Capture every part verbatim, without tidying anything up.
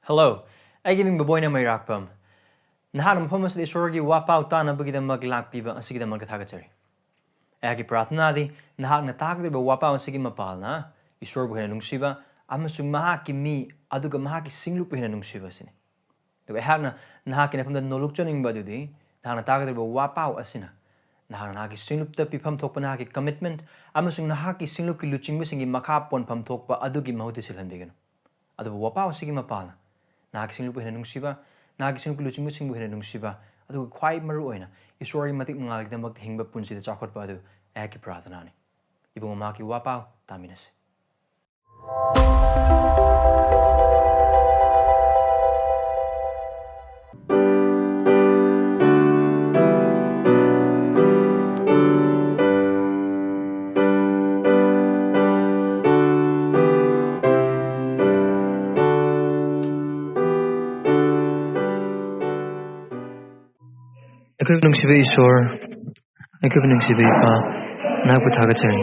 Hello, ꯑꯩꯒꯤ ꯃꯤꯡ ꯕꯣꯕꯣꯏꯅ ꯃꯩꯔꯥꯛꯄꯝ꯫ ꯅꯍꯥꯛꯅ ꯃꯐꯝ ꯑꯁꯤꯗ ꯏꯁꯣꯔꯒꯤ ꯋꯥꯄꯥꯎ ꯇꯥꯅꯕꯒꯤꯗꯃꯛ ꯂꯥꯛꯄꯤꯕ ꯑꯁꯤꯒꯤꯗꯃꯛꯇ ꯊꯥꯒꯠꯆꯔꯤ꯫ ꯑꯩꯍꯥꯛꯀꯤ ꯄ꯭ꯔꯥꯔꯊꯅꯥꯗꯤ ꯅꯍꯥꯛꯅ ꯇꯥꯒꯗꯧꯔꯤꯕ ꯋꯥꯄꯥꯎ ꯑꯁꯤꯒꯤ ꯃꯄꯥꯜꯅ ꯏꯁꯣꯔꯕꯨ ꯍꯦꯟꯅ ꯅꯨꯡꯁꯤꯕ ꯑꯃꯁꯨꯡ ꯃꯍꯥꯛꯀꯤ ꯃꯤ ꯑꯗꯨꯒ ꯃꯍꯥꯛꯀꯤ ꯁꯤꯡꯂꯨꯞꯄꯨ ꯍꯦꯟꯅ ꯅꯨꯡꯁꯤꯕ ꯑꯁꯤꯅꯤ꯫ ꯑꯗꯨꯒ ꯑꯩꯍꯥꯛꯅ ꯅꯍꯥꯛꯀꯤ ꯅꯐꯝꯗ ꯅꯣꯂꯨꯛꯆꯅꯤꯡꯕ ꯑꯗꯨꯗꯤ ꯅꯍꯥꯛꯅ ꯇꯥꯒꯗꯧꯔꯤꯕ ꯋꯥꯄꯥꯎ ꯑꯁꯤꯅ ꯅꯍꯥꯛꯅ ꯅꯍꯥꯛꯀꯤ ꯁꯤꯡꯂꯨꯞꯇ ꯄꯤꯐꯝ ꯊꯣꯛꯄ ꯅꯍꯥꯛꯀꯤ commitment ꯑꯃꯁꯨꯡ ꯅꯍꯥꯛꯀꯤ ꯁꯤꯡꯂꯨꯞꯀꯤ ꯂꯨꯆꯤꯡꯕꯁꯤꯡꯒꯤ ꯃꯈꯥ ꯄꯣꯟꯐꯝ ꯊꯣꯛꯄ ꯑꯗꯨꯒꯤ ꯃꯍꯨꯠꯇ ꯁꯤꯜꯍꯟꯕꯤꯒꯅꯨ꯫ ꯑꯗꯨꯕꯨ ꯋꯥꯄꯥꯎ ꯑꯁꯤꯒꯤ ꯃꯄꯥꯜꯅ ꯅꯍꯥꯛꯀꯤ ꯁꯤꯡꯂꯨꯞꯄꯨ ꯍꯦꯟꯅ ꯅꯨꯡꯁꯤꯕ, ꯅꯍꯥꯛꯀꯤ ꯁꯤꯡꯂꯨꯞꯀꯤ ꯂꯨꯆꯤꯡꯕꯁꯤꯡꯕꯨ ꯍꯦꯟꯅ ꯅꯨꯡꯁꯤꯕ, ꯑꯗꯨꯒ ꯈ꯭ꯋꯥꯏ ꯃꯔꯨ ꯑꯣꯏꯅ ꯏꯁꯣꯔꯒꯤ ꯃꯇꯤꯛ ꯃꯉꯥꯜꯒꯤꯗꯃꯛꯇ ꯍꯤꯡꯕ ꯄꯨꯟꯁꯤꯗ ꯆꯥꯎꯈꯠꯄ ꯑꯗꯨ ꯑꯩꯍꯥꯛꯀꯤ ꯄ꯭ꯔꯥꯔꯊꯅꯥꯅꯤ꯫ ꯏꯕꯨꯡꯉꯣ, ꯃꯍꯥꯛꯀꯤ ꯋꯥꯄꯥꯎ ꯇꯥꯃꯤꯟꯅꯁꯤ꯫ ꯑꯩꯈꯣꯏꯕꯨ ꯅꯨꯡꯁꯤꯕ ꯏꯁꯣꯔ, ꯑꯩꯈꯣꯏꯕꯨ ꯅꯨꯡꯁꯤꯕ ꯏꯄꯥ, ꯅꯍꯥꯛꯄꯨ ꯊꯥꯒꯠꯆꯔꯤ꯫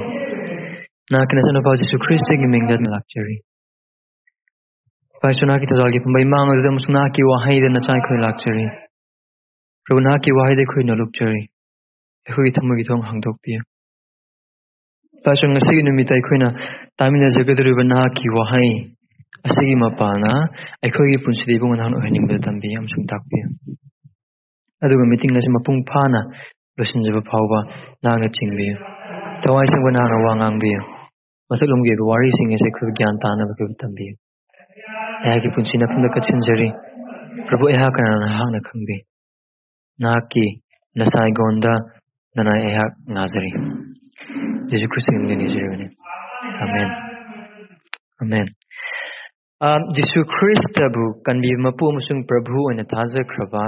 ꯅꯍꯥꯛꯀꯤ ꯅꯆꯥꯅꯨꯄꯥ ꯖꯤꯁꯨ ꯈ꯭ꯔꯤꯁꯇꯒꯤ ꯃꯤꯡꯗ ꯂꯥꯛꯆꯔꯤ꯫ ꯏꯄꯥ ꯏꯁꯣꯔ, ꯅꯍꯥꯛꯀꯤ ꯊꯧꯖꯥꯜꯒꯤ ꯐꯨꯝꯕꯩ ꯃꯥꯡ ꯑꯗꯨꯗ ꯑꯃꯁꯨꯡ ꯅꯍꯥꯛꯀꯤ ꯋꯥꯍꯩꯗ ꯅꯆꯥ ꯑꯩꯈꯣꯏ ꯂꯥꯛꯆꯔꯤ꯫ ꯄ꯭ꯔꯚꯨ, ꯅꯍꯥꯛꯀꯤ ꯋꯥꯍꯩꯗ ꯑꯩꯈꯣꯏ ꯅꯣꯂꯨꯛꯆꯔꯤ꯫ ꯑꯩꯈꯣꯏꯒꯤ ꯊꯃꯣꯏꯒꯤ ꯊꯣꯡ ꯍꯥꯡꯗꯣꯛꯄꯤꯌꯨ꯫ ꯏꯄꯥ ꯏꯁꯣꯔ, ꯉꯁꯤꯒꯤ ꯅꯨꯃꯤꯠꯇ ꯑꯩꯈꯣꯏꯅ ꯇꯥꯃꯤꯟꯅꯖꯒꯗꯧꯔꯤꯕ ꯅꯍꯥꯛꯀꯤ ꯋꯥꯍꯩ ꯑꯁꯤꯒꯤ ꯃꯄꯥꯜꯅ ꯑꯩꯈꯣꯏꯒꯤ ꯄꯨꯟꯁꯤꯗ ꯏꯕꯨꯡꯉꯣ ꯅꯍꯥꯛꯅ ꯑꯣꯏꯍꯟꯅꯤꯡꯕꯗꯨ ꯇꯝꯕꯤꯌꯨ ꯑꯃꯁꯨꯡ ꯇꯥꯛꯄꯤꯌꯨ꯫ ꯑꯗꯨꯒ meeting ꯑꯁꯤ ꯃꯄꯨꯡ ꯐꯥꯅ ꯂꯣꯏꯁꯤꯟꯖꯕ ꯐꯥꯎꯕ ꯅꯍꯥꯛꯅ ꯆꯤꯡꯕꯤꯌꯨ꯫ ꯊꯋꯥꯏ ꯁꯦꯡꯕ ꯅꯍꯥꯛꯅ ꯋꯥ ꯉꯥꯡꯕꯤꯌꯨ꯫ ꯃꯊꯛꯂꯣꯝꯒꯤ ꯑꯣꯏꯕ ꯋꯥꯔꯤꯁꯤꯡ ꯑꯁꯤ ꯑꯩꯈꯣꯏꯕꯨ ꯒ꯭ꯌꯥꯟ ꯇꯥꯅꯕ ꯑꯩꯈꯣꯏꯕꯨ ꯇꯝꯕꯤꯌꯨ꯫ ꯑꯩꯍꯥꯛꯀꯤ ꯄꯨꯟꯁꯤ ꯅꯐꯝꯗ ꯀꯠꯁꯤꯟꯖꯔꯤ꯫ ꯄ꯭ꯔꯚꯨ, ꯑꯩꯍꯥꯛ ꯀꯅꯥꯅꯣ ꯅꯍꯥꯛꯅ ꯈꯪꯕꯤ꯫ ꯅꯍꯥꯛꯀꯤ ꯅꯁꯥ ꯑꯩꯉꯣꯟꯗ ꯅꯅꯥꯏ ꯑꯩꯍꯥꯛ ꯉꯥꯖꯔꯤ꯫ ꯖꯤꯁꯨ ꯈ꯭ꯔꯤꯁꯇꯒꯤ ꯃꯤꯡꯗ ꯅꯤꯖꯔꯤꯕꯅꯤ꯫ ꯑꯃꯦꯟ꯫ ꯑꯃꯦꯟ꯫ ꯑ, ꯖꯤꯁꯨ ꯈ꯭ꯔꯤꯁꯇꯕꯨ ꯀꯟꯕꯤꯕ ꯃꯄꯨ ꯑꯃꯁꯨꯡ ꯄ꯭ꯔꯚꯨ ꯑꯣꯏꯅ ꯊꯥꯖꯈ꯭ꯔꯕ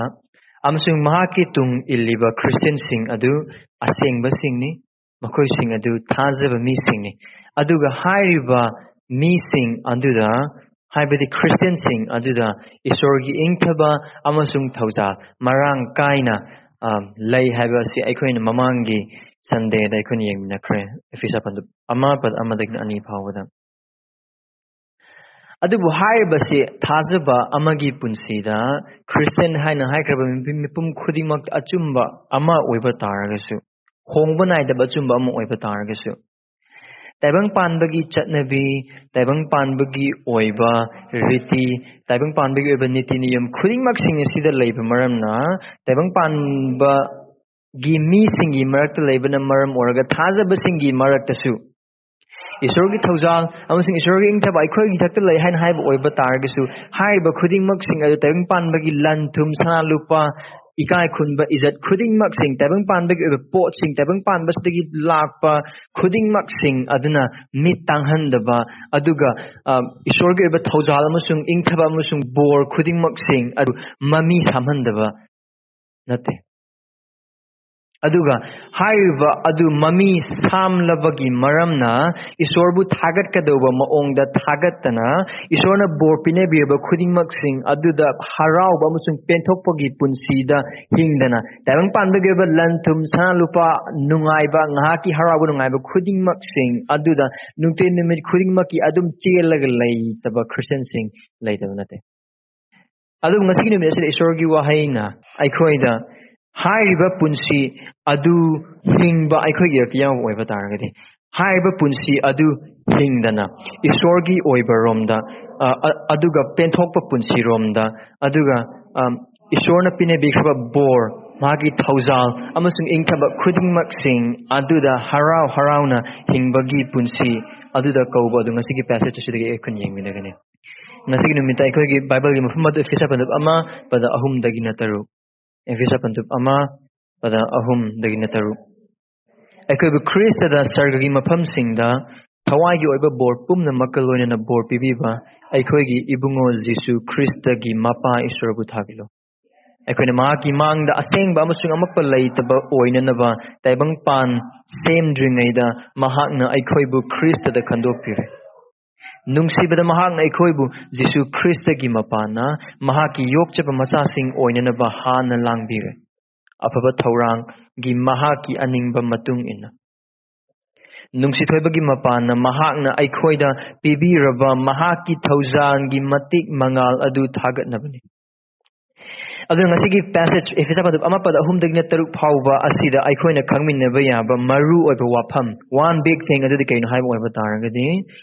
ꯑꯃꯁꯨꯡ ꯃꯍꯥꯛꯀꯤ ꯇꯨꯡ ꯏꯜꯂꯤꯕ ꯈ꯭ꯔꯤꯁꯇꯤꯌꯟꯁꯤꯡ ꯑꯗꯨ ꯑꯁꯦꯡꯕꯁꯤꯡꯅꯤ꯫ ꯃꯈꯣꯏꯁꯤꯡ ꯑꯗꯨ ꯊꯥꯖꯕ ꯃꯤꯁꯤꯡꯅꯤ꯫ ꯑꯗꯨꯒ ꯍꯥꯏꯔꯤꯕ ꯃꯤꯁꯤꯡ ꯑꯗꯨꯗ, ꯍꯥꯏꯕꯗꯤ ꯈ꯭ꯔꯤꯁꯇꯤꯌꯟꯁꯤꯡ ꯑꯗꯨꯗ ꯏꯁꯣꯔꯒꯤ ꯏꯪꯊꯕ ꯑꯃꯁꯨꯡ ꯊꯧꯖꯥꯜ ꯃꯔꯥꯡ ꯀꯥꯏꯅ, ꯑ, ꯂꯩ ꯍꯥꯏꯕ ꯑꯁꯤ ꯑꯩꯈꯣꯏꯅ ꯃꯃꯥꯡꯒꯤ ꯁꯟꯗꯦꯗ ꯑꯩꯈꯣꯏꯅ ꯌꯦꯡꯃꯤꯟꯅꯈ꯭ꯔꯦ꯫ ꯑꯦꯐꯤꯁꯥ ꯄꯟꯗꯨꯞ ꯑꯃ, ꯄꯗ ꯑꯃꯗꯒꯤꯅ ꯑꯅꯤ ꯐꯥꯎꯕꯗ꯫ ꯑꯗꯨꯕꯨ ꯍꯥꯏꯔꯤꯕꯁꯤ ꯊꯥꯖꯕ ꯑꯃꯒꯤ ꯄꯨꯟꯁꯤꯗ ꯈ꯭ꯔꯤꯁꯇꯤꯌꯟ ꯍꯥꯏꯅ ꯍꯥꯏꯈ꯭ꯔꯕ ꯃꯤꯄꯨꯝ, ꯃꯤꯄꯨꯝ ꯈꯨꯗꯤꯡꯃꯛ ꯑꯆꯨꯝꯕ ꯑꯃ ꯑꯣꯏꯕ ꯇꯥꯔꯒꯁꯨ, ꯍꯣꯡꯕ ꯅꯥꯏꯗꯕ ꯑꯆꯨꯝꯕ ꯑꯃ ꯑꯣꯏꯕ ꯇꯥꯔꯒꯁꯨ, ꯇꯥꯏꯕꯪ ꯄꯥꯟꯕꯒꯤ ꯆꯠꯅꯕꯤ, ꯇꯥꯏꯕꯪ ꯄꯥꯟꯕꯒꯤ ꯑꯣꯏꯕ ꯔꯤꯇꯤ, ꯇꯥꯏꯕꯪ ꯄꯥꯟꯕꯒꯤ ꯑꯣꯏꯕ ꯅꯤꯇꯤ ꯅꯤꯌꯝ ꯈꯨꯗꯤꯡꯃꯛꯁꯤꯡ ꯑꯁꯤꯗ ꯂꯩꯕ ꯃꯔꯝꯅ, ꯇꯥꯏꯕꯪ ꯄꯥꯟꯕꯒꯤ ꯃꯤꯁꯤꯡꯒꯤ ꯃꯔꯛꯇ ꯂꯩꯕꯅ ꯃꯔꯝ ꯑꯣꯏꯔꯒ ꯊꯥꯖꯕꯁꯤꯡꯒꯤ ꯃꯔꯛꯇꯁꯨ ꯏꯁꯣꯔꯒꯤ ꯊꯧꯖꯥꯜ ꯑꯃꯁꯨꯡ ꯏꯁꯣꯔꯒꯤ ꯏꯪꯊꯕ ꯑꯩꯈꯣꯏꯒꯤ ꯊꯛꯇ ꯂꯩ ꯍꯥꯏꯅ ꯍꯥꯏꯕ ꯑꯣꯏꯕ ꯇꯥꯔꯒꯁꯨ, ꯍꯥꯏꯔꯤꯕ ꯈꯨꯗꯤꯡꯃꯛꯁꯤꯡ ꯑꯗꯨ ꯇꯥꯏꯕꯪ ꯄꯥꯟꯕꯒꯤ ꯂꯟ ꯊꯨꯝ, ꯁꯅꯥ ꯂꯨꯄꯥ, ꯏꯀꯥꯏ ꯈꯨꯝꯅꯕ ꯏꯖꯠ ꯈꯨꯗꯤꯡꯃꯛꯁꯤꯡ, ꯇꯥꯏꯕꯪ ꯄꯥꯟꯕꯒꯤ ꯑꯣꯏꯕ ꯄꯣꯠꯁꯤꯡ, ꯇꯥꯏꯕꯪ ꯄꯥꯟꯕꯁꯤꯗꯒꯤ ꯂꯥꯛꯄ ꯈꯨꯗꯤꯡꯃꯛꯁꯤꯡ ꯑꯗꯨꯅ ꯃꯤꯠ ꯇꯥꯡꯍꯟꯗꯕ, ꯑꯗꯨꯒ, ꯑ, ꯏꯁꯣꯔꯒꯤ ꯑꯣꯏꯕ ꯊꯧꯖꯥꯜ ꯑꯃꯁꯨꯡ ꯏꯪꯊꯕ ꯑꯃꯁꯨꯡ ꯕꯣꯔ ꯈꯨꯗꯤꯡꯃꯛꯁꯤꯡ ꯑꯗꯨ ꯃꯃꯤ ꯁꯥꯝꯍꯟꯗꯕ ꯅꯠꯇꯦ꯫ ꯑꯗꯨꯒ ꯍꯥꯏꯔꯤꯕ ꯑꯗꯨ ꯃꯃꯤ ꯁꯥꯝꯂꯕꯒꯤ ꯃꯔꯝꯅ ꯏꯁꯣꯔꯕꯨ ꯊꯥꯒꯠꯀꯗꯧꯕ ꯃꯑꯣꯡꯗ ꯊꯥꯒꯠꯇꯅ, ꯏꯁꯣꯔꯅ ꯕꯣꯔ ꯄꯤꯅꯕꯤꯔꯕ ꯈꯨꯗꯤꯡꯃꯛꯁꯤꯡ ꯑꯗꯨꯗ ꯍꯔꯥꯎꯕ ꯑꯃꯁꯨꯡ ꯄꯦꯟꯊꯣꯛꯄꯒꯤ ꯄꯨꯟꯁꯤꯗ ꯍꯤꯡꯗꯅ, ꯇꯥꯏꯕꯪ ꯄꯥꯟꯕꯒꯤ ꯑꯣꯏꯕ ꯂꯟ ꯊꯨꯝ, ꯁꯅꯥ ꯂꯨꯄꯥ, ꯅꯨꯡꯉꯥꯏꯕ, ꯉꯥꯏꯍꯥꯛꯀꯤ ꯍꯔꯥꯎꯕ ꯅꯨꯡꯉꯥꯏꯕ ꯈꯨꯗꯤꯡꯃꯛꯁꯤꯡ ꯑꯗꯨꯗ ꯅꯨꯡꯇꯤ ꯅꯨꯃꯤꯠ ꯈꯨꯗꯤꯡꯃꯛꯀꯤ ꯑꯗꯨꯝ ꯆꯦꯜꯂꯒ ꯂꯩꯇꯕ ꯈ꯭ꯔꯤꯁꯇꯤꯌꯟꯁꯤꯡ ꯂꯩꯇꯕ ꯅꯠꯇꯦ꯫ ꯑꯗꯨꯕꯨ ꯉꯁꯤꯒꯤ ꯅꯨꯃꯤꯠ ꯑꯁꯤꯗ ꯏꯁꯣꯔꯒꯤ ꯋꯥꯍꯩꯅ ꯑꯩꯈꯣꯏꯗ ꯍꯥꯏꯔꯤꯕ ꯄꯨꯟꯁꯤ ꯑꯗꯨ ꯍꯤꯡꯕ ꯑꯩꯈꯣꯏꯒꯤ ꯌꯥꯎꯕ ꯑꯣꯏꯕ ꯇꯥꯔꯒꯗꯤ, ꯍꯥꯏꯔꯤꯕ ꯄꯨꯟꯁꯤ ꯑꯗꯨ ꯍꯤꯡꯗꯅ ꯏꯁꯣꯔꯒꯤ ꯑꯣꯏꯕ ꯔꯣꯝꯗ, ꯑ, ꯑ, ꯑꯗꯨꯒ ꯄꯦꯟꯊꯣꯛꯄ ꯄꯨꯟꯁꯤꯔꯣꯝꯗ, ꯑꯗꯨꯒ, ꯑ, ꯏꯁꯣꯔꯅ ꯄꯤꯅꯕꯤꯈ꯭ꯔꯕ ꯕꯣꯔ, ꯃꯍꯥꯛꯀꯤ ꯊꯧꯖꯥꯜ ꯑꯃꯁꯨꯡ ꯏꯪꯊꯕ ꯈꯨꯗꯤꯡꯃꯛꯁꯤꯡ ꯑꯗꯨꯗ ꯍꯔꯥꯎ ꯍꯔꯥꯎꯅ ꯍꯤꯡꯕꯒꯤ ꯄꯨꯟꯁꯤ ꯑꯗꯨꯗ ꯀꯧꯕ ꯑꯗꯨ ꯉꯁꯤꯒꯤ passage ꯑꯁꯤꯗꯒꯤ ꯑꯩꯈꯣꯏꯅ ꯌꯦꯡꯃꯤꯟꯅꯒꯅꯤ꯫ ꯉꯁꯤꯒꯤ ꯅꯨꯃꯤꯠꯇ ꯑꯩꯈꯣꯏꯒꯤ ꯕꯥꯏꯕꯜꯒꯤ ꯃꯐꯝ ꯑꯗꯨ ꯏꯐꯦꯁꯥ ꯄꯟꯗꯨꯞ ꯑꯃ, ꯄꯗ ꯑꯍꯨꯝꯗꯒꯤꯅ ꯇꯔꯨꯛ꯫ ꯏꯐꯦꯁꯥ ꯄꯟꯗꯨꯞ ꯑꯃ, ꯄꯗ ꯑꯍꯨꯝꯗꯒꯤꯅ ꯇꯔꯨꯛ꯫ ꯑꯩꯈꯣꯏꯕꯨ ꯈ꯭ꯔꯤꯁꯇꯗ ꯁꯔꯒꯒꯤ ꯃꯐꯝꯁꯤꯡꯗ ꯊꯋꯥꯏꯒꯤ ꯑꯣꯏꯕ ꯕꯣꯔ ꯄꯨꯝꯅꯃꯛꯀ ꯂꯣꯏꯅꯅ ꯕꯣꯔ ꯄꯤꯕꯤꯕ ꯑꯩꯈꯣꯏꯒꯤ ꯏꯕꯨꯡꯉꯣ ꯖꯤꯁꯨ ꯈ꯭ꯔꯤꯁꯇꯒꯤ ꯃꯄꯥ ꯏꯁꯣꯔꯕꯨ ꯊꯥꯒꯠꯂꯨ꯫ ꯑꯩꯈꯣꯏꯅ ꯃꯍꯥꯛꯀꯤ ꯃꯥꯡꯗ ꯑꯁꯦꯡꯕ ꯑꯃꯁꯨꯡ ꯑꯃꯠꯄ ꯂꯩꯇꯕ ꯑꯣꯏꯅꯅꯕ ꯇꯥꯏꯕꯪꯄꯥꯟ ꯁꯦꯝꯗ꯭ꯔꯤꯉꯩꯗ ꯃꯍꯥꯛꯅ ꯑꯩꯈꯣꯏꯕꯨ ꯈ꯭ꯔꯤꯁꯇꯗ ꯈꯟꯗꯣꯛꯄꯤꯔꯦ꯫ ꯅꯨꯡꯁꯤꯕꯗ ꯃꯍꯥꯛꯅ ꯑꯩꯈꯣꯏꯕꯨ ꯖꯤꯁꯨ ꯈ꯭ꯔꯤꯁꯇꯒꯤ ꯃꯄꯥꯟꯅ ꯃꯍꯥꯛꯀꯤ ꯌꯣꯛꯆꯕ ꯃꯆꯥꯁꯤꯡ ꯑꯣꯏꯅꯅꯕ ꯍꯥꯟꯅ ꯂꯥꯡꯕꯤꯔꯦ꯫ ꯑꯐꯕ ꯊꯧꯔꯥꯡꯒꯤ ꯃꯍꯥꯛꯀꯤ ꯑꯅꯤꯡꯕ ꯃꯇꯨꯡ ꯏꯟꯅ꯫ ꯅꯨꯡꯁꯤꯊꯣꯏꯕꯒꯤ ꯃꯄꯥꯟꯅ ꯃꯍꯥꯛꯅ ꯑꯩꯈꯣꯏꯗ ꯄꯤꯕꯤꯔꯕ ꯃꯍꯥꯛꯀꯤ ꯊꯧꯖꯥꯜꯒꯤ ꯃꯇꯤꯛ ꯃꯉꯥꯜ ꯑꯗꯨ ꯊꯥꯒꯠꯅꯕꯅꯤ꯫ ꯑꯗꯨꯅ ꯉꯁꯤꯒꯤ passage, ꯏꯐꯦꯁ ꯑꯃ ꯄꯗ ꯑꯍꯨꯝꯗꯒꯤꯅ ꯇꯔꯨꯛ ꯐꯥꯎꯕ ꯑꯁꯤꯗ ꯑꯩꯈꯣꯏꯅ ꯈꯪꯃꯤꯟꯅꯕ ꯌꯥꯕ ꯃꯔꯨ ꯑꯣꯏꯕ ꯋꯥꯐꯝ, one big thing ꯑꯗꯨꯗꯤ ꯀꯩꯅꯣ ꯍꯥꯏꯕ ꯑꯣꯏꯕ ꯇꯥꯔꯒꯗꯤ,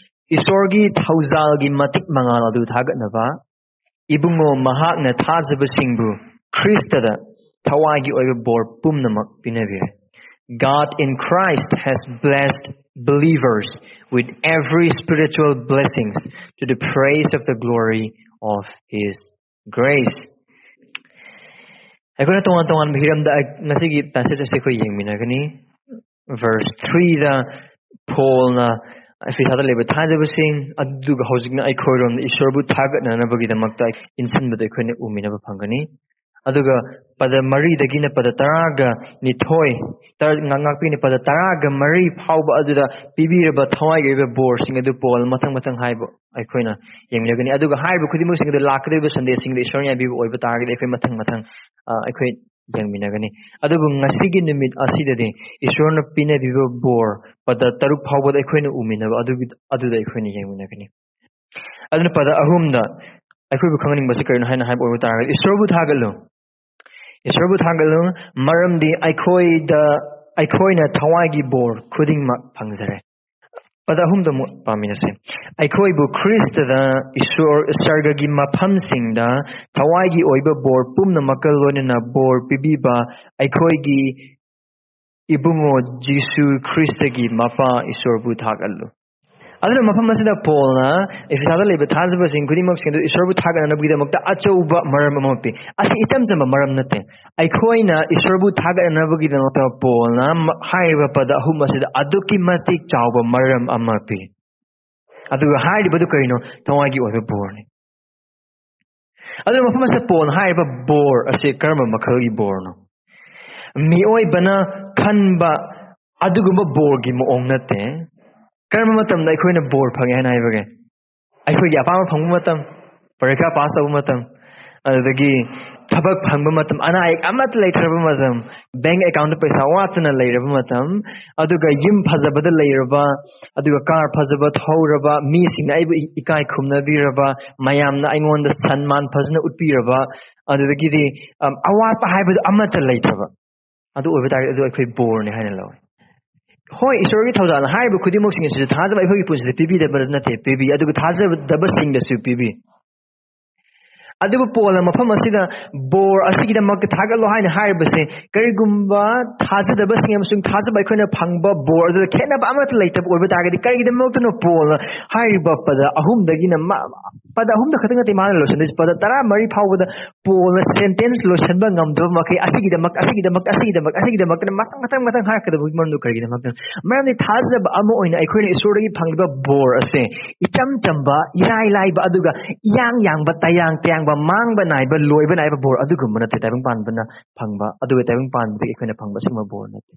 ꯏꯁꯣꯔꯒꯤ ꯊꯧꯖꯥꯜꯒꯤ ꯃꯇꯤꯛ ꯃꯉꯥꯜ ꯑꯗꯨ ꯊꯥꯒꯠꯅꯕ, ꯏꯕꯨꯡꯉꯣ, ꯃꯍꯥꯛꯅ ꯊꯥꯖꯕꯁꯤꯡꯕꯨ ꯈ꯭ꯔꯤꯁꯇꯗ ꯊꯋꯥꯏꯒꯤ ꯑꯣꯏꯕ ꯕꯣꯔ ꯄꯨꯝꯅꯃꯛ ꯄꯤꯅꯕꯤꯔꯦ꯫ God in Christ has blessed believers with every spiritual blessings to the praise of the glory of his grace. ꯑꯩꯈꯣꯏꯅ ꯇꯣꯉꯥꯟ ꯇꯣꯉꯥꯟꯕ ꯍꯤꯔꯝꯗ ꯑꯩ-, ꯉꯁꯤꯒꯤ passage ꯑꯁꯤ ꯑꯩꯈꯣꯏ ꯌꯦꯡꯃꯤꯟꯅꯒꯅꯤ꯫ Verse three ꯗ ꯄꯣꯜꯅ ꯑꯦꯐꯤꯁꯥꯗ ꯂꯩꯕ ꯊꯥꯖꯕꯁꯤꯡ, ꯑꯗꯨꯒ ꯍꯧꯖꯤꯛꯅ ꯑꯩꯈꯣꯏꯔꯣꯝꯗ ꯏꯁꯣꯔꯕꯨ ꯊꯥꯒꯠꯅꯅꯕꯒꯤꯗꯃꯛꯇ ꯏꯟꯁꯤꯟꯕꯗ ꯑꯩꯈꯣꯏꯅ ꯎꯃꯤꯟꯅꯕ ꯐꯪꯒꯅꯤ꯫ ꯑꯗꯨꯒ ꯄꯗ ꯃꯔꯤꯗꯒꯤꯅ ꯄꯗ ꯇꯔꯥꯒ ꯅꯤꯊꯣꯏ, ꯇꯔꯥ, ꯉꯥꯛ-, ꯉꯥꯛꯄꯤꯅ ꯄꯗ ꯇꯔꯥꯒ ꯃꯔꯤ ꯐꯥꯎꯕ ꯑꯗꯨꯗ ꯄꯤꯕꯤꯔꯕ ꯊꯋꯥꯏꯒꯤ ꯑꯣꯏꯕ ꯕꯣꯔꯁꯤꯡ ꯑꯗꯨ ꯄꯣꯜ ꯃꯊꯪ ꯃꯊꯪ ꯍꯥꯏꯕ ꯑꯩꯈꯣꯏꯅ ꯌꯦꯡꯃꯤꯟꯅꯒꯅꯤ꯫ ꯑꯗꯨꯒ ꯍꯥꯏꯔꯤꯕ ꯈꯨꯗꯤꯡꯃꯛꯁꯤꯡ ꯑꯗꯨ ꯂꯥꯛꯀꯗꯧꯔꯤꯕ ꯁꯟꯗꯦꯁꯤꯡꯗ ꯏꯁꯣꯔꯅ ꯌꯥꯕꯤꯕ ꯑꯣꯏꯕ ꯇꯥꯔꯒꯗꯤ ꯑꯩꯈꯣꯏ ꯃꯊꯪ ꯃꯊꯪ, ꯑ, ꯑꯩꯈꯣꯏ ꯌꯦꯡꯃꯤꯟꯅꯒꯅꯤ꯫ ꯑꯗꯨꯕꯨ ꯉꯁꯤꯒꯤ ꯅꯨꯃꯤꯠ ꯑꯁꯤꯗꯗꯤ ꯏꯁꯣꯔꯅ ꯄꯤꯅꯕꯤꯕ ꯕꯣꯔ ꯄꯗ ꯇꯔꯨꯛ ꯐꯥꯎꯕꯗ ꯑꯩꯈꯣꯏꯅ ꯎꯃꯤꯟꯅꯕ ꯑꯗꯨꯒꯤ, ꯑꯗꯨꯗ ꯑꯩꯈꯣꯏꯅ ꯌꯦꯡꯃꯤꯟꯅꯒꯅꯤ꯫ ꯑꯗꯨꯅ ꯄꯗ ꯑꯍꯨꯝꯗ ꯑꯩꯈꯣꯏꯕꯨ ꯈꯪꯍꯟꯅꯤꯡꯕꯁꯤ ꯀꯔꯤꯅꯣ ꯍꯥꯏꯅ ꯍꯥꯏꯕ ꯑꯣꯏꯕ ꯇꯥꯔꯒꯗꯤ, ꯏꯁꯣꯔꯕꯨ ꯊꯥꯒꯠꯂꯨ, ꯏꯁꯣꯔꯕꯨ ꯊꯥꯒꯠꯂꯨ, ꯃꯔꯝꯗꯤ ꯑꯩꯈꯣꯏꯗ, ꯑꯩꯈꯣꯏꯅ ꯊꯋꯥꯏꯒꯤ ꯕꯣꯔ ꯈꯨꯗꯤꯡꯃꯛ ꯐꯪꯖꯔꯦ꯫ ꯄꯗ ꯑꯍꯨꯝꯗ ꯑꯃꯨꯛ ꯄꯥꯃꯤꯟꯅꯁꯦ꯫ ꯑꯩꯈꯣꯏꯕꯨ ꯈ꯭ꯔꯤꯁꯇꯗ ꯏꯁꯣꯔ ꯁꯔꯒꯒꯤ ꯃꯐꯝꯁꯤꯡꯗ ꯊꯋꯥꯏꯒꯤ ꯑꯣꯏꯕ ꯕꯣꯔ ꯄꯨꯝꯅꯃꯛꯀ ꯂꯣꯏꯅꯅ ꯕꯣꯔ ꯄꯤꯕꯤꯕ ꯑꯩꯈꯣꯏꯒꯤ ꯏꯕꯨꯡꯉꯣ ꯖꯤꯁꯨ ꯈ꯭ꯔꯤꯁꯇꯒꯤ ꯃꯄꯥ ꯏꯁꯣꯔꯕꯨ ꯊꯥꯒꯠꯂꯨ꯫ ꯑꯗꯨꯅ ꯃꯐꯝ ꯑꯁꯤꯗ ꯄꯣꯜꯅ ꯏꯐꯤꯁꯥꯗ ꯂꯩꯕ ꯊꯥꯖꯕꯁꯤꯡ ꯈꯨꯗꯤꯡꯃꯛꯁꯤꯡ ꯑꯗꯨ ꯏꯁꯣꯔꯕꯨ ꯊꯥꯒꯠꯅꯅꯕꯒꯤꯗꯃꯛꯇ ꯑꯆꯧꯕ ꯃꯔꯝ ꯑꯃ ꯄꯤ꯫ ꯑꯁꯤ ꯏꯆꯝ ꯆꯝꯕ ꯃꯔꯝ ꯅꯠꯇꯦ꯫ ꯑꯩꯈꯣꯏꯅ ꯏꯁꯣꯔꯕꯨ ꯊꯥꯒꯠꯅꯅꯕꯒꯤꯗꯃꯛꯇ ꯄꯣꯜꯅ ꯃ-, ꯍꯥꯏꯔꯤꯕ ꯄꯗ ꯑꯍꯨꯝ ꯑꯁꯤꯗ ꯑꯗꯨꯛꯀꯤ ꯃꯇꯤꯛ ꯆꯥꯎꯕ ꯃꯔꯝ ꯑꯃ ꯄꯤ꯫ ꯑꯗꯨꯒ ꯍꯥꯏꯔꯤꯕꯗꯨ ꯀꯔꯤꯅꯣ? ꯊꯋꯥꯏꯒꯤ ꯑꯣꯏꯕ ꯕꯣꯔꯅꯤ꯫ ꯑꯗꯨꯅ ꯃꯐꯝ ꯑꯁꯤꯗ ꯄꯣꯜꯅ ꯍꯥꯏꯔꯤꯕ ꯕꯣꯔ ꯑꯁꯤ ꯀꯔꯝꯕ ꯃꯈꯜꯒꯤ ꯕꯣꯔꯅꯣ? ꯃꯤꯑꯣꯏꯕꯅ ꯈꯟꯕ ꯑꯗꯨꯒꯨꯝꯕ ꯕꯣꯔꯒꯤ ꯃꯑꯣꯡ ꯅꯠꯇꯦ꯫ ꯀꯔꯝꯕ ꯃꯇꯝꯗ ꯑꯩꯈꯣꯏꯅ ꯕꯣꯔ ꯐꯪꯉꯦ ꯍꯥꯏꯅ ꯍꯥꯏꯕꯒꯦ? ꯑꯩꯈꯣꯏꯒꯤ ꯑꯄꯥꯝꯕ ꯐꯪꯕ ꯃꯇꯝ, ꯄꯔꯤꯈꯥ ꯄꯥꯁ ꯇꯧꯕ ꯃꯇꯝ, ꯑꯗꯨꯗꯒꯤ ꯊꯕꯛ ꯐꯪꯕ ꯃꯇꯝ, ꯑꯅꯥ ꯑꯌꯦꯛ ꯑꯃꯠꯇ ꯂꯩꯇ꯭ꯔꯕ ꯃꯇꯝ, ꯕꯦꯡꯛ ꯑꯦꯀꯥꯎꯟꯗ ꯄꯩꯁꯥ ꯋꯥꯠꯇꯅ ꯂꯩꯔꯕ ꯃꯇꯝ, ꯑꯗꯨꯒ ꯌꯨꯝ ꯐꯖꯕꯗ ꯂꯩꯔꯕ, ꯑꯗꯨꯒ ꯀꯥꯔ ꯐꯖꯕ ꯊꯧꯔꯕ, ꯃꯤꯁꯤꯡꯅ ꯑꯩꯕꯨ ꯏ-, ꯏꯀꯥꯏ ꯈꯨꯝꯅꯕꯤꯔꯕ, ꯃꯌꯥꯝꯅ ꯑꯩꯉꯣꯟꯗ ꯁꯟꯃꯥꯟ ꯐꯖꯅ ꯎꯠꯄꯤꯔꯕ, ꯑꯗꯨꯗꯒꯤꯗꯤ, ꯑꯝ, ꯑꯋꯥꯠꯄ ꯍꯥꯏꯕꯗꯨ ꯑꯃꯠꯇ ꯂꯩꯇ꯭ꯔꯕ, ꯑꯗꯨ ꯑꯣꯏꯕ ꯇꯥꯔꯒꯗꯤ ꯑꯗꯨ ꯑꯩꯈꯣꯏ ꯕꯣꯔꯅꯤ ꯍꯥꯏꯅ ꯂꯧꯏ꯫ ꯍꯣꯏ, ꯏꯁꯣꯔꯒꯤ ꯊꯧꯖꯥꯜꯅ ꯍꯥꯏꯔꯤꯕ ꯈꯨꯗꯤꯡꯃꯛꯁꯤꯡ ꯑꯁꯤꯁꯨ ꯊꯥꯖꯕ ꯑꯩꯈꯣꯏꯒꯤ ꯄꯨꯟꯁꯤꯗ ꯄꯤꯕꯤꯗꯕ ꯅꯠꯇꯦ, ꯄꯤꯕꯤ, ꯑꯗꯨꯒ ꯊꯥꯖꯗꯕꯁꯤꯡꯗꯁꯨ ꯄꯤꯕꯤ꯫ ꯑꯗꯨꯕꯨ ꯄꯣꯜꯅ ꯃꯐꯝ ꯑꯁꯤꯗ ꯕꯣꯔ ꯑꯁꯤꯒꯤꯗꯃꯛꯇ ꯊꯥꯒꯠꯂꯣ ꯍꯥꯏꯅ ꯍꯥꯏꯔꯤꯕꯁꯦ, ꯀꯔꯤꯒꯨꯝꯕ ꯊꯥꯖꯗꯕꯁꯤꯡ ꯑꯃꯁꯨꯡ ꯊꯥꯖꯕ ꯑꯩꯈꯣꯏꯅ ꯐꯪꯕ ꯕꯣꯔ ꯑꯗꯨꯗ ꯈꯦꯠꯅꯕ ꯑꯃꯠꯇ ꯂꯩꯇꯕ ꯑꯣꯏꯕ ꯇꯥꯔꯒꯗꯤ, ꯀꯔꯤꯒꯤꯗꯃꯛꯇꯅꯣ ꯄꯣꯜꯅ ꯍꯥꯏꯔꯤꯕ ꯄꯗ ꯑꯍꯨꯝꯗꯒꯤꯅ ꯃ-, ꯄꯗ ꯑꯍꯨꯝꯗ ꯈꯛꯇ ꯅꯠꯇꯦ ꯃꯥꯅ ꯂꯣꯏꯁꯤꯟꯗꯣꯏꯁꯦ, ꯄꯗ ꯇꯔꯥꯃꯔꯤ ꯐꯥꯎꯕꯗ ꯄꯣꯜꯅ ꯁꯦꯟꯇꯦꯟꯁ ꯂꯣꯏꯁꯤꯟꯕ ꯉꯝꯗꯕ ꯃꯈꯩ, ꯑꯁꯤꯒꯤꯗꯃꯛ, ꯑꯁꯤꯒꯤꯗꯃꯛ, ꯑꯁꯤꯒꯤꯗꯃꯛ, ꯑꯁꯤꯒꯤꯗꯃꯛꯇꯅ ꯃꯊꯪ, ꯃꯊꯪ, ꯃꯊꯪ ꯍꯥꯏꯔꯛꯀꯗꯕꯒꯤ ꯃꯔꯝꯗꯣ ꯀꯔꯤꯒꯤꯗꯃꯛꯇꯅꯣ? ꯃꯔꯝꯗꯤ ꯊꯥꯖꯕ ꯑꯃ ꯑꯣꯏꯅ ꯑꯩꯈꯣꯏꯅ ꯏꯁꯣꯔꯗꯒꯤ ꯐꯪꯂꯤꯕ ꯕꯣꯔ ꯑꯁꯦ ꯏꯆꯝ ꯆꯝꯕ, ꯏꯔꯥꯏ ꯂꯥꯏꯕ, ꯑꯗꯨꯒ ꯏꯌꯥꯡ ꯌꯥꯡꯕ, ꯇꯌꯥꯡ ꯇꯌꯥꯡꯕ, ꯃꯥꯡꯕ ꯅꯥꯏꯕ, ꯂꯣꯏꯕ ꯅꯥꯏꯕ ꯕꯣꯔ ꯑꯗꯨꯒꯨꯝꯕ ꯅꯠꯇꯦ꯫ ꯇꯥꯏꯕꯪ ꯄꯥꯟꯕꯅ ꯐꯪꯕ, ꯑꯗꯨꯒ ꯇꯥꯏꯕꯪ ꯄꯥꯟꯕꯗꯒꯤ ꯑꯩꯈꯣꯏꯅ ꯐꯪꯕ ꯑꯁꯤꯒꯨꯝꯕ ꯕꯣꯔ ꯅꯠꯇꯦ꯫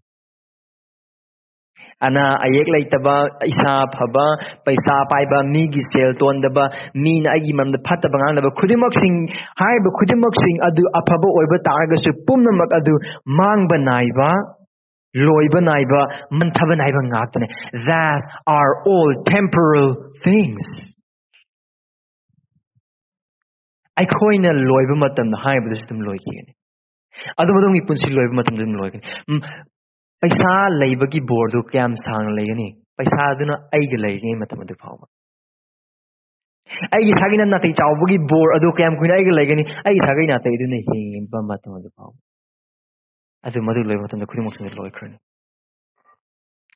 ꯑꯅꯥ ꯑꯌꯦꯛ ꯂꯩꯇꯕ, ꯏꯁꯥ ꯐꯕ, ꯄꯩꯁꯥ ꯄꯥꯏꯕ, ꯃꯤꯒꯤ ꯁꯦꯜ ꯇꯣꯟꯗꯕ, ꯃꯤꯅ ꯑꯩꯒꯤ ꯃꯔꯝꯗ ꯐꯠꯇꯕ ꯉꯥꯡꯗꯕ ꯈꯨꯗꯤꯡꯃꯛꯁꯤꯡ, ꯍꯥꯏꯔꯤꯕ ꯈꯨꯗꯤꯡꯃꯛꯁꯤꯡ ꯑꯗꯨ ꯑꯐꯕ ꯑꯣꯏꯕ ꯇꯥꯔꯒꯁꯨ, ꯄꯨꯝꯅꯃꯛ ꯑꯗꯨ ꯃꯥꯡꯕ ꯅꯥꯏꯕ, ꯂꯣꯏꯕ ꯅꯥꯏꯕ, ꯃꯟꯊꯕ ꯅꯥꯏꯕ ꯉꯥꯛꯇꯅꯦ꯫ That are all temporal things. ꯑꯩꯈꯣꯏꯅ ꯂꯣꯏꯕ ꯃꯇꯝꯗ ꯍꯥꯏꯔꯤꯕꯗꯨꯁꯨ ꯑꯗꯨꯝ ꯂꯣꯏꯈꯤꯒꯅꯤ꯫ ꯑꯗꯨ ꯑꯗꯣꯝꯒꯤ ꯄꯨꯟꯁꯤ ꯂꯣꯏꯕ ꯃꯇꯝꯗ ꯑꯗꯨꯝ ꯂꯣꯏꯒꯅꯤ꯫ ꯎꯝ, ꯄꯩꯁꯥ ꯂꯩꯕꯒꯤ ꯕꯣꯔꯗꯨ ꯀꯌꯥꯝ ꯁꯥꯡꯅ ꯂꯩꯒꯅꯤ? ꯄꯩꯁꯥꯗꯨꯅ ꯑꯩꯒ ꯂꯩꯔꯤꯉꯩ ꯃꯇꯝ ꯑꯗꯨ ꯐꯥꯎꯕ꯫ ꯑꯩꯒꯤ ꯏꯁꯥꯒꯤ ꯅꯥꯇꯩ ꯆꯥꯎꯕꯒꯤ ꯕꯣꯔ ꯑꯗꯨ ꯀꯌꯥꯝ ꯀꯨꯏꯅ ꯑꯩꯒ ꯂꯩꯒꯅꯤ? ꯑꯩꯒꯤ ꯏꯁꯥꯒꯤ ꯅꯥꯇꯩꯗꯨꯅ ꯍꯤꯡꯕ ꯃꯇꯝ ꯑꯗꯨ ꯐꯥꯎꯕ꯫ ꯑꯗꯨ ꯃꯗꯨ ꯂꯣꯏꯕ ꯃꯇꯝꯗ ꯈꯨꯗꯤꯡꯃꯛꯁꯤꯡꯗꯨ ꯂꯣꯏꯈ꯭ꯔꯅꯤ꯫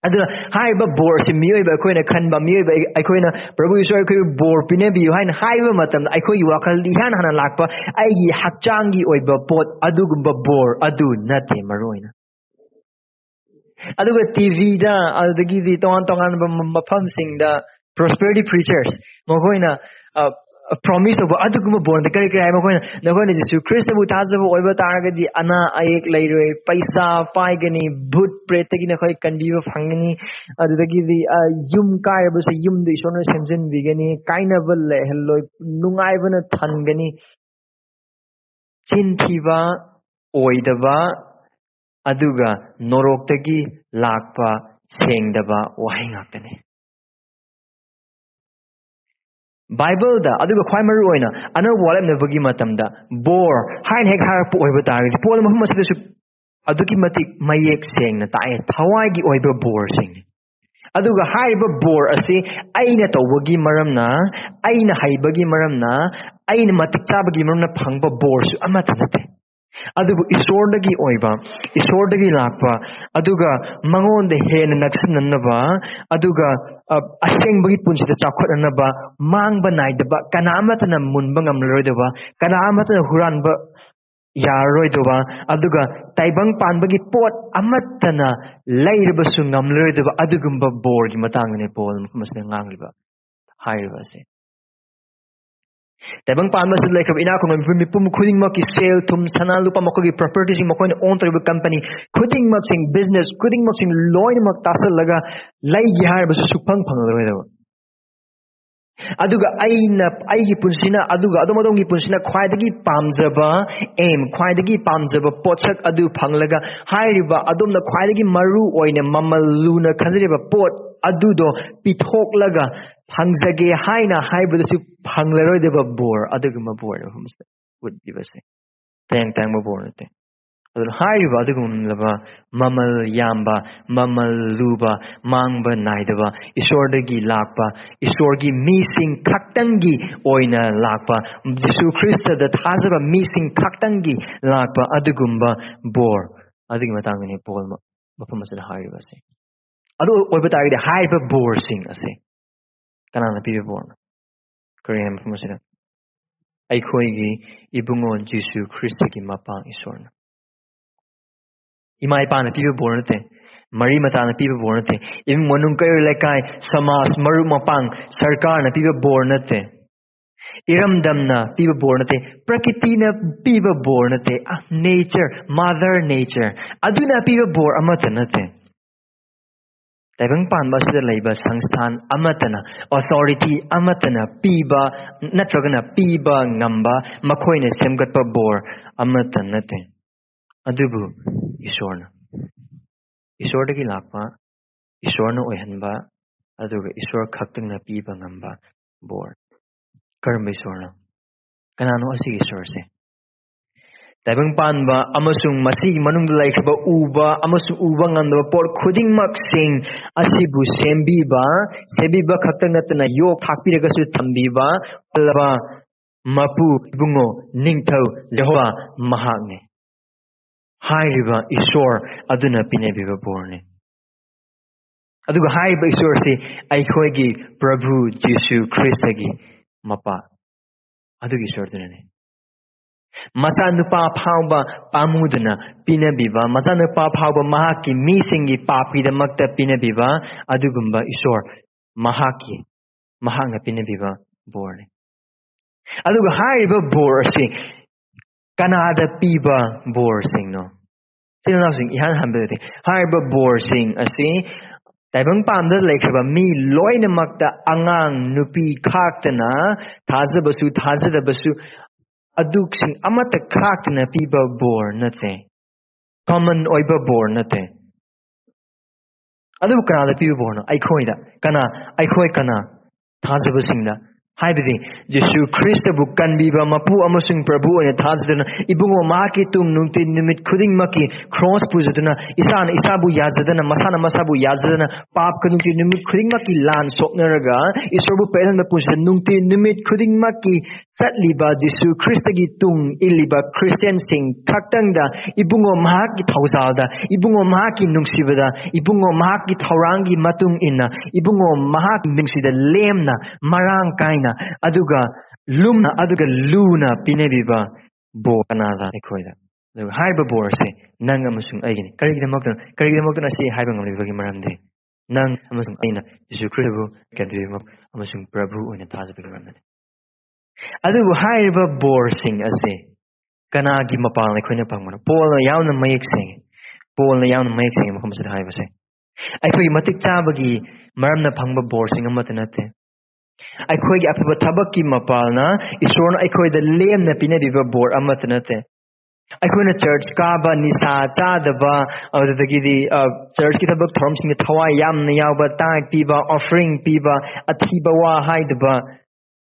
ꯑꯗꯨꯅ ꯍꯥꯏꯔꯤꯕ ꯕꯣꯔ ꯑꯁꯤ ꯃꯤꯑꯣꯏꯕ ꯑꯩꯈꯣꯏꯅ ꯈꯟꯕ, ꯃꯤꯑꯣꯏꯕ ꯑꯩ-, ꯑꯩꯈꯣꯏꯅ "ꯄ꯭ꯔꯚꯨ ꯏꯁꯣꯔ, ꯑꯩꯈꯣꯏꯕꯨ ꯕꯣꯔ ꯄꯤꯅꯕꯤꯌꯨ" ꯍꯥꯏꯅ ꯍꯥꯏꯕ ꯃꯇꯝꯗ, ꯑꯩꯈꯣꯏꯒꯤ ꯋꯥꯈꯜꯗꯤ ꯏꯍꯥꯟ ꯍꯥꯟꯅ ꯂꯥꯛꯄ ꯑꯩꯒꯤ ꯍꯛꯆꯥꯡꯒꯤ ꯑꯣꯏꯕ ꯄꯣꯠ, ꯑꯗꯨꯒꯨꯝꯕ ꯕꯣꯔ ꯑꯗꯨ ꯅꯠꯇꯦ ꯃꯔꯨ ꯑꯣꯏꯅ꯫ ꯑꯗꯨꯒ ꯇꯤꯚꯤꯗ, ꯑꯗꯨꯗꯒꯤꯗꯤ ꯇꯣꯉꯥꯟ ꯇꯣꯉꯥꯟꯕ ꯃ-, ꯃꯐꯝꯁꯤꯡꯗ prosperity preachers, ꯃꯈꯣꯏꯅ, ꯑ, ꯄ꯭ꯔꯣꯃꯤꯁ ꯇꯧꯕ ꯑꯗꯨꯒꯨꯝꯕ ꯕꯣꯔꯗ ꯀꯔꯤ ꯀꯔꯤ ꯍꯥꯏ? ꯃꯈꯣꯏꯅ, "ꯅꯈꯣꯏꯅ ꯖꯤꯁꯨ ꯈ꯭ꯔꯤꯁꯇꯕꯨ ꯊꯥꯖꯕ ꯑꯣꯏꯕ ꯇꯥꯔꯒꯗꯤ ꯑꯅꯥ ꯑꯌꯦꯛ ꯂꯩꯔꯣꯏ, ꯄꯩꯁꯥ ꯄꯥꯏꯒꯅꯤ, ꯚꯨꯠ ꯄ꯭ꯔꯦꯠꯇꯒꯤ ꯅꯈꯣꯏ ꯀꯟꯕꯤꯕ ꯐꯪꯒꯅꯤ, ꯑꯗꯨꯗꯒꯤꯗꯤ, ꯑ, ꯌꯨꯝ ꯀꯥꯏꯔꯕꯁꯨ ꯌꯨꯝꯗ ꯏꯁꯣꯔꯅ ꯁꯦꯝꯖꯤꯟꯕꯤꯒꯅꯤ, ꯀꯥꯏꯅꯕ ꯂꯩꯍꯜꯂꯣꯏ, ꯅꯨꯡꯉꯥꯏꯕꯅ ꯊꯟꯒꯅꯤ"꯫ ꯆꯤꯟ ꯊꯤꯕ, ꯑꯣꯏꯗꯕ, ꯑꯗꯨꯒ ꯅꯣꯔꯣꯛꯇꯒꯤ ꯂꯥꯛꯄ ꯁꯦꯡꯗꯕ ꯋꯥꯍꯩ ꯉꯥꯛꯇꯅꯤ꯫ ꯕꯥꯏꯕꯜꯗ, ꯑꯗꯨꯒ ꯈ꯭ꯋꯥꯏ ꯃꯔꯨ ꯑꯣꯏꯅ ꯑꯅꯧꯕ ꯋꯥꯔꯦꯞꯅꯕꯒꯤ ꯃꯇꯝꯗ ꯕꯣꯔ ꯍꯥꯏꯅ ꯍꯦꯛ ꯍꯥꯏꯔꯛꯄ ꯑꯣꯏꯕ ꯇꯥꯔꯒꯗꯤ, ꯄꯣꯜ ꯃꯐꯝ ꯑꯁꯤꯗꯁꯨ ꯑꯗꯨꯛꯀꯤ ꯃꯇꯤꯛ ꯃꯌꯦꯛ ꯁꯦꯡꯅ ꯇꯥꯛꯑꯦ, ꯊꯋꯥꯏꯒꯤ ꯑꯣꯏꯕ ꯕꯣꯔꯁꯤꯡꯅꯤ꯫ ꯑꯗꯨꯒ ꯍꯥꯏꯔꯤꯕ ꯕꯣꯔ ꯑꯁꯤ ꯑꯩꯅ ꯇꯧꯕꯒꯤ ꯃꯔꯝꯅ, ꯑꯩꯅ ꯍꯩꯕꯒꯤ ꯃꯔꯝꯅ, ꯑꯩꯅ ꯃꯇꯤꯛ ꯆꯥꯕꯒꯤ ꯃꯔꯝꯅ ꯐꯪꯕ ꯕꯣꯔꯁꯨ ꯑꯃꯠꯇ ꯅꯠꯇꯦ꯫ ꯑꯗꯨꯕꯨ ꯏꯁꯣꯔꯗꯒꯤ ꯑꯣꯏꯕ, ꯏꯁꯣꯔꯗꯒꯤ ꯂꯥꯛꯄ, ꯑꯗꯨꯒ ꯃꯉꯣꯟꯗ ꯍꯦꯟꯅ ꯅꯛꯁꯤꯟꯅꯅꯕ, ꯑꯗꯨꯒ, ꯑ, ꯑꯁꯦꯡꯕꯒꯤ ꯄꯨꯟꯁꯤꯗ ꯆꯥꯎꯈꯠꯅꯅꯕ, ꯃꯥꯡꯕ ꯅꯥꯏꯗꯕ, ꯀꯅꯥ ꯑꯃꯠꯇꯅ ꯃꯨꯟꯕ ꯉꯝꯂꯔꯣꯏꯗꯕ, ꯀꯅꯥ ꯑꯃꯠꯇꯅ ꯍꯨꯔꯥꯟꯕ ꯌꯥꯔꯔꯣꯏꯗꯕ, ꯑꯗꯨꯒ ꯇꯥꯏꯕꯪ ꯄꯥꯟꯕꯒꯤ ꯄꯣꯠ ꯑꯃꯠꯇꯅ ꯂꯩꯔꯕꯁꯨ ꯉꯝꯂꯔꯣꯏꯗꯕ ꯑꯗꯨꯒꯨꯝꯕ ꯕꯣꯔꯒꯤ ꯃꯇꯥꯡꯗꯅꯦ ꯄꯣꯜ ꯃꯐꯝ ꯑꯁꯤꯗ ꯉꯥꯡꯂꯤꯕ, ꯍꯥꯏꯔꯤꯕ ꯑꯁꯦ꯫ ꯇꯥꯏꯕꯪ ꯄꯥꯟꯕꯁꯤꯗ ꯂꯩꯈ꯭ꯔꯕ ꯏꯅꯥꯛ ꯈꯨꯟꯕ ꯃꯤꯄꯨꯝ, ꯃꯤꯄꯨꯝ ꯈꯨꯗꯤꯡꯃꯛꯀꯤ ꯁꯦꯜ ꯊꯨꯝ, ꯁꯅꯥ ꯂꯨꯄꯥ, ꯃꯈꯣꯏꯒꯤ ꯄ꯭ꯔꯣꯄꯔꯇꯤꯁꯤꯡ, ꯃꯈꯣꯏꯅ ꯑꯣꯟ ꯇꯧꯔꯤꯕ ꯀꯝꯄꯅꯤ ꯈꯨꯗꯤꯡꯃꯛꯁꯤꯡ, ꯕꯤꯖꯤꯅꯦꯁ ꯈꯨꯗꯤꯡꯃꯛꯁꯤꯡ ꯂꯣꯏꯅꯃꯛ ꯇꯥꯁꯜꯂꯒ ꯂꯩꯒꯦ ꯍꯥꯏꯔꯕꯁꯨ ꯁꯨꯛꯐꯪ ꯐꯪꯂꯔꯣꯏꯗꯕ꯫ ꯑꯗꯨꯒ ꯑꯩꯅ, ꯑꯩꯒꯤ ꯄꯨꯟꯁꯤꯅ, ꯑꯗꯨꯒ ꯑꯗꯣꯝ ꯑꯗꯣꯝꯒꯤ ꯄꯨꯟꯁꯤꯅ ꯈ꯭ꯋꯥꯏꯗꯒꯤ ꯄꯥꯝꯖꯕ ꯑꯦꯝ, ꯈ꯭ꯋꯥꯏꯗꯒꯤ ꯄꯥꯝꯖꯕ ꯄꯣꯠꯁꯛ ꯑꯗꯨ ꯐꯪꯂꯒ, ꯍꯥꯏꯔꯤꯕ ꯑꯗꯣꯝꯅ ꯈ꯭ꯋꯥꯏꯗꯒꯤ ꯃꯔꯨ ꯑꯣꯏꯅ ꯃꯃꯜ ꯂꯨꯅ ꯈꯟꯖꯔꯤꯕ ꯄꯣꯠ ꯑꯗꯨꯗꯣ ꯄꯤꯊꯣꯛꯂꯒ ꯐꯪꯖꯒꯦ ꯍꯥꯏꯅ ꯍꯥꯏꯕꯗꯁꯨ ꯐꯪꯂꯔꯣꯏꯗꯕ ꯕꯣꯔ, ꯑꯗꯨꯒꯨꯝꯕ ꯕꯣꯔ ꯃꯐꯝ ꯑꯁꯤꯗ ꯎꯠꯂꯤꯕꯁꯦ꯫ ꯇꯌꯥꯡ ꯇꯌꯥꯡꯕ ꯕꯣꯔ ꯅꯠꯇꯦ꯫ ꯑꯗꯨꯅ ꯍꯥꯏꯔꯤꯕ ꯑꯗꯨꯒꯨꯝꯂꯕ ꯃꯃꯜ ꯌꯥꯝꯕ, ꯃꯃꯜ ꯂꯨꯕ, ꯃꯥꯡꯕ ꯅꯥꯏꯗꯕ, ꯏꯁꯣꯔꯗꯒꯤ ꯂꯥꯛꯄ, ꯏꯁꯣꯔꯒꯤ ꯃꯤꯁꯤꯡ ꯈꯛꯇꯪꯒꯤ ꯑꯣꯏꯅ ꯂꯥꯛꯄ, ꯖꯤꯁꯨ ꯈ꯭ꯔꯤꯁꯇꯗ ꯊꯥꯖꯕ ꯃꯤꯁꯤꯡ ꯈꯛꯇꯪꯒꯤ ꯂꯥꯛꯄ ꯑꯗꯨꯒꯨꯝꯕ ꯕꯣꯔ ꯑꯗꯨꯒꯤ ꯃꯇꯥꯡꯗꯅꯤ ꯄꯣꯜ ꯃ-, ꯃꯐꯝ ꯑꯁꯤꯗ ꯍꯥꯏꯔꯤꯕ ꯑꯁꯤ꯫ ꯑꯗꯨ ꯑꯣꯏꯕ ꯇꯥꯔꯒꯗꯤ ꯍꯥꯏꯔꯤꯕ ꯕꯣꯔꯁꯤꯡ ꯑꯁꯤ ꯀꯅꯥꯅ ꯄꯤꯕ ꯕꯣꯔꯅꯣ? ꯀꯔꯤ ꯍꯥꯏꯕ ꯃꯐꯝ ꯑꯁꯤꯗ? ꯑꯩꯈꯣꯏꯒꯤ ꯏꯕꯨꯡꯉꯣ ꯖꯤꯁꯨ ꯈ꯭ꯔꯤꯁꯇꯒꯤ ꯃꯄꯥ ꯏꯁꯣꯔꯅ꯫ ꯏꯃꯥ ꯏꯄꯥꯅ ꯄꯤꯕ ꯕꯣꯔ ꯅꯠꯇꯦ, ꯃꯔꯤ ꯃꯇꯥꯅ ꯄꯤꯕ ꯕꯣꯔ ꯅꯠꯇꯦ, ꯏꯃꯨꯡ ꯃꯅꯨꯡ, ꯀꯩꯔꯣꯜ ꯂꯩꯀꯥꯏ, ꯁꯃꯥꯖ, ꯃꯔꯨꯞ ꯃꯄꯥꯡ, ꯁꯔꯀꯥꯔꯅ ꯄꯤꯕ ꯕꯣꯔ ꯅꯠꯇꯦ, ꯏꯔꯝꯗꯝꯅ ꯄꯤꯕ ꯕꯣꯔ ꯅꯠꯇꯦ, ꯄ꯭ꯔꯀꯤꯇꯤꯅ ꯄꯤꯕ ꯕꯣꯔ ꯅꯠꯇꯦ, ꯑ, ꯅꯦꯆꯔ, ꯃꯥꯗꯔ ꯅꯦꯆꯔ, ꯑꯗꯨꯅ ꯄꯤꯕ ꯕꯣꯔ ꯑꯃꯠꯇ ꯅꯠꯇꯦ꯫ ꯇꯥꯏꯕꯪ ꯄꯥꯟꯕ ꯑꯁꯤꯗ ꯂꯩꯕ ꯁꯪꯁꯊꯥꯟ ꯑꯃꯠꯇꯅ, ꯑꯣꯊꯣꯔꯤꯇꯤ ꯑꯃꯠꯇꯅ ꯄꯤꯕ ꯅꯠꯇ꯭ꯔꯒꯅ ꯄꯤꯕ ꯉꯝꯕ, ꯃꯈꯣꯏꯅ ꯁꯦꯝꯒꯠꯄ ꯕꯣꯔ ꯑꯃꯠꯇ ꯅꯠꯇꯦ꯫ ꯑꯗꯨꯕꯨ ꯏꯁꯣꯔꯅ, ꯏꯁꯣꯔꯗꯒꯤ ꯂꯥꯛꯄ, ꯏꯁꯣꯔꯅ ꯑꯣꯏꯍꯟꯕ, ꯑꯗꯨꯒ ꯏꯁꯣꯔ ꯈꯛꯇꯪꯅ ꯄꯤꯕ ꯉꯝꯕ ꯕꯣꯔ꯫ ꯀꯔꯝꯕ ꯏꯁꯣꯔꯅꯣ? ꯀꯅꯥꯅꯣ ꯑꯁꯤꯒꯤ ꯏꯁꯣꯔꯁꯦ? ꯇꯥꯏꯕꯪ ꯄꯥꯟꯕ ꯑꯃꯁꯨꯡ ꯃꯁꯤꯒꯤ ꯃꯅꯨꯡꯗ ꯂꯩꯈ꯭ꯔꯕ ꯎꯕ ꯑꯃꯁꯨꯡ ꯎꯕ ꯉꯝꯗꯕ ꯄꯣꯠ ꯈꯨꯗꯤꯡꯃꯛꯁꯤꯡ ꯑꯁꯤꯕꯨ ꯁꯦꯝꯕꯤꯕ, ꯁꯦꯝꯕꯤꯕ ꯈꯛꯇ ꯅꯠꯇꯅ ꯌꯣꯛ ꯊꯥꯛꯄꯤꯔꯒꯁꯨ ꯊꯝꯕꯤꯕ, ꯄꯜꯂꯕ ꯃꯄꯨ, ꯏꯕꯨꯡꯉꯣ, ꯅꯤꯡꯊꯧ ꯖꯦꯍꯣꯋꯥ ꯃꯍꯥꯛꯅꯤ꯫ ꯍꯥꯏꯔꯤꯕ ꯏꯁꯣꯔ ꯑꯗꯨꯅ ꯄꯤꯅꯕꯤꯕ ꯕꯣꯔꯅꯤ꯫ ꯑꯗꯨꯒ ꯍꯥꯏꯔꯤꯕ ꯏꯁꯣꯔꯁꯤ ꯑꯩꯈꯣꯏꯒꯤ ꯄ꯭ꯔꯚꯨ ꯖꯤꯁꯨ ꯈ꯭ꯔꯤꯁꯇꯒꯤ ꯃꯄꯥ, ꯑꯗꯨꯒꯤ ꯏꯁꯣꯔꯗꯨꯅꯅꯤ꯫ ꯃꯆꯥꯅꯨꯄꯥ ꯐꯥꯎꯕ ꯄꯥꯝꯃꯨꯗꯅ ꯄꯤꯅꯕꯤꯕ, ꯃꯆꯥꯅꯨꯄꯥ ꯐꯥꯎꯕ ꯃꯍꯥꯛꯀꯤ ꯃꯤꯁꯤꯡꯒꯤ ꯄꯥꯞꯀꯤꯗꯃꯛꯇ ꯄꯤꯅꯕꯤꯕ, ꯑꯗꯨꯒꯨꯝꯕ ꯏꯁꯣꯔ ꯃꯍꯥꯛꯀꯤ, ꯃꯍꯥꯛꯅ ꯄꯤꯅꯕꯤꯕ ꯕꯣꯔꯅꯤ꯫ ꯑꯗꯨꯒ ꯍꯥꯏꯔꯤꯕ ꯕꯣꯔ ꯑꯁꯤ ꯀꯅꯥꯗ ꯄꯤꯕ ꯕꯣꯔꯁꯤꯡꯅꯣ? ꯏꯆꯤꯜ ꯏꯅꯥꯎꯁꯤꯡ, ꯏꯍꯥꯟ ꯍꯥꯟꯕꯗꯗꯤ ꯍꯥꯏꯔꯤꯕ ꯕꯣꯔꯁꯤꯡ ꯑꯁꯤ ꯇꯥꯏꯕꯪ ꯄꯥꯟꯕꯗ ꯂꯩꯈ꯭ꯔꯕ ꯃꯤ ꯂꯣꯏꯅꯃꯛꯇ, ꯑꯉꯥꯡ ꯅꯨꯄꯤ ꯈꯥꯛꯇꯅ, ꯊꯥꯖꯕꯁꯨ ꯊꯥꯖꯗꯕꯁꯨ, ꯑꯗꯨꯁꯤꯡ ꯑꯃꯠꯇ ꯈꯥꯛꯇꯅ ꯄꯤꯕ ꯕꯣꯔ ꯅꯠꯇꯦ꯫ ꯀꯃꯟ ꯑꯣꯏꯕ ꯕꯣꯔ ꯅꯠꯇꯦ꯫ ꯑꯗꯨꯕꯨ ꯀꯅꯥꯗ ꯄꯤꯕ ꯕꯣꯔꯅꯣ? ꯑꯩꯈꯣꯏꯗ꯫ ꯀꯅꯥ? ꯑꯩꯈꯣꯏ ꯀꯅꯥ? ꯊꯥꯖꯕꯁꯤꯡꯗ꯫ ꯍꯥꯏꯕꯗꯤ ꯖꯤꯁꯨ ꯈ꯭ꯔꯤꯁꯇꯕꯨ ꯀꯟꯕꯤꯕ ꯃꯄꯨ ꯑꯃꯁꯨꯡ ꯄ꯭ꯔꯚꯨ ꯑꯣꯏꯅ ꯊꯥꯖꯗꯨꯅ, ꯏꯕꯨꯡꯉꯣ ꯃꯍꯥꯛꯀꯤ ꯇꯨꯡ ꯅꯨꯡꯇꯤ ꯅꯨꯃꯤꯠ ꯈꯨꯗꯤꯡꯃꯛꯀꯤ ꯀ꯭ꯔꯣꯁ ꯄꯨꯖꯗꯨꯅ, ꯏꯁꯥꯅ ꯏꯁꯥꯕꯨ ꯌꯥꯖꯗꯅ, ꯃꯁꯥꯅ ꯃꯁꯥꯕꯨ ꯌꯥꯖꯗꯅ, ꯄꯥꯞꯀ ꯅꯨꯡꯇꯤ ꯅꯨꯃꯤꯠ ꯈꯨꯗꯤꯡꯃꯛꯀꯤ ꯂꯥꯟ ꯁꯣꯛꯅꯔꯒ, ꯏꯁꯣꯔꯕꯨ ꯄꯦꯜꯍꯟꯕ ꯄꯨꯟꯁꯤꯗ ꯅꯨꯡꯇꯤ ꯅꯨꯃꯤꯠ ꯈꯨꯗꯤꯡꯃꯛꯀꯤ ꯆꯠꯂꯤꯕ ꯖꯤꯁꯨ ꯈ꯭ꯔꯤꯁꯇꯒꯤ ꯇꯨꯡ ꯏꯜꯂꯤꯕ ꯈ꯭ꯔꯤꯁꯇꯤꯌꯥꯟꯁꯤꯡ ꯈꯛꯇꯪꯗ, ꯏꯕꯨꯡꯉꯣ ꯃꯍꯥꯛꯀꯤ ꯊꯧꯖꯥꯜꯗ, ꯏꯕꯨꯡꯉꯣ ꯃꯍꯥꯛꯀꯤ ꯅꯨꯡꯁꯤꯕꯗ, ꯏꯕꯨꯡꯉꯣ ꯃꯍꯥꯛꯀꯤ ꯊꯧꯔꯥꯡꯒꯤ ꯃꯇꯨꯡ ꯏꯟꯅ, ꯏꯕꯨꯡꯉꯣ ꯃꯍꯥꯛꯀꯤ ꯅꯨꯡꯁꯤꯗ ꯂꯦꯝꯅ, ꯃꯔꯥꯡ ꯀꯥꯏꯅ, ꯑꯗꯨꯒ ꯂꯨꯝꯅ, ꯑꯗꯨꯒ ꯂꯨꯅ ꯄꯤꯅꯕꯤꯕ ꯕꯣꯔ ꯀꯅꯥꯗ? ꯑꯩꯈꯣꯏꯗ꯫ ꯑꯗꯨꯒ ꯍꯥꯏꯔꯤꯕ ꯕꯣꯔꯁꯦ ꯅꯪ ꯑꯃꯁꯨꯡ ꯑꯩꯒꯤꯅꯤ꯫ ꯀꯔꯤꯒꯤꯗꯃꯛꯇꯅꯣ? ꯀꯔꯤꯒꯤꯗꯃꯛꯇꯅ ꯁꯤ ꯍꯥꯏꯕ ꯉꯝꯂꯤꯕꯒꯤ ꯃꯔꯝꯗꯤ ꯅꯪ ꯑꯃꯁꯨꯡ ꯑꯩꯅ ꯖꯤꯁꯨ ꯈ꯭ꯔꯤꯁꯇꯕꯨ ꯀꯟꯕꯤꯕ ꯑꯃꯁꯨꯡ ꯄ꯭ꯔꯚꯨ ꯑꯣꯏꯅ ꯊꯥꯖꯕꯒꯤ ꯃꯔꯝꯗꯅꯤ꯫ ꯑꯗꯨꯕꯨ ꯍꯥꯏꯔꯤꯕ ꯕꯣꯔꯁꯤꯡ ꯑꯁꯤ ꯀꯅꯥꯒꯤ ꯃꯄꯥꯜꯅ ꯑꯩꯈꯣꯏꯅ ꯐꯪꯕꯅꯣ? ꯄꯣꯜꯅ ꯌꯥꯝꯅ ꯃꯌꯦꯛ ꯁꯦꯡꯉꯤ꯫ ꯄꯣꯜꯅ ꯌꯥꯝꯅ ꯃꯌꯦꯛ ꯁꯦꯡꯉꯤ ꯃꯐꯝ ꯑꯁꯤꯗ ꯍꯥꯏꯕꯁꯦ꯫ ꯑꯩꯈꯣꯏꯒꯤ ꯃꯇꯤꯛ ꯆꯥꯕꯒꯤ ꯃꯔꯝꯅ ꯐꯪꯕ ꯕꯣꯔꯁꯤꯡ ꯑꯃꯠꯇ ꯅꯠꯇꯦ꯫ ꯑꯩꯈꯣꯏꯒꯤ ꯑꯐꯕ ꯊꯕꯛꯀꯤ ꯃꯄꯥꯜꯅ ꯏꯁꯣꯔꯅ ꯑꯩꯈꯣꯏꯗ ꯂꯦꯝꯅ ꯄꯤꯅꯕꯤꯕ ꯕꯣꯔ ꯑꯃꯠꯇ ꯅꯠꯇꯦ꯫ ꯑꯩꯈꯣꯏꯅ ꯆꯔꯆ ꯀꯥꯕ, ꯅꯤꯁꯥ ꯆꯥꯗꯕ, ꯑꯗꯨꯗꯒꯤꯗꯤ, ꯑ, ꯆꯔꯆꯀꯤ ꯊꯕꯛ ꯊꯧꯔꯝꯁꯤꯡꯗ ꯊꯋꯥꯏ ꯌꯥꯝꯅ ꯌꯥꯎꯕ, ꯇꯥꯏꯠ ꯄꯤꯕ, ꯑꯣꯐꯔꯤꯡ ꯄꯤꯕ, ꯑꯊꯤꯕ ꯋꯥ ꯍꯥꯏꯗꯕ,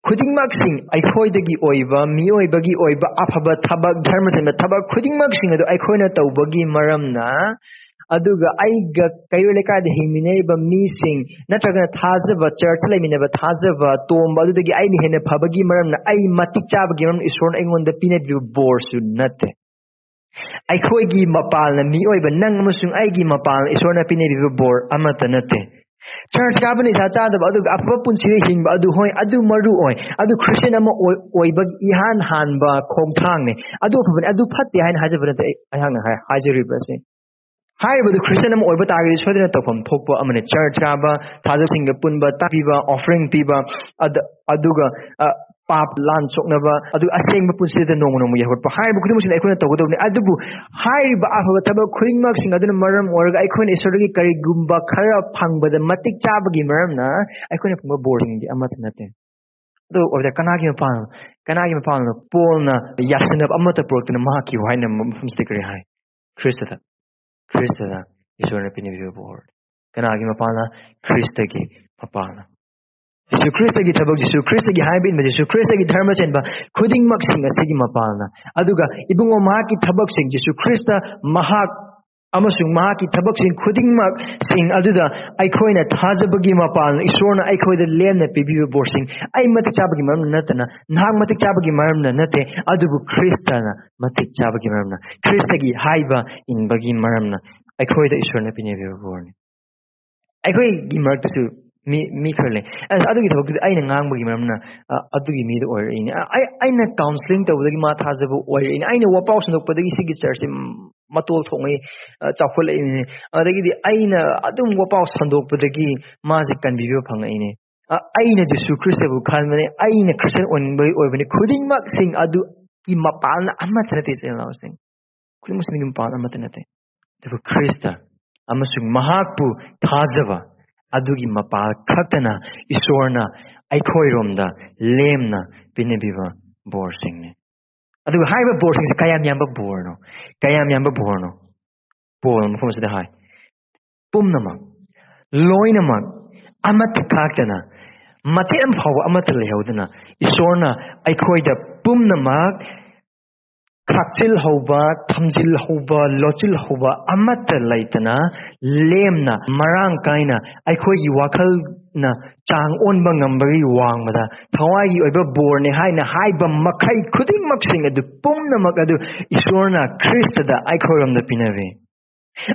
ꯈꯨꯗꯤꯡꯃꯛꯁꯤꯡ ꯑꯩꯈꯣꯏꯗꯒꯤ ꯑꯣꯏꯕ, ꯃꯤꯑꯣꯏꯕꯒꯤ ꯑꯣꯏꯕ ꯑꯐꯕ ꯊꯕꯛ, ꯙꯔꯃ ꯆꯦꯟꯕ ꯊꯕꯛ ꯈꯨꯗꯤꯡꯃꯛꯁꯤꯡ ꯑꯗꯨ ꯑꯩꯈꯣꯏꯅ ꯇꯧꯕꯒꯤ ꯃꯔꯝꯅ, ꯑꯗꯨꯒ ꯑꯩꯒ ꯀꯩꯔꯣꯜ ꯂꯩꯀꯥꯏꯗ ꯍꯤꯡꯃꯤꯟꯅꯔꯤꯕ ꯃꯤꯁꯤꯡ, ꯅꯠꯇ꯭ꯔꯒꯅ ꯊꯥꯖꯕ, ꯆꯔꯆ ꯂꯩꯃꯤꯟꯅꯕ ꯊꯥꯖꯕ ꯇꯣꯝꯕ ꯑꯗꯨꯗꯒꯤ ꯑꯩꯅ ꯍꯦꯟꯅ ꯐꯕꯒꯤ ꯃꯔꯝꯅ, ꯑꯩ ꯃꯇꯤꯛ ꯆꯥꯕꯒꯤ ꯃꯔꯝꯅ ꯏꯁꯣꯔꯅ ꯑꯩꯉꯣꯟꯗ ꯄꯤꯅꯕꯤꯕ ꯕꯣꯔꯁꯨ ꯅꯠꯇꯦ꯫ ꯑꯩꯈꯣꯏꯒꯤ ꯃꯄꯥꯜꯅ, ꯃꯤꯑꯣꯏꯕ ꯅꯪ ꯑꯃꯁꯨꯡ ꯑꯩꯒꯤ ꯃꯄꯥꯜꯅ ꯏꯁꯣꯔꯅ ꯄꯤꯅꯕꯤꯕ ꯕꯣꯔ ꯑꯃꯠꯇ ꯅꯠꯇꯦ꯫ ꯆꯔꯆ ꯀꯥꯕ, ꯅꯤꯁꯥ ꯆꯥꯗꯕ, ꯑꯗꯨꯒ ꯑꯐꯕ ꯄꯨꯟꯁꯤꯗ ꯍꯤꯡꯕ, ꯑꯗꯨ ꯍꯣꯏ, ꯑꯗꯨ ꯃꯔꯨ ꯑꯣꯏ, ꯑꯗꯨ ꯈ꯭ꯔꯤꯁꯇꯤꯌꯟ ꯑꯃ ꯑꯣꯏ-, ꯑꯣꯏꯕꯒꯤ ꯏꯍꯥꯟ ꯍꯥꯟꯕ ꯈꯣꯡꯊꯥꯡꯅꯤ꯫ ꯑꯗꯨ ꯑꯐꯕꯅꯤ, ꯑꯗꯨ ꯐꯠꯇꯦ ꯍꯥꯏꯅ ꯍꯥꯏꯖꯕ ꯅꯠꯇꯦ꯫ ꯑꯩ, ꯑꯩꯍꯥꯛꯅ ꯍꯥꯏ-, ꯍꯥꯏꯖꯔꯤꯕ ꯑꯁꯤ, ꯍꯥꯏꯔꯤꯕꯗꯨ ꯈ꯭ꯔꯤꯁꯇꯤꯌꯟ ꯑꯃ ꯑꯣꯏꯕ ꯇꯥꯔꯒꯗꯤ ꯁꯣꯏꯗꯅ ꯇꯧꯐꯝ ꯊꯣꯛꯄ ꯑꯃꯅꯤ꯫ ꯆꯔꯆ ꯀꯥꯕ, ꯊꯥꯖꯕꯁꯤꯡꯒ ꯄꯨꯟꯕ, ꯇꯥꯛꯄꯤꯕ, ꯑꯣꯐꯔꯤꯡ ꯄꯤꯕ, ꯑꯗ-, ꯑꯗꯨꯒ, ꯑ, ꯄꯥꯞ ꯂꯥꯟ ꯁꯣꯛꯅꯕ, ꯑꯗꯨꯒ ꯑꯁꯦꯡꯕ ꯄꯨꯟꯁꯤꯗ ꯅꯣꯡꯃ ꯅꯣꯡꯃꯒꯤ ꯍꯧꯒꯠꯄ, ꯍꯥꯏꯔꯤꯕ ꯈꯨꯗꯤꯡꯃꯛꯁꯤꯗꯤ ꯑꯩꯈꯣꯏꯅ ꯇꯧꯒꯗꯕꯅꯤ꯫ ꯑꯗꯨꯕꯨ ꯍꯥꯏꯔꯤꯕ ꯑꯐꯕ ꯊꯕꯛ ꯈꯨꯗꯤꯡꯃꯛꯁꯤꯡ ꯑꯗꯨꯅ ꯃꯔꯝ ꯑꯣꯏꯔꯒ ꯑꯩꯈꯣꯏꯅ ꯏꯁꯣꯔꯗꯒꯤ ꯀꯔꯤꯒꯨꯝꯕ ꯈꯔ ꯐꯪꯕꯗ ꯃꯇꯤꯛ ꯆꯥꯕꯒꯤ ꯃꯔꯝꯅ ꯑꯩꯈꯣꯏꯅ ꯐꯪꯕ ꯕꯣꯔꯁꯤꯡꯗꯤ ꯑꯃꯠꯇ ꯅꯠꯇꯦ꯫ ꯑꯗꯨ ꯑꯣꯏꯔꯗꯤ ꯀꯅꯥꯒꯤ ꯃꯄꯥꯜꯅꯣ? ꯀꯅꯥꯒꯤ ꯃꯄꯥꯜꯅꯣ? ꯄꯣꯜꯅ ꯌꯥꯁꯤꯟꯅꯕ ꯑꯃꯠꯇ ꯄꯨꯔꯛꯇꯅ ꯃꯍꯥꯛꯀꯤ ꯋꯥꯍꯩꯅ ꯃꯐꯝꯁꯤꯗ ꯀꯔꯤ ꯍꯥꯏ? ꯈ꯭ꯔꯤꯁꯇꯗ, ꯈ꯭ꯔꯤꯁꯇꯗ ꯏꯁꯣꯔꯅ ꯄꯤꯅꯕꯤꯕ ꯕꯣꯔ꯫ ꯀꯅꯥꯒꯤ ꯃꯄꯥꯜꯅ? ꯈ꯭ꯔꯤꯁꯇꯒꯤ ꯃꯄꯥꯜꯅ꯫ ꯖꯤꯁꯨ ꯈ꯭ꯔꯤꯁꯇꯒꯤ ꯊꯕꯛ, ꯖꯤꯁꯨ ꯈ꯭ꯔꯤꯁꯇꯒꯤ ꯍꯥꯏꯕ ꯏꯟꯕ, ꯖꯤꯁꯨ ꯈ꯭ꯔꯤꯁꯇꯒꯤ ꯙꯔꯃ ꯆꯦꯟꯕ ꯈꯨꯗꯤꯡꯃꯛꯁꯤꯡ ꯑꯁꯤꯒꯤ ꯃꯄꯥꯜꯅ꯫ ꯑꯗꯨꯒ ꯏꯕꯨꯡꯉꯣ, ꯃꯍꯥꯛꯀꯤ ꯊꯕꯛꯁꯤꯡ, ꯖꯤꯁꯨ ꯈ꯭ꯔꯤꯁꯇ ꯃꯍꯥꯛ ꯑꯃꯁꯨꯡ ꯃꯍꯥꯛꯀꯤ ꯊꯕꯛꯁꯤꯡ ꯈꯨꯗꯤꯡꯃꯛꯁꯤꯡ ꯑꯗꯨꯗ ꯑꯩꯈꯣꯏꯅ ꯊꯥꯖꯕꯒꯤ ꯃꯄꯥꯜꯅ ꯏꯁꯣꯔꯅ ꯑꯩꯈꯣꯏꯗ ꯂꯦꯝꯅ ꯄꯤꯕꯤꯕ ꯕꯣꯔꯁꯤꯡ, ꯑꯩ ꯃꯇꯤꯛ ꯆꯥꯕꯒꯤ ꯃꯔꯝꯅ ꯅꯠꯇꯅ, ꯅꯍꯥꯛ ꯃꯇꯤꯛ ꯆꯥꯕꯒꯤ ꯃꯔꯝꯅ ꯅꯠꯇꯦ, ꯑꯗꯨꯕꯨ ꯈ꯭ꯔꯤꯁꯇꯅ ꯃꯇꯤꯛ ꯆꯥꯕꯒꯤ ꯃꯔꯝꯅ, ꯈ꯭ꯔꯤꯁꯇꯒꯤ ꯍꯥꯏꯕ ꯏꯟꯕꯒꯤ ꯃꯔꯝꯅ ꯑꯩꯈꯣꯏꯗ ꯏꯁꯣꯔꯅ ꯄꯤꯅꯕꯤꯕ ꯕꯣꯔꯅꯤ꯫ ꯑꯩꯈꯣꯏꯒꯤ ꯃꯔꯛꯇꯁꯨ ꯃꯤ, ꯃꯤ ꯈꯔ ꯂꯩ, "ꯑꯁ, ꯑꯗꯨꯒꯤ ꯊꯕꯛꯇꯨꯗꯤ ꯑꯩꯅ ꯉꯥꯡꯕꯒꯤ ꯃꯔꯝꯅ, ꯑ, ꯑꯗꯨꯒꯤ ꯃꯤꯗꯣ ꯑꯣꯏꯔꯛꯏꯅꯦ꯫ ꯑ, ꯑꯩ, ꯑꯩꯅ counselling ꯇꯧꯕꯗꯒꯤ ꯃꯥ ꯊꯥꯖꯕ ꯑꯣꯏꯔꯛꯏꯅꯦ꯫ ꯑꯩꯅ ꯋꯥꯄꯥꯎ ꯁꯟꯗꯣꯛꯄꯗꯒꯤ ꯁꯤꯒꯤ ꯆꯔꯆꯁꯦ ꯃꯇꯣꯜ ꯊꯣꯡꯉꯩ, ꯑ, ꯆꯥꯎꯈꯠꯂꯛꯏꯅꯦ꯫ ꯑꯗꯒꯤꯗꯤ ꯑꯩꯅ ꯑꯗꯨꯝ ꯋꯥꯄꯥꯎ ꯁꯟꯗꯣꯛꯄꯗꯒꯤ ꯃꯥꯁꯦ ꯀꯟꯕꯤꯕ ꯐꯪꯉꯛꯏꯅꯦ꯫ ꯑ, ꯑꯩꯅ ꯖꯤꯁꯨ ꯈ꯭ꯔꯤꯁꯇꯕꯨ ꯈꯟꯕꯅꯦ, ꯑꯩꯅ ꯈ꯭ꯔꯤꯁꯇꯤꯌꯟ ꯑꯣꯏꯅꯤꯡꯕꯒꯤ ꯑꯣꯏꯕꯅꯤ"꯫ ꯈꯨꯗꯤꯡꯃꯛꯁꯤꯡ ꯑꯗꯨꯒꯤ ꯃꯄꯥꯜꯅ ꯑꯃꯠꯇ ꯅꯠꯇꯦ, ꯏꯆꯤꯜ ꯏꯅꯥꯎꯁꯤꯡ꯫ ꯈꯨꯗꯤꯡꯃꯛꯁꯤꯡꯒꯤ ꯃꯄꯥꯜ ꯑꯃꯠꯇ ꯅꯠꯇꯦ꯫ ꯑꯗꯨꯕꯨ ꯈ꯭ꯔꯤꯁꯇ, ꯑꯃꯁꯨꯡ ꯃꯍꯥꯛꯄꯨ ꯊꯥꯖꯕ ꯑꯗꯨꯒꯤ ꯃꯄꯥ ꯈꯛꯇꯅ ꯏꯁꯣꯔꯅ ꯑꯩꯈꯣꯏꯔꯣꯝꯗ ꯂꯦꯝꯅ ꯄꯤꯅꯕꯤꯕ ꯕꯣꯔꯁꯤꯡꯅꯤ꯫ ꯑꯗꯨꯒ ꯍꯥꯏꯔꯤꯕ ꯕꯣꯔꯁꯤꯡꯁꯦ ꯀꯌꯥꯝ ꯌꯥꯝꯕ ꯕꯣꯔꯅꯣ? ꯀꯌꯥꯝ ꯌꯥꯝꯕ ꯕꯣꯔꯅꯣ? ꯄꯣꯜꯅ ꯃꯐꯝ ꯑꯁꯤꯗ ꯍꯥꯏ, ꯄꯨꯝꯅꯃꯛ, ꯂꯣꯏꯅꯃꯛ, ꯑꯃꯠꯇ ꯈꯥꯛꯇꯅ, ꯃꯆꯦꯠ ꯑꯃ ꯐꯥꯎꯕ ꯑꯃꯠꯇ ꯂꯩꯍꯧꯗꯅ, ꯏꯁꯣꯔꯅ ꯑꯩꯈꯣꯏꯗ ꯄꯨꯝꯅꯃꯛ ꯈꯥꯛꯆꯤꯜꯍꯧꯕ, ꯊꯝꯖꯤꯜꯍꯧꯕ, ꯂꯣꯠꯁꯤꯜꯍꯧꯕ ꯑꯃꯠꯇ ꯂꯩꯇꯅ, ꯂꯦꯝꯅ, ꯃꯔꯥꯡ ꯀꯥꯏꯅ, ꯑꯩꯈꯣꯏꯒꯤ ꯋꯥꯈꯜꯅ ꯆꯥꯡ ꯑꯣꯟꯕ ꯉꯝꯕꯒꯤ ꯋꯥꯡꯃꯗ ꯊꯋꯥꯏꯒꯤ ꯑꯣꯏꯕ ꯕꯣꯔꯅꯦ ꯍꯥꯏꯅ ꯍꯥꯏꯕ ꯃꯈꯩ ꯈꯨꯗꯤꯡꯃꯛꯁꯤꯡ ꯑꯗꯨ ꯄꯨꯝꯅꯃꯛ ꯑꯗꯨ ꯏꯁꯣꯔꯅ ꯈ꯭ꯔꯤꯁꯇꯗ ꯑꯩꯈꯣꯏꯔꯣꯝꯗ ꯄꯤꯅꯔꯦ꯫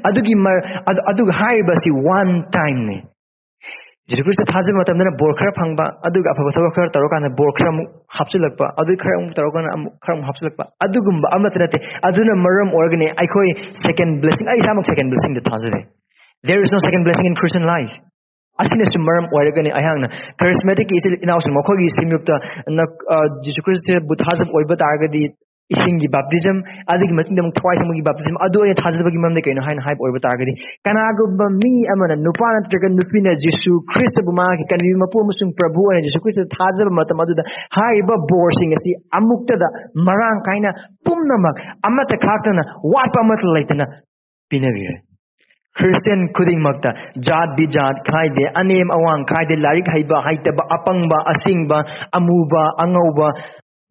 ꯑꯗꯨꯒꯤ ꯃ-, ꯑꯗꯨ, ꯑꯗꯨꯒ ꯍꯥꯏꯔꯤꯕꯁꯤ one time ꯅꯤ꯫ ꯖꯤꯁꯨ ꯈ꯭ꯔꯤꯁꯇ ꯊꯥꯖꯕ ꯃꯇꯝꯗꯅ ꯕꯣꯔ ꯈꯔ ꯐꯪꯕ, ꯑꯗꯨꯒ ꯑꯐꯕ ꯊꯕꯛ ꯈꯔ ꯇꯧꯔꯀꯥꯟꯗ ꯕꯣꯔ ꯈꯔ ꯑꯃꯨꯛ ꯍꯥꯞꯆꯤꯜꯂꯛꯄ, ꯑꯗꯨ ꯈꯔ ꯑꯃꯨꯛ ꯇꯧꯔꯀꯥꯟꯗ ꯑꯃꯨꯛ ꯈꯔ ꯑꯃꯨꯛ ꯍꯥꯞꯆꯤꯜꯂꯛꯄ, ꯑꯗꯨꯒꯨꯝꯕ ꯑꯃꯠꯇ ꯅꯠꯇꯦ꯫ ꯑꯗꯨꯅ ꯃꯔꯝ ꯑꯣꯏꯔꯒꯅꯤ ꯑꯩꯈꯣꯏ second blessing, ꯑꯩ ꯏꯁꯥꯃꯛ second blessing ꯗ ꯊꯥꯖꯗꯦ꯫ There is no second blessing in Christian life. ꯑꯁꯤꯅꯁꯨ ꯃꯔꯝ ꯑꯣꯏꯔꯒꯅꯤ ꯑꯩꯍꯥꯛꯅ charismatic ꯀꯤ ꯏꯆꯤꯜ ꯏꯅꯥꯎꯁꯤꯡ ꯃꯈꯣꯏꯒꯤ ꯁꯤꯡꯂꯨꯞꯇ ꯅ-, ꯑ, ꯖꯤꯁꯨ ꯈ꯭ꯔꯤꯁꯇꯕꯨ ꯊꯥꯖꯕ ꯑꯣꯏꯕ ꯇꯥꯔꯒꯗꯤ ꯏꯁꯤꯡꯒꯤ baptism, ꯑꯗꯨꯒꯤ ꯃꯇꯨꯡꯗ ꯑꯃꯨꯛ ꯊꯋꯥꯏ ꯁꯦꯡꯕꯒꯤ baptism, ꯑꯗꯨ ꯑꯣꯏꯅ ꯊꯥꯖꯕꯒꯤ ꯃꯔꯝꯗꯤ ꯀꯩꯅꯣ ꯍꯥꯏꯅ ꯍꯥꯏꯕ ꯑꯣꯏꯕ ꯇꯥꯔꯒꯗꯤ, ꯀꯅꯥꯒꯨꯝꯕ ꯃꯤ ꯑꯃꯅ, ꯅꯨꯄꯥ ꯅꯠꯇ꯭ꯔꯒ ꯅꯨꯄꯤꯅ ꯖꯤꯁꯨ ꯈ꯭ꯔꯤꯁꯇꯕꯨ ꯃꯍꯥꯛꯀꯤ ꯀꯟꯕꯤꯕ ꯃꯄꯨ ꯑꯃꯁꯨꯡ ꯄ꯭ꯔꯚꯨ ꯑꯣꯏꯅ ꯖꯤꯁꯨ ꯈ꯭ꯔꯤꯁꯇ ꯊꯥꯖꯕ ꯃꯇꯝ ꯑꯗꯨꯗ, ꯍꯥꯏꯔꯤꯕ ꯕꯣꯔꯁꯤꯡ ꯑꯁꯤ ꯑꯃꯨꯛꯇꯗ ꯃꯔꯥꯡ ꯀꯥꯏꯅ ꯄꯨꯝꯅꯃꯛ ꯑꯃꯠꯇ ꯈꯥꯛꯇꯅ ꯋꯥꯠꯄ ꯑꯃꯠꯇ ꯂꯩꯇꯅ ꯄꯤꯅꯕꯤꯔꯦ꯫ ꯈ꯭ꯔꯤꯁꯇꯤꯌꯥꯟ ꯈꯨꯗꯤꯡꯃꯛꯇ ꯖꯥꯠ ꯕꯤꯖꯥꯠ ꯈꯥꯏꯗꯦ, ꯑꯅꯦꯝ ꯑꯋꯥꯡ ꯈꯥꯏꯗꯦ, ꯂꯥꯏꯔꯤꯛ ꯍꯩꯕ ꯍꯩꯇꯕ, ꯑꯄꯪꯕ ꯑꯁꯤꯡꯕ, ꯑꯃꯨꯕ ꯑꯉꯧꯕ,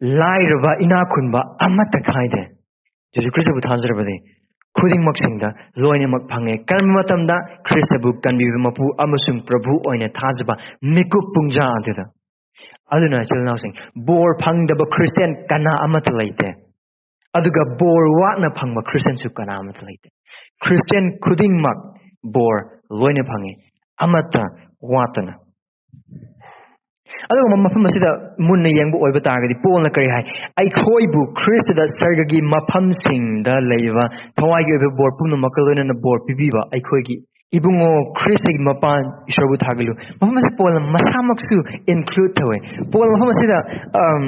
ꯂꯥꯏꯔꯕ ꯏꯅꯥꯛ ꯈꯨꯟꯕ ꯑꯃꯠꯇ ꯈꯥꯏꯗꯦ꯫ ꯖꯤꯁꯨ ꯈ꯭ꯔꯤꯁꯇꯕꯨ ꯊꯥꯖꯔꯕꯗꯤ ꯈꯨꯗꯤꯡꯃꯛꯁꯤꯡꯗ ꯂꯣꯏꯅꯃꯛ ꯐꯪꯉꯦ꯫ ꯀꯔꯝꯕ ꯃꯇꯝꯗ? ꯈ꯭ꯔꯤꯁꯇꯕꯨ ꯀꯟꯕꯤꯕ ꯃꯄꯨ ꯑꯃꯁꯨꯡ ꯄ꯭ꯔꯚꯨ ꯑꯣꯏꯅ ꯊꯥꯖꯕ ꯃꯤꯀꯨꯞ ꯄꯨꯡꯖꯥ ꯑꯗꯨꯗ꯫ ꯑꯗꯨꯅ ꯏꯆꯤꯜ ꯏꯅꯥꯎꯁꯤꯡ, ꯕꯣꯔ ꯐꯪꯗꯕ ꯈ꯭ꯔꯤꯁꯇꯤꯌꯥꯟ ꯀꯅꯥ ꯑꯃꯠꯇ ꯂꯩꯇꯦ꯫ ꯑꯗꯨꯒ ꯕꯣꯔ ꯋꯥꯠꯅ ꯐꯪꯕ ꯈ꯭ꯔꯤꯁꯇꯤꯌꯥꯟꯁꯨ ꯀꯅꯥ ꯑꯃꯠꯇ ꯂꯩꯇꯦ꯫ ꯈ꯭ꯔꯤꯁꯇꯤꯌꯥꯟ ꯈꯨꯗꯤꯡꯃꯛ ꯕꯣꯔ ꯂꯣꯏꯅ ꯐꯪꯉꯤ, ꯑꯃꯠꯇ ꯋꯥꯠꯇꯅ꯫ ꯑꯗꯨꯒꯨꯝꯕ ꯃꯐꯝ ꯑꯁꯤꯗ ꯃꯨꯟꯅ ꯌꯦꯡꯕ ꯑꯣꯏꯕ ꯇꯥꯔꯒꯗꯤ, ꯄꯣꯜꯅ ꯀꯔꯤ ꯍꯥꯏ? ꯑꯩꯈꯣꯏꯕꯨ ꯈ꯭ꯔꯤꯁꯇꯗ ꯁꯔꯒꯒꯤ ꯃꯐꯝꯁꯤꯡꯗ ꯂꯩꯕ ꯊꯋꯥꯏꯒꯤ ꯑꯣꯏꯕ ꯕꯣꯔ ꯄꯨꯝꯅꯃꯛꯀ ꯂꯣꯏꯅꯅ ꯕꯣꯔ ꯄꯤꯕꯤꯕ ꯑꯩꯈꯣꯏꯒꯤ ꯏꯕꯨꯡꯉꯣ, ꯈ꯭ꯔꯤꯁꯇꯒꯤ ꯃꯄꯥꯟ ꯏꯁꯣꯔꯕꯨ ꯊꯥꯒꯠꯂꯨ꯫ ꯃꯐꯝ ꯑꯁꯤꯗ ꯄꯣꯜꯅ ꯃꯁꯥꯃꯛꯁꯨ include ꯇꯧꯋꯦ꯫ ꯄꯣꯜ ꯃꯐꯝ ꯑꯁꯤꯗ, ꯑꯝ,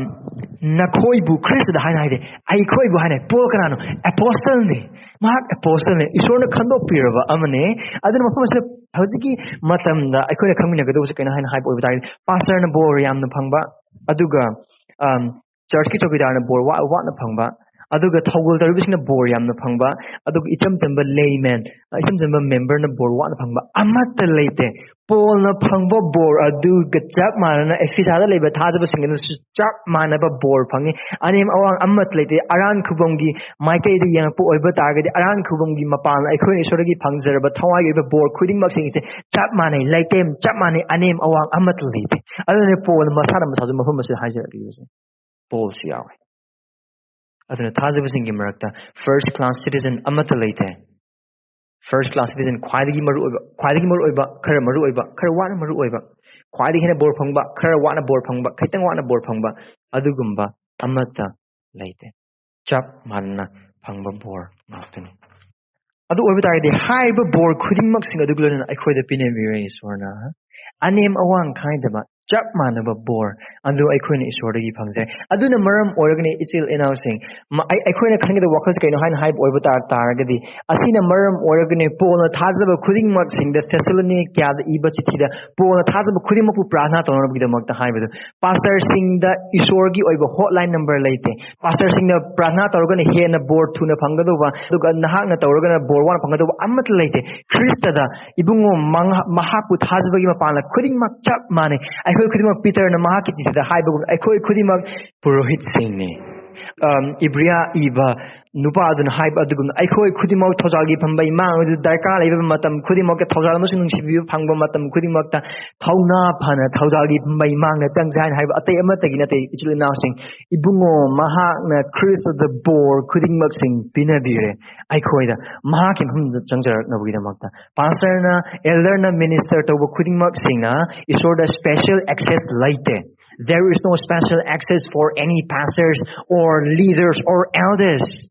"ꯅꯈꯣꯏꯕꯨ" ꯈ꯭ꯔꯤꯁꯇꯗ ꯍꯥꯏꯅ ꯍꯥꯏꯗꯦ, "ꯑꯩꯈꯣꯏꯕꯨ" ꯍꯥꯏꯅ꯫ ꯄꯣꯜ ꯀꯅꯥꯅꯣ? ꯑꯦꯄꯣꯁꯇꯜꯅꯤ꯫ ꯃꯍꯥꯛ ꯑꯦꯄꯣꯁꯇꯜꯅꯤ, ꯏꯁꯣꯔꯅ ꯈꯟꯗꯣꯛꯄꯤꯔꯕ ꯑꯃꯅꯤ꯫ ꯑꯗꯨꯅ ꯃꯐꯝ ꯑꯁꯤꯗ ꯍꯧꯖꯤꯛꯀꯤ ꯃꯇꯝꯗ ꯑꯩꯈꯣꯏꯅ ꯈꯪꯃꯤꯟꯅꯒꯗꯧꯕꯁꯦ ꯀꯩꯅꯣ ꯍꯥꯏꯅ ꯍꯥꯏꯕ ꯑꯣꯏꯕ ꯇꯥꯔꯒꯗꯤ, ꯄꯥꯁꯇꯔꯅ ꯕꯣꯔ ꯌꯥꯝꯅ ꯐꯪꯕ, ꯑꯗꯨꯒ, ꯑꯝ, ꯆꯔꯆꯀꯤ ꯆꯧꯀꯤꯗꯥꯔꯅ ꯕꯣꯔ ꯋꯥ-, ꯋꯥꯠꯅ ꯐꯪꯕ, ꯑꯗꯨꯒ ꯊꯧꯒꯜ ꯇꯧꯔꯤꯕꯁꯤꯡꯅ ꯕꯣꯔ ꯌꯥꯝꯅ ꯐꯪꯕ, ꯑꯗꯨꯒ ꯏꯆꯝ ꯆꯝꯕ layman, ꯏꯆꯝ ꯆꯝꯕ memberꯅ ꯕꯣꯔ ꯋꯥꯠꯅ ꯐꯪꯕ ꯑꯃꯠꯇ ꯂꯩꯇꯦ꯫ ꯄꯣꯜꯅ ꯐꯪꯕ ꯕꯣꯔ ꯑꯗꯨꯒ ꯆꯞ ꯃꯥꯟꯅꯅ ꯑꯦꯐꯤꯁꯥꯗ ꯂꯩꯕ ꯊꯥꯖꯕꯁꯤꯡ ꯑꯗꯨꯁꯨ ꯆꯞ ꯃꯥꯟꯅꯕ ꯕꯣꯔ ꯐꯪꯉꯤ꯫ ꯑꯅꯦꯝ ꯑꯋꯥꯡ ꯑꯃꯠꯇ ꯂꯩꯇꯦ꯫ ꯑꯔꯥꯟ ꯈꯨꯕꯝꯒꯤ ꯃꯥꯏꯀꯩꯗ ꯌꯦꯡꯉꯛꯄ ꯑꯣꯏꯕ ꯇꯥꯔꯒꯗꯤ, ꯑꯔꯥꯟ ꯈꯨꯕꯝꯒꯤ ꯃꯄꯥꯟꯗ ꯑꯩꯈꯣꯏꯅ ꯏꯁꯣꯔꯗꯒꯤ ꯐꯪꯖꯔꯕ ꯊꯋꯥꯏꯒꯤ ꯑꯣꯏꯕ ꯕꯣꯔ ꯈꯨꯗꯤꯡꯃꯛꯁꯤꯡꯁꯦ ꯆꯞ ꯃꯥꯟꯅꯩ, ꯂꯩꯇꯦ, ꯆꯞ ꯃꯥꯟꯅꯩ, ꯑꯅꯦꯝ ꯑꯋꯥꯡ ꯑꯃꯠꯇ ꯂꯩꯇꯦ꯫ ꯑꯗꯨꯅ ꯄꯣꯜꯅ ꯃꯁꯥꯅ ꯃꯁꯥꯁꯨ ꯃꯐꯝ ꯑꯁꯤꯗ ꯍꯥꯏꯖꯔꯛꯂꯤꯕꯁꯦ꯫ ꯄꯣꯜꯁꯨ ꯌꯥꯎꯋꯦ꯫ ꯑꯗꯨꯅ ꯊꯥꯖꯕꯁꯤꯡꯒꯤ ꯃꯔꯛꯇ first class citizen ꯑꯃꯠꯇ ꯂꯩꯇꯦ꯫ First class citizen ꯈ꯭ꯋꯥꯏꯗꯒꯤ ꯃꯔꯨ ꯑꯣꯏꯕ, ꯈ꯭ꯋꯥꯏꯗꯒꯤ ꯃꯔꯨ ꯑꯣꯏꯕ, ꯈꯔ ꯃꯔꯨ ꯑꯣꯏꯕ, ꯈꯔ ꯋꯥꯅ ꯃꯔꯨ ꯑꯣꯏꯕ, ꯈ꯭ꯋꯥꯏꯗꯒꯤ ꯍꯦꯟꯅ ꯕꯣꯔ ꯐꯪꯕ, ꯈꯔ ꯋꯥꯅ ꯕꯣꯔ ꯐꯪꯕ, ꯈꯤꯇꯪ ꯋꯥꯅ ꯕꯣꯔ ꯐꯪꯕ, ꯑꯗꯨꯒꯨꯝꯕ ꯑꯃꯠꯇ ꯂꯩꯇꯦ꯫ ꯆꯞ ꯃꯥꯟꯅꯅ ꯐꯪꯕ ꯕꯣꯔ ꯉꯥꯛꯇꯅꯤ꯫ ꯑꯗꯨ ꯑꯣꯏꯕ ꯇꯥꯔꯒꯗꯤ, ꯍꯥꯏꯔꯤꯕ ꯕꯣꯔ ꯈꯨꯗꯤꯡꯃꯛꯁꯤꯡ ꯑꯗꯨꯒꯤ ꯂꯣꯏꯅꯅ ꯑꯩꯈꯣꯏꯗ ꯄꯤꯅꯕꯤꯔꯦ ꯏꯁꯣꯔꯅ꯫ ꯑꯅꯦꯝ ꯑꯋꯥꯡ ꯈꯥꯏꯗꯕ ꯆꯞ ꯃꯥꯟꯅꯕ ꯕꯣꯔ ꯑꯗꯨ ꯑꯩꯈꯣꯏꯅ ꯏꯁꯣꯔꯗꯒꯤ ꯐꯪꯖꯩ꯫ ꯑꯗꯨꯅ ꯃꯔꯝ ꯑꯣꯏꯔꯒꯅꯤ, ꯏꯆꯤꯜ ꯏꯅꯥꯎꯁꯤꯡ, ꯃ-, ꯑꯩ-, ꯑꯩꯈꯣꯏꯅ ꯈꯪꯒꯗꯕ ꯋꯥꯈꯜꯁꯦ ꯀꯩꯅꯣ ꯍꯥꯏꯅ ꯍꯥꯏꯕ ꯑꯣꯏꯕ ꯇꯥ-, ꯇꯥꯔꯒꯗꯤ, ꯑꯁꯤꯅ ꯃꯔꯝ ꯑꯣꯏꯔꯒꯅꯤ ꯄꯣꯜꯅ ꯊꯥꯖꯕ ꯈꯨꯗꯤꯡꯃꯛꯁꯤꯡꯗ, ꯊꯦꯁꯥꯂꯣꯅꯤꯀꯥꯗ ꯏꯕ ꯆꯤꯊꯤꯗ ꯄꯣꯜꯅ ꯊꯥꯖꯕ ꯈꯨꯗꯤꯡꯃꯛꯄꯨ ꯄ꯭ꯔꯥꯔꯊꯅꯥ ꯇꯧꯅꯕꯒꯤꯗꯃꯛꯇ ꯍꯥꯏꯕꯗꯨ꯫ ꯄꯥꯁꯇꯔꯁꯤꯡꯗ ꯏꯁꯣꯔꯒꯤ ꯑꯣꯏꯕ hotline number ꯂꯩꯇꯦ꯫ ꯄꯥꯁꯇꯔꯁꯤꯡꯅ ꯄ꯭ꯔꯥꯔꯊꯅꯥ ꯇꯧꯔꯒꯅ ꯍꯦꯟꯅ ꯕꯣꯔ ꯊꯨꯅ ꯐꯪꯒꯗꯧꯕ, ꯑꯗꯨꯒ ꯅꯍꯥꯛꯅ ꯇꯧꯔꯒꯅ ꯕꯣꯔ ꯋꯥꯅ ꯐꯪꯒꯗꯧꯕ ꯑꯃꯠꯇ ꯂꯩꯇꯦ꯫ ꯈ꯭ꯔꯤꯁꯇꯗ, ꯏꯕꯨꯡꯉꯣ, ꯃꯉꯥ-, ꯃꯍꯥꯛꯄꯨ ꯊꯥꯖꯕꯒꯤ ꯃꯄꯥꯟꯅ ꯈꯨꯗꯤꯡꯃꯛ ꯆꯞ ꯃꯥꯟꯅꯩ꯫ ꯑꯩꯈꯣꯏ ꯈꯨꯗꯤꯡꯃꯛ, ꯄꯤꯇꯔꯅ ꯃꯍꯥꯛꯀꯤ ꯆꯤꯊꯤꯗ ꯍꯥꯏꯕꯒꯨꯝ, ꯑꯩꯈꯣꯏ ꯈꯨꯗꯤꯡꯃꯛ ꯄꯨꯔꯣꯍꯤꯠꯁꯤꯡꯅꯤ꯫ ꯑꯝ, ꯏꯕ꯭ꯔꯤꯌꯥ ꯏꯕ ꯅꯨꯄꯥ ꯑꯗꯨꯅ ꯍꯥꯏꯕ ꯑꯗꯨꯒꯨꯝꯅ, ꯑꯩꯈꯣꯏ ꯈꯨꯗꯤꯡꯃꯛ ꯊꯧꯖꯥꯜꯒꯤ ꯐꯝꯕ ꯏꯃꯥꯡ ꯑꯗꯨ ꯗꯔꯀꯥꯔ ꯂꯩꯕ ꯃꯇꯝ ꯈꯨꯗꯤꯡꯃꯛꯇ, ꯊꯧꯖꯥꯜ ꯑꯃꯁꯨꯡ ꯅꯨꯡꯁꯤꯕꯤꯕ ꯐꯪꯕ ꯃꯇꯝ ꯈꯨꯗꯤꯡꯃꯛꯇ ꯊꯧꯅꯥ ꯐꯅ ꯊꯧꯖꯥꯜꯒꯤ ꯐꯝꯕ ꯏꯃꯥꯡꯗ ꯆꯪꯁꯦ ꯍꯥꯏꯅ ꯍꯥꯏꯕ ꯑꯇꯩ ꯑꯃꯠꯇꯒꯤ ꯅꯠꯇꯦ, ꯏꯆꯤꯜ ꯏꯅꯥꯎꯁꯤꯡ꯫ ꯏꯕꯨꯡꯉꯣ, ꯃꯍꯥꯛꯅ ꯈ꯭ꯔꯤꯁꯇꯗ ꯕꯣꯔ ꯈꯨꯗꯤꯡꯃꯛꯁꯤꯡ ꯄꯤꯅꯕꯤꯔꯦ꯫ ꯑꯩꯈꯣꯏꯗ ꯃꯍꯥꯛꯀꯤ ꯃꯐꯝꯗ ꯆꯪꯖꯔꯛꯅꯕꯒꯤꯗꯃꯛꯇ ꯄꯥꯁꯇꯔꯅ, ꯑꯦꯜꯗꯔꯅ, ꯃꯤꯅꯤꯁꯇꯔ ꯇꯧꯕ ꯈꯨꯗꯤꯡꯃꯛꯁꯤꯡꯅ ꯏꯁꯣꯔꯗ special access ꯂꯩꯇꯦ꯫ There is no special access for any pastors or leaders or elders.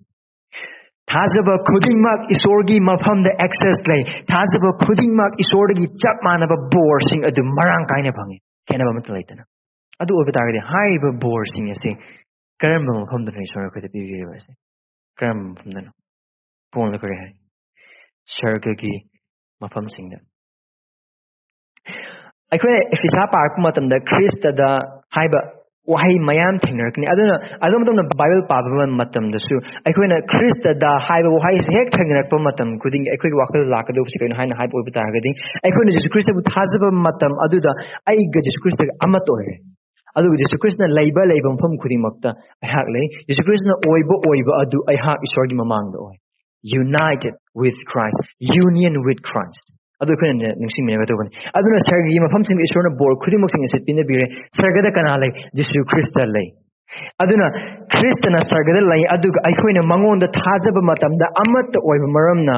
ꯊꯥꯖꯕ ꯈꯨꯗꯤꯡꯃꯛ ꯏꯁꯣꯔꯒꯤ ꯃꯐꯝꯗ access ꯂꯩ꯫ ꯊꯥꯖꯕ ꯈꯨꯗꯤꯡꯃꯛ ꯏꯁꯣꯔꯗꯒꯤ ꯆꯞ ꯃꯥꯟꯅꯕ ꯕꯣꯔꯁꯤꯡ ꯑꯗꯨ ꯃꯔꯥꯡ ꯀꯥꯏꯅ ꯐꯪꯉꯤ, ꯈꯦꯠꯅꯕ ꯑꯃꯠꯇ ꯂꯩꯇꯅ꯫ ꯑꯗꯨ ꯑꯣꯏꯕ ꯇꯥꯔꯒꯗꯤ ꯍꯥꯏꯔꯤꯕ ꯕꯣꯔꯁꯤꯡ ꯑꯁꯤ ꯀꯔꯝꯕ ꯃꯐꯝꯗꯅꯣ ꯏꯁꯣꯔꯅ ꯑꯩꯈꯣꯏꯗ ꯄꯤꯕꯤꯔꯤꯕ ꯑꯁꯤ? ꯀꯔꯝꯕ ꯃꯐꯝꯗꯅꯣ? ꯄꯣꯜꯅ ꯀꯔꯤ ꯍꯥꯏ? ꯁꯔꯒꯒꯤ ꯃꯐꯝꯁꯤꯡꯗ꯫ ꯑꯩꯈꯣꯏꯅ ꯏꯐꯤꯁꯥ ꯄꯥꯔꯛꯄ ꯃꯇꯝꯗ ꯈ꯭ꯔꯤꯁꯇꯗ ꯍꯥꯏꯕ ꯋꯥꯍꯩ ꯃꯌꯥꯝ ꯊꯦꯡꯅꯔꯛꯀꯅꯤ꯫ ꯑꯗꯨꯅ ꯑꯗꯨꯝ ꯑꯗꯨꯝꯅ ꯕꯥꯏꯕꯜ ꯄꯥꯕ ꯃꯇꯝꯗꯁꯨ ꯑꯩꯈꯣꯏꯅ ꯈ꯭ꯔꯤꯁꯇꯗ ꯍꯥꯏꯕ ꯋꯥꯍꯩꯁꯦ ꯍꯦꯛ ꯊꯦꯡꯅꯔꯛꯄ ꯃꯇꯝ ꯈꯨꯗꯤꯡꯒꯤ ꯑꯩꯈꯣꯏꯒꯤ ꯋꯥꯈꯜꯗ ꯂꯥꯛꯀꯗꯧꯕꯁꯦ ꯀꯩꯅꯣ ꯍꯥꯏꯅ ꯍꯥꯏꯕ ꯑꯣꯏꯕ ꯇꯥꯔꯒꯗꯤ, ꯑꯩꯈꯣꯏꯅ ꯖꯤꯁꯨ ꯈ꯭ꯔꯤꯁꯇꯕꯨ ꯊꯥꯖꯕ ꯃꯇꯝ ꯑꯗꯨꯗ ꯑꯩꯒ ꯖꯤꯁꯨ ꯈ꯭ꯔꯤꯁꯇꯒ ꯑꯃꯠꯇ ꯑꯣꯏꯔꯦ꯫ ꯑꯗꯨꯒ ꯖꯤꯁꯨ ꯈ꯭ꯔꯤꯁꯇꯅ ꯂꯩꯕ ꯂꯩꯕ ꯃꯐꯝ ꯈꯨꯗꯤꯡꯃꯛꯇ ꯑꯩꯍꯥꯛ ꯂꯩ꯫ ꯖꯤꯁꯨ ꯈ꯭ꯔꯤꯁꯇꯅ ꯑꯣꯏꯕ ꯑꯣꯏꯕ ꯑꯗꯨ ꯑꯩꯍꯥꯛ ꯏꯁꯣꯔꯒꯤ ꯃꯃꯥꯡꯗ ꯑꯣꯏ꯫ United with Christ, union with Christ. ꯑꯗꯨ ꯑꯩꯈꯣꯏꯅ ꯅ-, ꯅꯤꯡꯁꯤꯡꯃꯤꯟꯅꯒꯗꯧꯕꯅꯤ꯫ ꯑꯗꯨꯅ ꯁꯔꯒꯒꯤ ꯃꯐꯝꯁꯤꯡꯗ ꯏꯁꯣꯔꯅ ꯕꯣꯔ ꯈꯨꯗꯤꯡꯃꯛꯁꯤꯡ ꯑꯁꯤ ꯄꯤꯅꯕꯤꯔꯦ꯫ ꯁꯔꯒꯗ ꯀꯅꯥ ꯂꯩ? ꯖꯤꯁꯨ ꯈ꯭ꯔꯤꯁꯇ ꯂꯩ꯫ ꯑꯗꯨꯅ ꯈ꯭ꯔꯤꯁꯇꯅ ꯁꯔꯒꯗ ꯂꯩ, ꯑꯗꯨꯒ ꯑꯩꯈꯣꯏꯅ ꯃꯉꯣꯟꯗ ꯊꯥꯖꯕ ꯃꯇꯝꯗ ꯑꯃꯠꯇ ꯑꯣꯏꯕ ꯃꯔꯝꯅ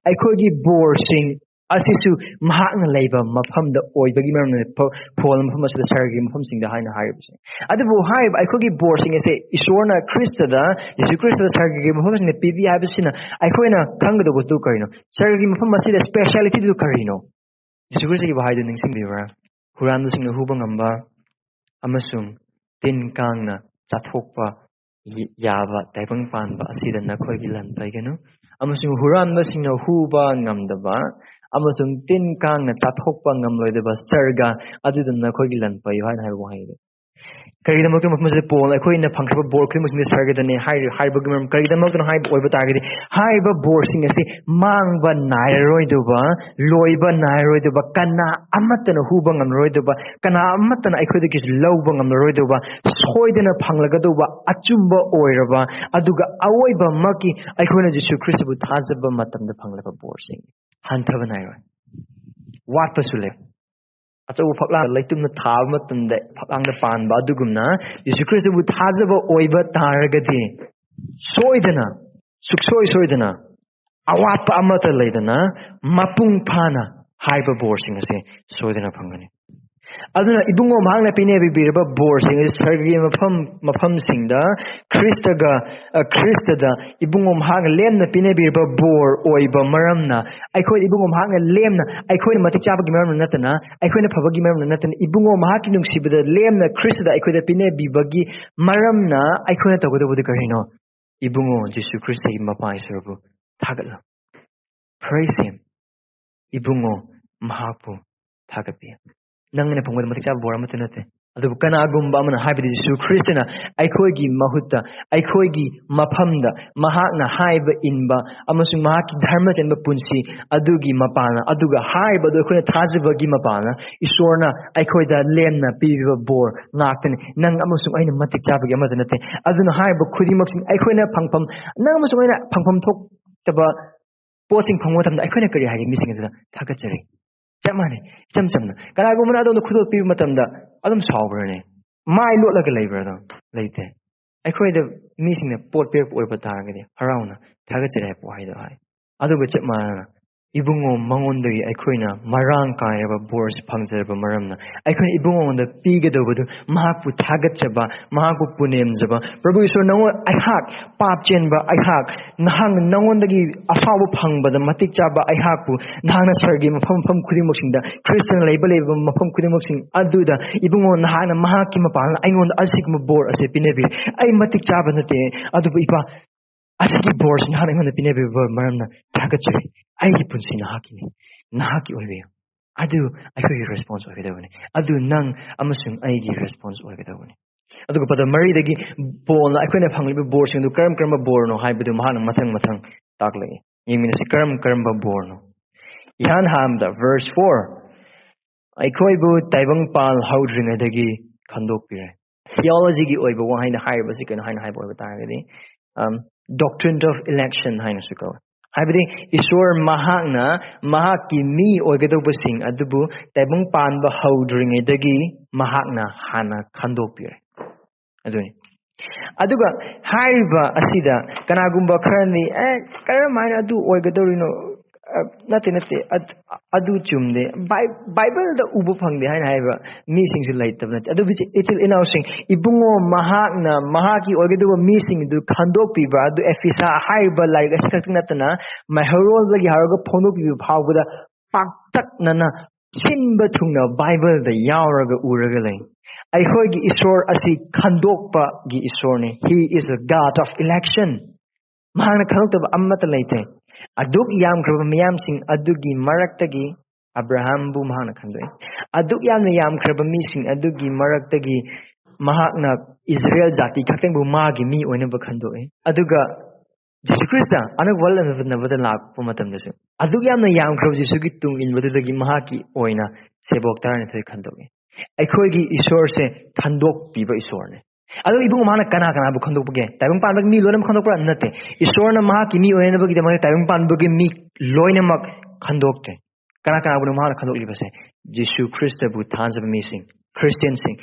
ꯑꯩꯈꯣꯏꯒꯤ ꯕꯣꯔꯁꯤꯡ ꯑꯁꯤꯁꯨ ꯃꯍꯥꯛꯅ ꯂꯩꯕ ꯃꯐꯝꯗ ꯑꯣꯏꯕꯒꯤ ꯃꯔꯝꯅ ꯐ-, ꯐꯣꯜ ꯃꯐꯝ ꯑꯁꯤꯗ ꯁꯔꯒꯒꯤ ꯃꯐꯝꯁꯤꯡꯗ ꯍꯥꯏꯅ ꯍꯥꯏꯔꯤꯕꯁꯦ꯫ ꯑꯗꯨꯕꯨ ꯍꯥꯏꯔꯤꯕ ꯑꯩꯈꯣꯏꯒꯤ ꯕꯣꯔꯁꯤꯡ ꯑꯁꯦ ꯏꯁꯣꯔꯅ ꯈ꯭ꯔꯤꯁꯇꯗ, ꯖꯤꯁꯨ ꯈ꯭ꯔꯤꯁꯇꯗ ꯁꯔꯒꯒꯤ ꯃꯐꯝꯁꯤꯡꯗ ꯄꯤꯕꯤ ꯍꯥꯏꯕꯁꯤꯅ ꯑꯩꯈꯣꯏꯅ ꯈꯪꯒꯗꯧꯕꯗꯨ ꯀꯔꯤꯅꯣ? ꯁꯔꯒꯒꯤ ꯃꯐꯝ ꯑꯁꯤꯗ specialityꯗꯨ ꯀꯔꯤꯅꯣ? ꯖꯤꯁꯨ ꯈ꯭ꯔꯤꯁꯇꯒꯤ ꯋꯥꯍꯩꯗꯨ ꯅꯤꯡꯁꯤꯡꯕꯤꯕ꯭ꯔꯥ? "ꯍꯨꯔꯥꯟꯕꯁꯤꯡꯅ ꯍꯨꯕ ꯉꯝꯕ ꯑꯃꯁꯨꯡ ꯇꯤꯟ ꯀꯥꯡꯅ ꯆꯥꯊꯣꯛꯄ ꯌꯥꯕ ꯇꯥꯏꯕꯪ ꯄꯥꯟꯕ ꯑꯁꯤꯗ ꯅꯈꯣꯏꯒꯤ ꯂꯟ ꯄꯩꯒꯅꯨ, ꯑꯃꯁꯨꯡ ꯍꯨꯔꯥꯟꯕꯁꯤꯡꯅ ꯍꯨꯕ ꯉꯝꯗꯕ ꯑꯃꯁꯨꯡ ꯇꯤꯟ ꯀꯥꯡꯅ ꯆꯥꯊꯣꯛꯄ ꯉꯝꯂꯣꯏꯗꯕ ꯁꯔꯒ ꯑꯗꯨꯗ ꯅꯈꯣꯏꯒꯤ ꯂꯟ ꯄꯩꯌꯨ" ꯍꯥꯏꯅ ꯍꯥꯏꯕ ꯋꯥꯍꯩꯗꯨ꯫ ꯀꯔꯤꯒꯤꯗꯃꯛꯇ ꯃꯐꯝ ꯑꯁꯤꯗ ꯄꯣꯜ ꯑꯩꯈꯣꯏꯅ ꯐꯪꯈ꯭ꯔꯕ ꯕꯣꯔ ꯈꯨꯗꯤꯡꯃꯛꯁꯤꯡꯗꯤ ꯁꯔꯒꯗꯅꯤ ꯍꯥꯏꯔꯤ-, ꯍꯥꯏꯕꯒꯤ ꯃꯔꯝ ꯀꯔꯤꯒꯤꯗꯃꯛꯇꯅꯣ ꯍꯥꯏꯕ ꯑꯣꯏꯕ ꯇꯥꯔꯒꯗꯤ, ꯍꯥꯏꯔꯤꯕ ꯕꯣꯔꯁꯤꯡ ꯑꯁꯤ ꯃꯥꯡꯕ ꯅꯥꯏꯔꯔꯣꯏꯗꯧꯕ, ꯂꯣꯏꯕ ꯅꯥꯏꯔꯔꯣꯏꯗꯧꯕ, ꯀꯅꯥ ꯑꯃꯠꯇꯅ ꯍꯨꯕ ꯉꯝꯂꯔꯣꯏꯗꯧꯕ, ꯀꯅꯥ ꯑꯃꯠꯇꯅ ꯑꯩꯈꯣꯏꯗꯒꯤ ꯂꯧꯕ ꯉꯝꯂꯔꯣꯏꯗꯧꯕ, ꯁꯣꯏꯗꯅ ꯐꯪꯂꯒꯗꯧꯕ, ꯑꯆꯨꯝꯕ ꯑꯣꯏꯔꯕ, ꯑꯗꯨꯒ ꯑꯋꯣꯏꯕꯃꯛꯀꯤ ꯑꯩꯈꯣꯏꯅ ꯖꯤꯁꯨ ꯈ꯭ꯔꯤꯁꯇꯕꯨ ꯊꯥꯖꯕ ꯃꯇꯝꯗ ꯐꯪꯂꯕ ꯕꯣꯔꯁꯤꯡ꯫ ꯍꯟꯊꯕ ꯅꯥꯏꯔꯣꯏ, ꯋꯥꯠꯄꯁꯨ ꯂꯩ꯫ ꯑꯆꯧꯕ ꯐꯛꯂꯥꯡ ꯂꯩꯇꯨꯝꯅ ꯊꯥꯕ ꯃꯇꯝꯗ ꯐꯛꯂꯥꯡꯗ ꯄꯥꯟꯕ ꯑꯗꯨꯒꯨꯝꯅ, ꯖꯤꯁꯨ ꯈ꯭ꯔꯤꯁꯇꯕꯨ ꯊꯥꯖꯕ ꯑꯣꯏꯕ ꯇꯥꯔꯒꯗꯤ, ꯁꯣꯏꯗꯅ, ꯁꯨꯛꯁꯣꯏ ꯁꯣꯏꯗꯅ, ꯑꯋꯥꯠꯄ ꯑꯃꯠꯇ ꯂꯩꯗꯅ, ꯃꯄꯨꯡ ꯐꯥꯅ ꯍꯥꯏꯕ ꯕꯣꯔꯁꯤꯡ ꯑꯁꯤ ꯁꯣꯏꯗꯅ ꯐꯪꯒꯅꯤ꯫ ꯑꯗꯨꯅ ꯏꯕꯨꯡꯉꯣ ꯃꯍꯥꯛꯅ ꯄꯤꯅꯕꯤꯔꯕ ꯕꯣꯔꯁꯤꯡ ꯑꯁꯤ ꯁꯔꯒꯒꯤ ꯃꯐꯝ, ꯃꯐꯝꯁꯤꯡꯗ ꯈ꯭ꯔꯤꯁꯇꯒ, ꯑ, ꯈ꯭ꯔꯤꯁꯇꯗ ꯏꯕꯨꯡꯉꯣ ꯃꯍꯥꯛꯅ ꯂꯦꯝꯅ ꯄꯤꯅꯕꯤꯔꯕ ꯕꯣꯔ ꯑꯣꯏꯕ ꯃꯔꯝꯅ, ꯑꯩꯈꯣꯏ ꯏꯕꯨꯡꯉꯣ ꯃꯍꯥꯛꯅ ꯂꯦꯝꯅ, ꯑꯩꯈꯣꯏꯅ ꯃꯇꯤꯛ ꯆꯥꯕꯒꯤ ꯃꯔꯝꯅ ꯅꯠꯇꯅ, ꯑꯩꯈꯣꯏꯅ ꯐꯕꯒꯤ ꯃꯔꯝꯅ ꯅꯠꯇꯅ, ꯏꯕꯨꯡꯉꯣ ꯃꯍꯥꯛꯀꯤ ꯅꯨꯡꯁꯤꯕꯗ ꯂꯦꯝꯅ ꯈ꯭ꯔꯤꯁꯇꯗ ꯑꯩꯈꯣꯏꯗ ꯄꯤꯅꯕꯤꯕꯒꯤ ꯃꯔꯝꯅ ꯑꯩꯈꯣꯏꯅ ꯇꯧꯒꯗꯧꯕꯗꯤ ꯀꯔꯤꯅꯣ? ꯏꯕꯨꯡꯉꯣ ꯖꯤꯁꯨ ꯈ꯭ꯔꯤꯁꯇꯒꯤ ꯃꯄꯥ ꯏꯁꯣꯔꯕꯨ ꯊꯥꯒꯠꯂꯨ꯫ Praise him. ꯏꯕꯨꯡꯉꯣ ꯃꯍꯥꯛꯄꯨ ꯊꯥꯒꯠꯄꯤꯌꯨ꯫ ꯅꯪꯅ ꯐꯪꯕꯗ ꯃꯇꯤꯛ ꯆꯥꯕ ꯕꯣꯔ ꯑꯃꯠꯇ ꯅꯠꯇꯦ꯫ ꯑꯗꯨꯕꯨ ꯀꯅꯥꯒꯨꯝꯕ ꯑꯃꯅ, ꯍꯥꯏꯕꯗꯤ ꯖꯤꯁꯨ ꯈ꯭ꯔꯤꯁꯇꯅ ꯑꯩꯈꯣꯏꯒꯤ ꯃꯍꯨꯠꯇ, ꯑꯩꯈꯣꯏꯒꯤ ꯃꯐꯝꯗ ꯃꯍꯥꯛꯅ ꯍꯥꯏꯕ ꯏꯟꯕ ꯑꯃꯁꯨꯡ ꯃꯍꯥꯛꯀꯤ ꯙꯔꯃ ꯆꯦꯟꯕ ꯄꯨꯟꯁꯤ ꯑꯗꯨꯒꯤ ꯃꯄꯥꯟꯅ, ꯑꯗꯨꯒ ꯍꯥꯏꯔꯤꯕ ꯑꯗꯨ ꯑꯩꯈꯣꯏꯅ ꯊꯥꯖꯕꯒꯤ ꯃꯄꯥꯟꯅ ꯏꯁꯣꯔꯅ ꯑꯩꯈꯣꯏꯗ ꯂꯦꯝꯅ ꯄꯤꯕꯤꯕ ꯕꯣꯔ ꯉꯥꯛꯇꯅꯤ꯫ ꯅꯪ ꯑꯃꯁꯨꯡ ꯑꯩꯅ ꯃꯇꯤꯛ ꯆꯥꯕꯒꯤ ꯑꯃꯠꯇ ꯅꯠꯇꯦ꯫ ꯑꯗꯨꯅ ꯍꯥꯏꯔꯤꯕ ꯈꯨꯗꯤꯡꯃꯛꯁꯤꯡ ꯑꯩꯈꯣꯏꯅ ꯐꯪꯐꯝ, ꯅꯪ ꯑꯃꯁꯨꯡ ꯑꯩꯅ ꯐꯪꯐꯝ ꯊꯣꯛꯇꯕ ꯄꯣꯠꯁꯤꯡ ꯐꯪꯕ ꯃꯇꯝꯗ ꯑꯩꯈꯣꯏꯅ ꯀꯔꯤ ꯍꯥꯏꯒꯦ? ꯃꯤꯁꯤꯡ ꯑꯗꯨꯗ ꯊꯥꯒꯠꯆꯔꯤ꯫ ꯆꯞ ꯃꯥꯟꯅꯩ꯫ ꯏꯆꯝ ꯆꯝꯅ ꯀꯅꯥꯒꯨꯝꯕꯅ ꯑꯗꯣꯝꯗ ꯈꯨꯗꯣꯜ ꯄꯤꯕ ꯃꯇꯝꯗ ꯑꯗꯨꯝ ꯁꯥꯎꯕ꯭ꯔꯅꯦ? ꯃꯥꯏ ꯂꯣꯠꯂꯒ ꯂꯩꯕ꯭ꯔꯥ? ꯑꯗꯨꯝ ꯂꯩꯇꯦ꯫ ꯑꯩꯈꯣꯏꯗ ꯃꯤꯁꯤꯡꯅ ꯄꯣꯠ ꯄꯤꯔꯛꯄ ꯑꯣꯏꯕ ꯇꯥꯔꯒꯗꯤ ꯍꯔꯥꯎꯅ ꯊꯥꯒꯠꯆꯔꯤ ꯍꯥꯏꯕ ꯋꯥꯍꯩꯗꯣ ꯍꯥꯏ꯫ ꯑꯗꯨꯒ ꯆꯞ ꯃꯥꯟꯅꯅ ꯏꯕꯨꯡꯉꯣ ꯃꯉꯣꯟꯗꯒꯤ ꯑꯩꯈꯣꯏꯅ ꯃꯔꯥꯡ ꯀꯥꯏꯔꯕ ꯕꯣꯔꯁꯤ ꯐꯪꯖꯔꯕ ꯃꯔꯝꯅ ꯑꯩꯈꯣꯏꯅ ꯏꯕꯨꯡꯉꯣꯗ ꯄꯤꯒꯗꯧꯕꯗꯨ ꯃꯍꯥꯛꯄꯨ ꯊꯥꯒꯠꯆꯕ, ꯃꯍꯥꯛꯄꯨ ꯄꯨꯅꯦꯝꯖꯕ꯫ ꯄ꯭ꯔꯚꯨ ꯏꯁꯣꯔ, ꯅꯉꯣꯟ, ꯑꯩꯍꯥꯛ ꯄꯥꯞ ꯆꯦꯟꯕ ꯑꯩꯍꯥꯛ, ꯅꯍꯥꯛ, ꯅꯉꯣꯟꯗꯒꯤ ꯑꯐꯥꯎꯕ ꯐꯪꯕꯗ ꯃꯇꯤꯛ ꯆꯥꯕ ꯑꯩꯍꯥꯛꯄꯨ ꯅꯍꯥꯛꯅ ꯁꯔꯒꯤ ꯃꯐꯝ, ꯃꯐꯝ ꯈꯨꯗꯤꯡꯃꯛꯁꯤꯡꯗ, ꯈ꯭ꯔꯤꯁꯇꯅ ꯂꯩꯕ, ꯂꯩꯕ ꯃꯐꯝ ꯈꯨꯗꯤꯡꯃꯛꯁꯤꯡ ꯑꯗꯨꯗ ꯏꯕꯨꯡꯉꯣ ꯅꯍꯥꯛꯅ ꯃꯍꯥꯛꯀꯤ ꯃꯄꯥꯟꯅ ꯑꯩꯉꯣꯟꯗ ꯑꯁꯤꯒꯨꯝꯕ ꯕꯣꯔ ꯑꯁꯤ ꯄꯤꯅꯕꯤ꯫ ꯑꯩ ꯃꯇꯤꯛ ꯆꯥꯕ ꯅꯠꯇꯦ, ꯑꯗꯨꯕꯨ ꯏꯄꯥ, ꯑꯁꯤꯒꯤ ꯕꯣꯔꯁꯤ ꯅꯍꯥꯛꯅ ꯑꯩꯉꯣꯟꯗ ꯄꯤꯅꯕꯤꯕ ꯃꯔꯝꯅ ꯊꯥꯒꯠꯆꯔꯤ꯫ ꯑꯩꯒꯤ ꯄꯨꯟꯁꯤ ꯅꯍꯥꯛꯀꯤꯅꯤ, ꯅꯍꯥꯛꯀꯤ ꯑꯣꯏꯕꯤꯌꯨ꯫ ꯑꯗꯨ ꯑꯩꯈꯣꯏꯒꯤ ꯔꯦꯁꯄꯣꯟꯁ ꯑꯣꯏꯒꯗꯕꯅꯤ꯫ ꯑꯗꯨ ꯅꯪ ꯑꯃꯁꯨꯡ ꯑꯩꯒꯤ ꯔꯦꯁꯄꯣꯟꯁ ꯑꯣꯏꯒꯗꯕꯅꯤ꯫ ꯑꯗꯨꯒ ꯄꯗ ꯃꯔꯤꯗꯒꯤ ꯕꯣꯜꯅ ꯑꯩꯈꯣꯏꯅ ꯐꯪꯂꯤꯕ ꯕꯣꯔꯁꯤꯡꯗꯨ ꯀꯔꯝ ꯀꯔꯝꯕ ꯕꯣꯔꯅꯣ ꯍꯥꯏꯕꯗꯨ ꯃꯍꯥꯛꯅ ꯃꯊꯪ ꯃꯊꯪ ꯇꯥꯛꯂꯛꯏ꯫ ꯌꯦꯡꯃꯤꯟꯅꯁꯤ, ꯀꯔꯝ ꯀꯔꯝꯕ ꯕꯣꯔꯅꯣ? ꯏꯍꯥꯟ ꯍꯥꯟꯕꯗ verse four, ꯑꯩꯈꯣꯏꯕꯨ ꯇꯥꯏꯕꯪ ꯄꯥꯜ ꯍꯧꯗ꯭ꯔꯤꯉꯩꯗꯒꯤ ꯈꯟꯗꯣꯛꯄꯤꯔꯦ꯫ ꯊꯤꯑꯣꯂꯣꯖꯤꯒꯤ ꯑꯣꯏꯕ ꯋꯥꯍꯩꯗ ꯍꯥꯏꯔꯤꯕꯁꯤ ꯀꯩꯅꯣ ꯍꯥꯏꯅ ꯍꯥꯏꯕ ꯑꯣꯏꯕ ꯇꯥꯔꯒꯗꯤ, ꯗꯣꯛꯇ꯭ꯔꯤꯟ ꯑꯣꯐ ꯏꯂꯦꯛꯁꯟ ꯍꯥꯏꯅꯁꯨ ꯀꯧꯋꯤ꯫ ꯍꯥꯏꯕꯗꯤ ꯏꯁꯣꯔ ꯃꯍꯥꯛꯅ ꯃꯍꯥꯛꯀꯤ ꯃꯤ ꯑꯣꯏꯒꯗꯧꯕꯁꯤꯡ ꯑꯗꯨꯕꯨ ꯇꯥꯏꯕꯪ ꯄꯥꯟꯕ ꯍꯧꯗ꯭ꯔꯤꯉꯩꯗꯒꯤ ꯃꯍꯥꯛꯅ ꯍꯥꯟꯅ ꯈꯟꯗꯣꯛꯄꯤꯔꯦ꯫ ꯑꯗꯨꯅꯤ꯫ ꯑꯗꯨꯒ ꯍꯥꯏꯔꯤꯕ ꯑꯁꯤꯗ ꯀꯅꯥꯒꯨꯝꯕ ꯈꯔꯅꯤ, "ꯑꯦ, ꯀꯔꯝ ꯍꯥꯏꯅ ꯑꯗꯨ ꯑꯣꯏꯒꯗꯧꯔꯤꯅꯣ? ꯑ, ꯅꯠꯇꯦ, ꯅꯠꯇꯦ, ꯑꯗ-, ꯑꯗꯨ ꯆꯨꯝꯗꯦ꯫ ꯕꯥꯏ-, ꯕꯥꯏꯕꯜꯗ ꯎꯕ ꯐꯪꯗꯦ ꯍꯥꯏꯅ ꯍꯥꯏꯕ ꯃꯤꯁꯤꯡꯁꯨ ꯂꯩꯇꯕ ꯅꯠꯇꯦ꯫ ꯑꯗꯨꯕꯨ ꯏꯆꯤ-, ꯏꯆꯤꯜ ꯏꯅꯥꯎꯁꯤꯡ, ꯏꯕꯨꯡꯉꯣ ꯃꯍꯥꯛꯅ ꯃꯍꯥꯛꯀꯤ ꯑꯣꯏꯒꯗꯕ ꯃꯤꯁꯤꯡꯗꯨ ꯈꯟꯗꯣꯛꯄꯤꯕ ꯑꯗꯨ ꯑꯦꯐꯤꯁꯥ ꯍꯥꯏꯔꯤꯕ ꯂꯥꯏꯔꯤꯛ ꯑꯁꯤ ꯈꯛꯇ ꯅꯠꯇꯅ, ꯃꯩꯍꯧꯔꯣꯜꯗꯒꯤ ꯍꯧꯔꯒ ꯐꯣꯡꯗꯣꯛꯄꯤꯕ ꯐꯥꯎꯕꯗ ꯄꯥꯛꯇꯛꯅꯅ ꯁꯤꯟꯕ ꯊꯨꯡꯅ ꯕꯥꯏꯕꯜꯗ ꯌꯥꯎꯔꯒ ꯎꯔꯒ ꯂꯩ꯫ ꯑꯩꯈꯣꯏꯒꯤ ꯏꯁꯣꯔ ꯑꯁꯤ ꯈꯟꯗꯣꯛꯄꯒꯤ ꯏꯁꯣꯔꯅꯤ꯫ He is a God of election. ꯃꯍꯥꯛꯅ ꯈꯟꯗꯣꯛꯇꯕ ꯑꯃꯠꯇ ꯂꯩꯇꯦ꯫ ꯑꯗꯨꯛ ꯌꯥꯝꯈ꯭ꯔꯕ ꯃꯤꯌꯥꯝꯁꯤꯡ ꯑꯗꯨꯒꯤ ꯃꯔꯛꯇꯒꯤ ꯑꯕ꯭ꯔꯥꯍꯥꯝꯕꯨ ꯃꯍꯥꯛꯅ ꯈꯟꯗꯣꯛꯏ꯫ ꯑꯗꯨꯛ ꯌꯥꯝꯅ ꯌꯥꯝꯈ꯭ꯔꯕ ꯃꯤꯁꯤꯡ ꯑꯗꯨꯒꯤ ꯃꯔꯛꯇꯒꯤ ꯃꯍꯥꯛꯅ ꯏꯁꯔꯥꯌꯦꯜ ꯖꯥꯇꯤ ꯈꯛꯇꯪꯕꯨ ꯃꯥꯒꯤ ꯃꯤ ꯑꯣꯏꯅꯕ ꯈꯟꯗꯣꯛꯏ꯫ ꯑꯗꯨꯒ ꯖꯤꯁꯨ ꯈ꯭ꯔꯤꯁꯇ ꯑꯅꯧꯕ ꯋꯥꯔꯜ ꯂꯥꯛꯄ ꯃꯇꯝꯗꯁꯨ ꯑꯗꯨꯛ ꯌꯥꯝꯅ ꯌꯥꯝꯈ꯭ꯔꯕ ꯖꯤꯁꯨꯒꯤ ꯇꯨꯡ ꯏꯟꯕꯗꯨꯗꯒꯤ ꯃꯍꯥꯛꯀꯤ ꯑꯣꯏꯅ ꯁꯦꯕꯣꯛ ꯇꯔꯥꯅꯤꯊꯣꯏ ꯈꯟꯗꯣꯛꯏ꯫ ꯑꯩꯈꯣꯏꯒꯤ ꯏꯁꯣꯔꯁꯦ ꯈꯟꯗꯣꯛꯄꯤꯕ ꯏꯁꯣꯔꯅꯦ꯫ ꯑꯗꯣ ꯏꯕꯨꯡ ꯃꯍꯥꯛꯅ ꯀꯅꯥ ꯀꯅꯥꯕꯨ ꯈꯟꯗꯣꯛꯄꯒꯦ? ꯇꯥꯏꯕꯪ ꯄꯥꯟꯕꯒꯤ ꯃꯤ ꯂꯣꯏꯅꯃꯛ ꯈꯟꯗꯣꯛꯄ꯭ꯔꯥ? ꯅꯠꯇꯦ꯫ ꯏꯁꯣꯔꯅ ꯃꯍꯥꯛꯀꯤ ꯃꯤ ꯑꯣꯏꯅꯕꯒꯤꯗꯃꯛꯇ ꯇꯥꯏꯕꯪ ꯄꯥꯟꯕꯒꯤ ꯃꯤ ꯂꯣꯏꯅꯃꯛ ꯈꯟꯗꯣꯛꯇꯦ꯫ ꯀꯅꯥ ꯀꯅꯥꯕꯨꯅꯣ ꯃꯍꯥꯛꯅ ꯈꯟꯗꯣꯛꯂꯤꯕꯁꯦ? ꯖꯤꯁꯨ ꯈ꯭ꯔꯤꯁꯇꯕꯨ ꯊꯥꯖꯕ ꯃꯤꯁꯤꯡ, ꯈ꯭ꯔꯤꯁꯇꯤꯌꯟꯁꯤꯡ꯫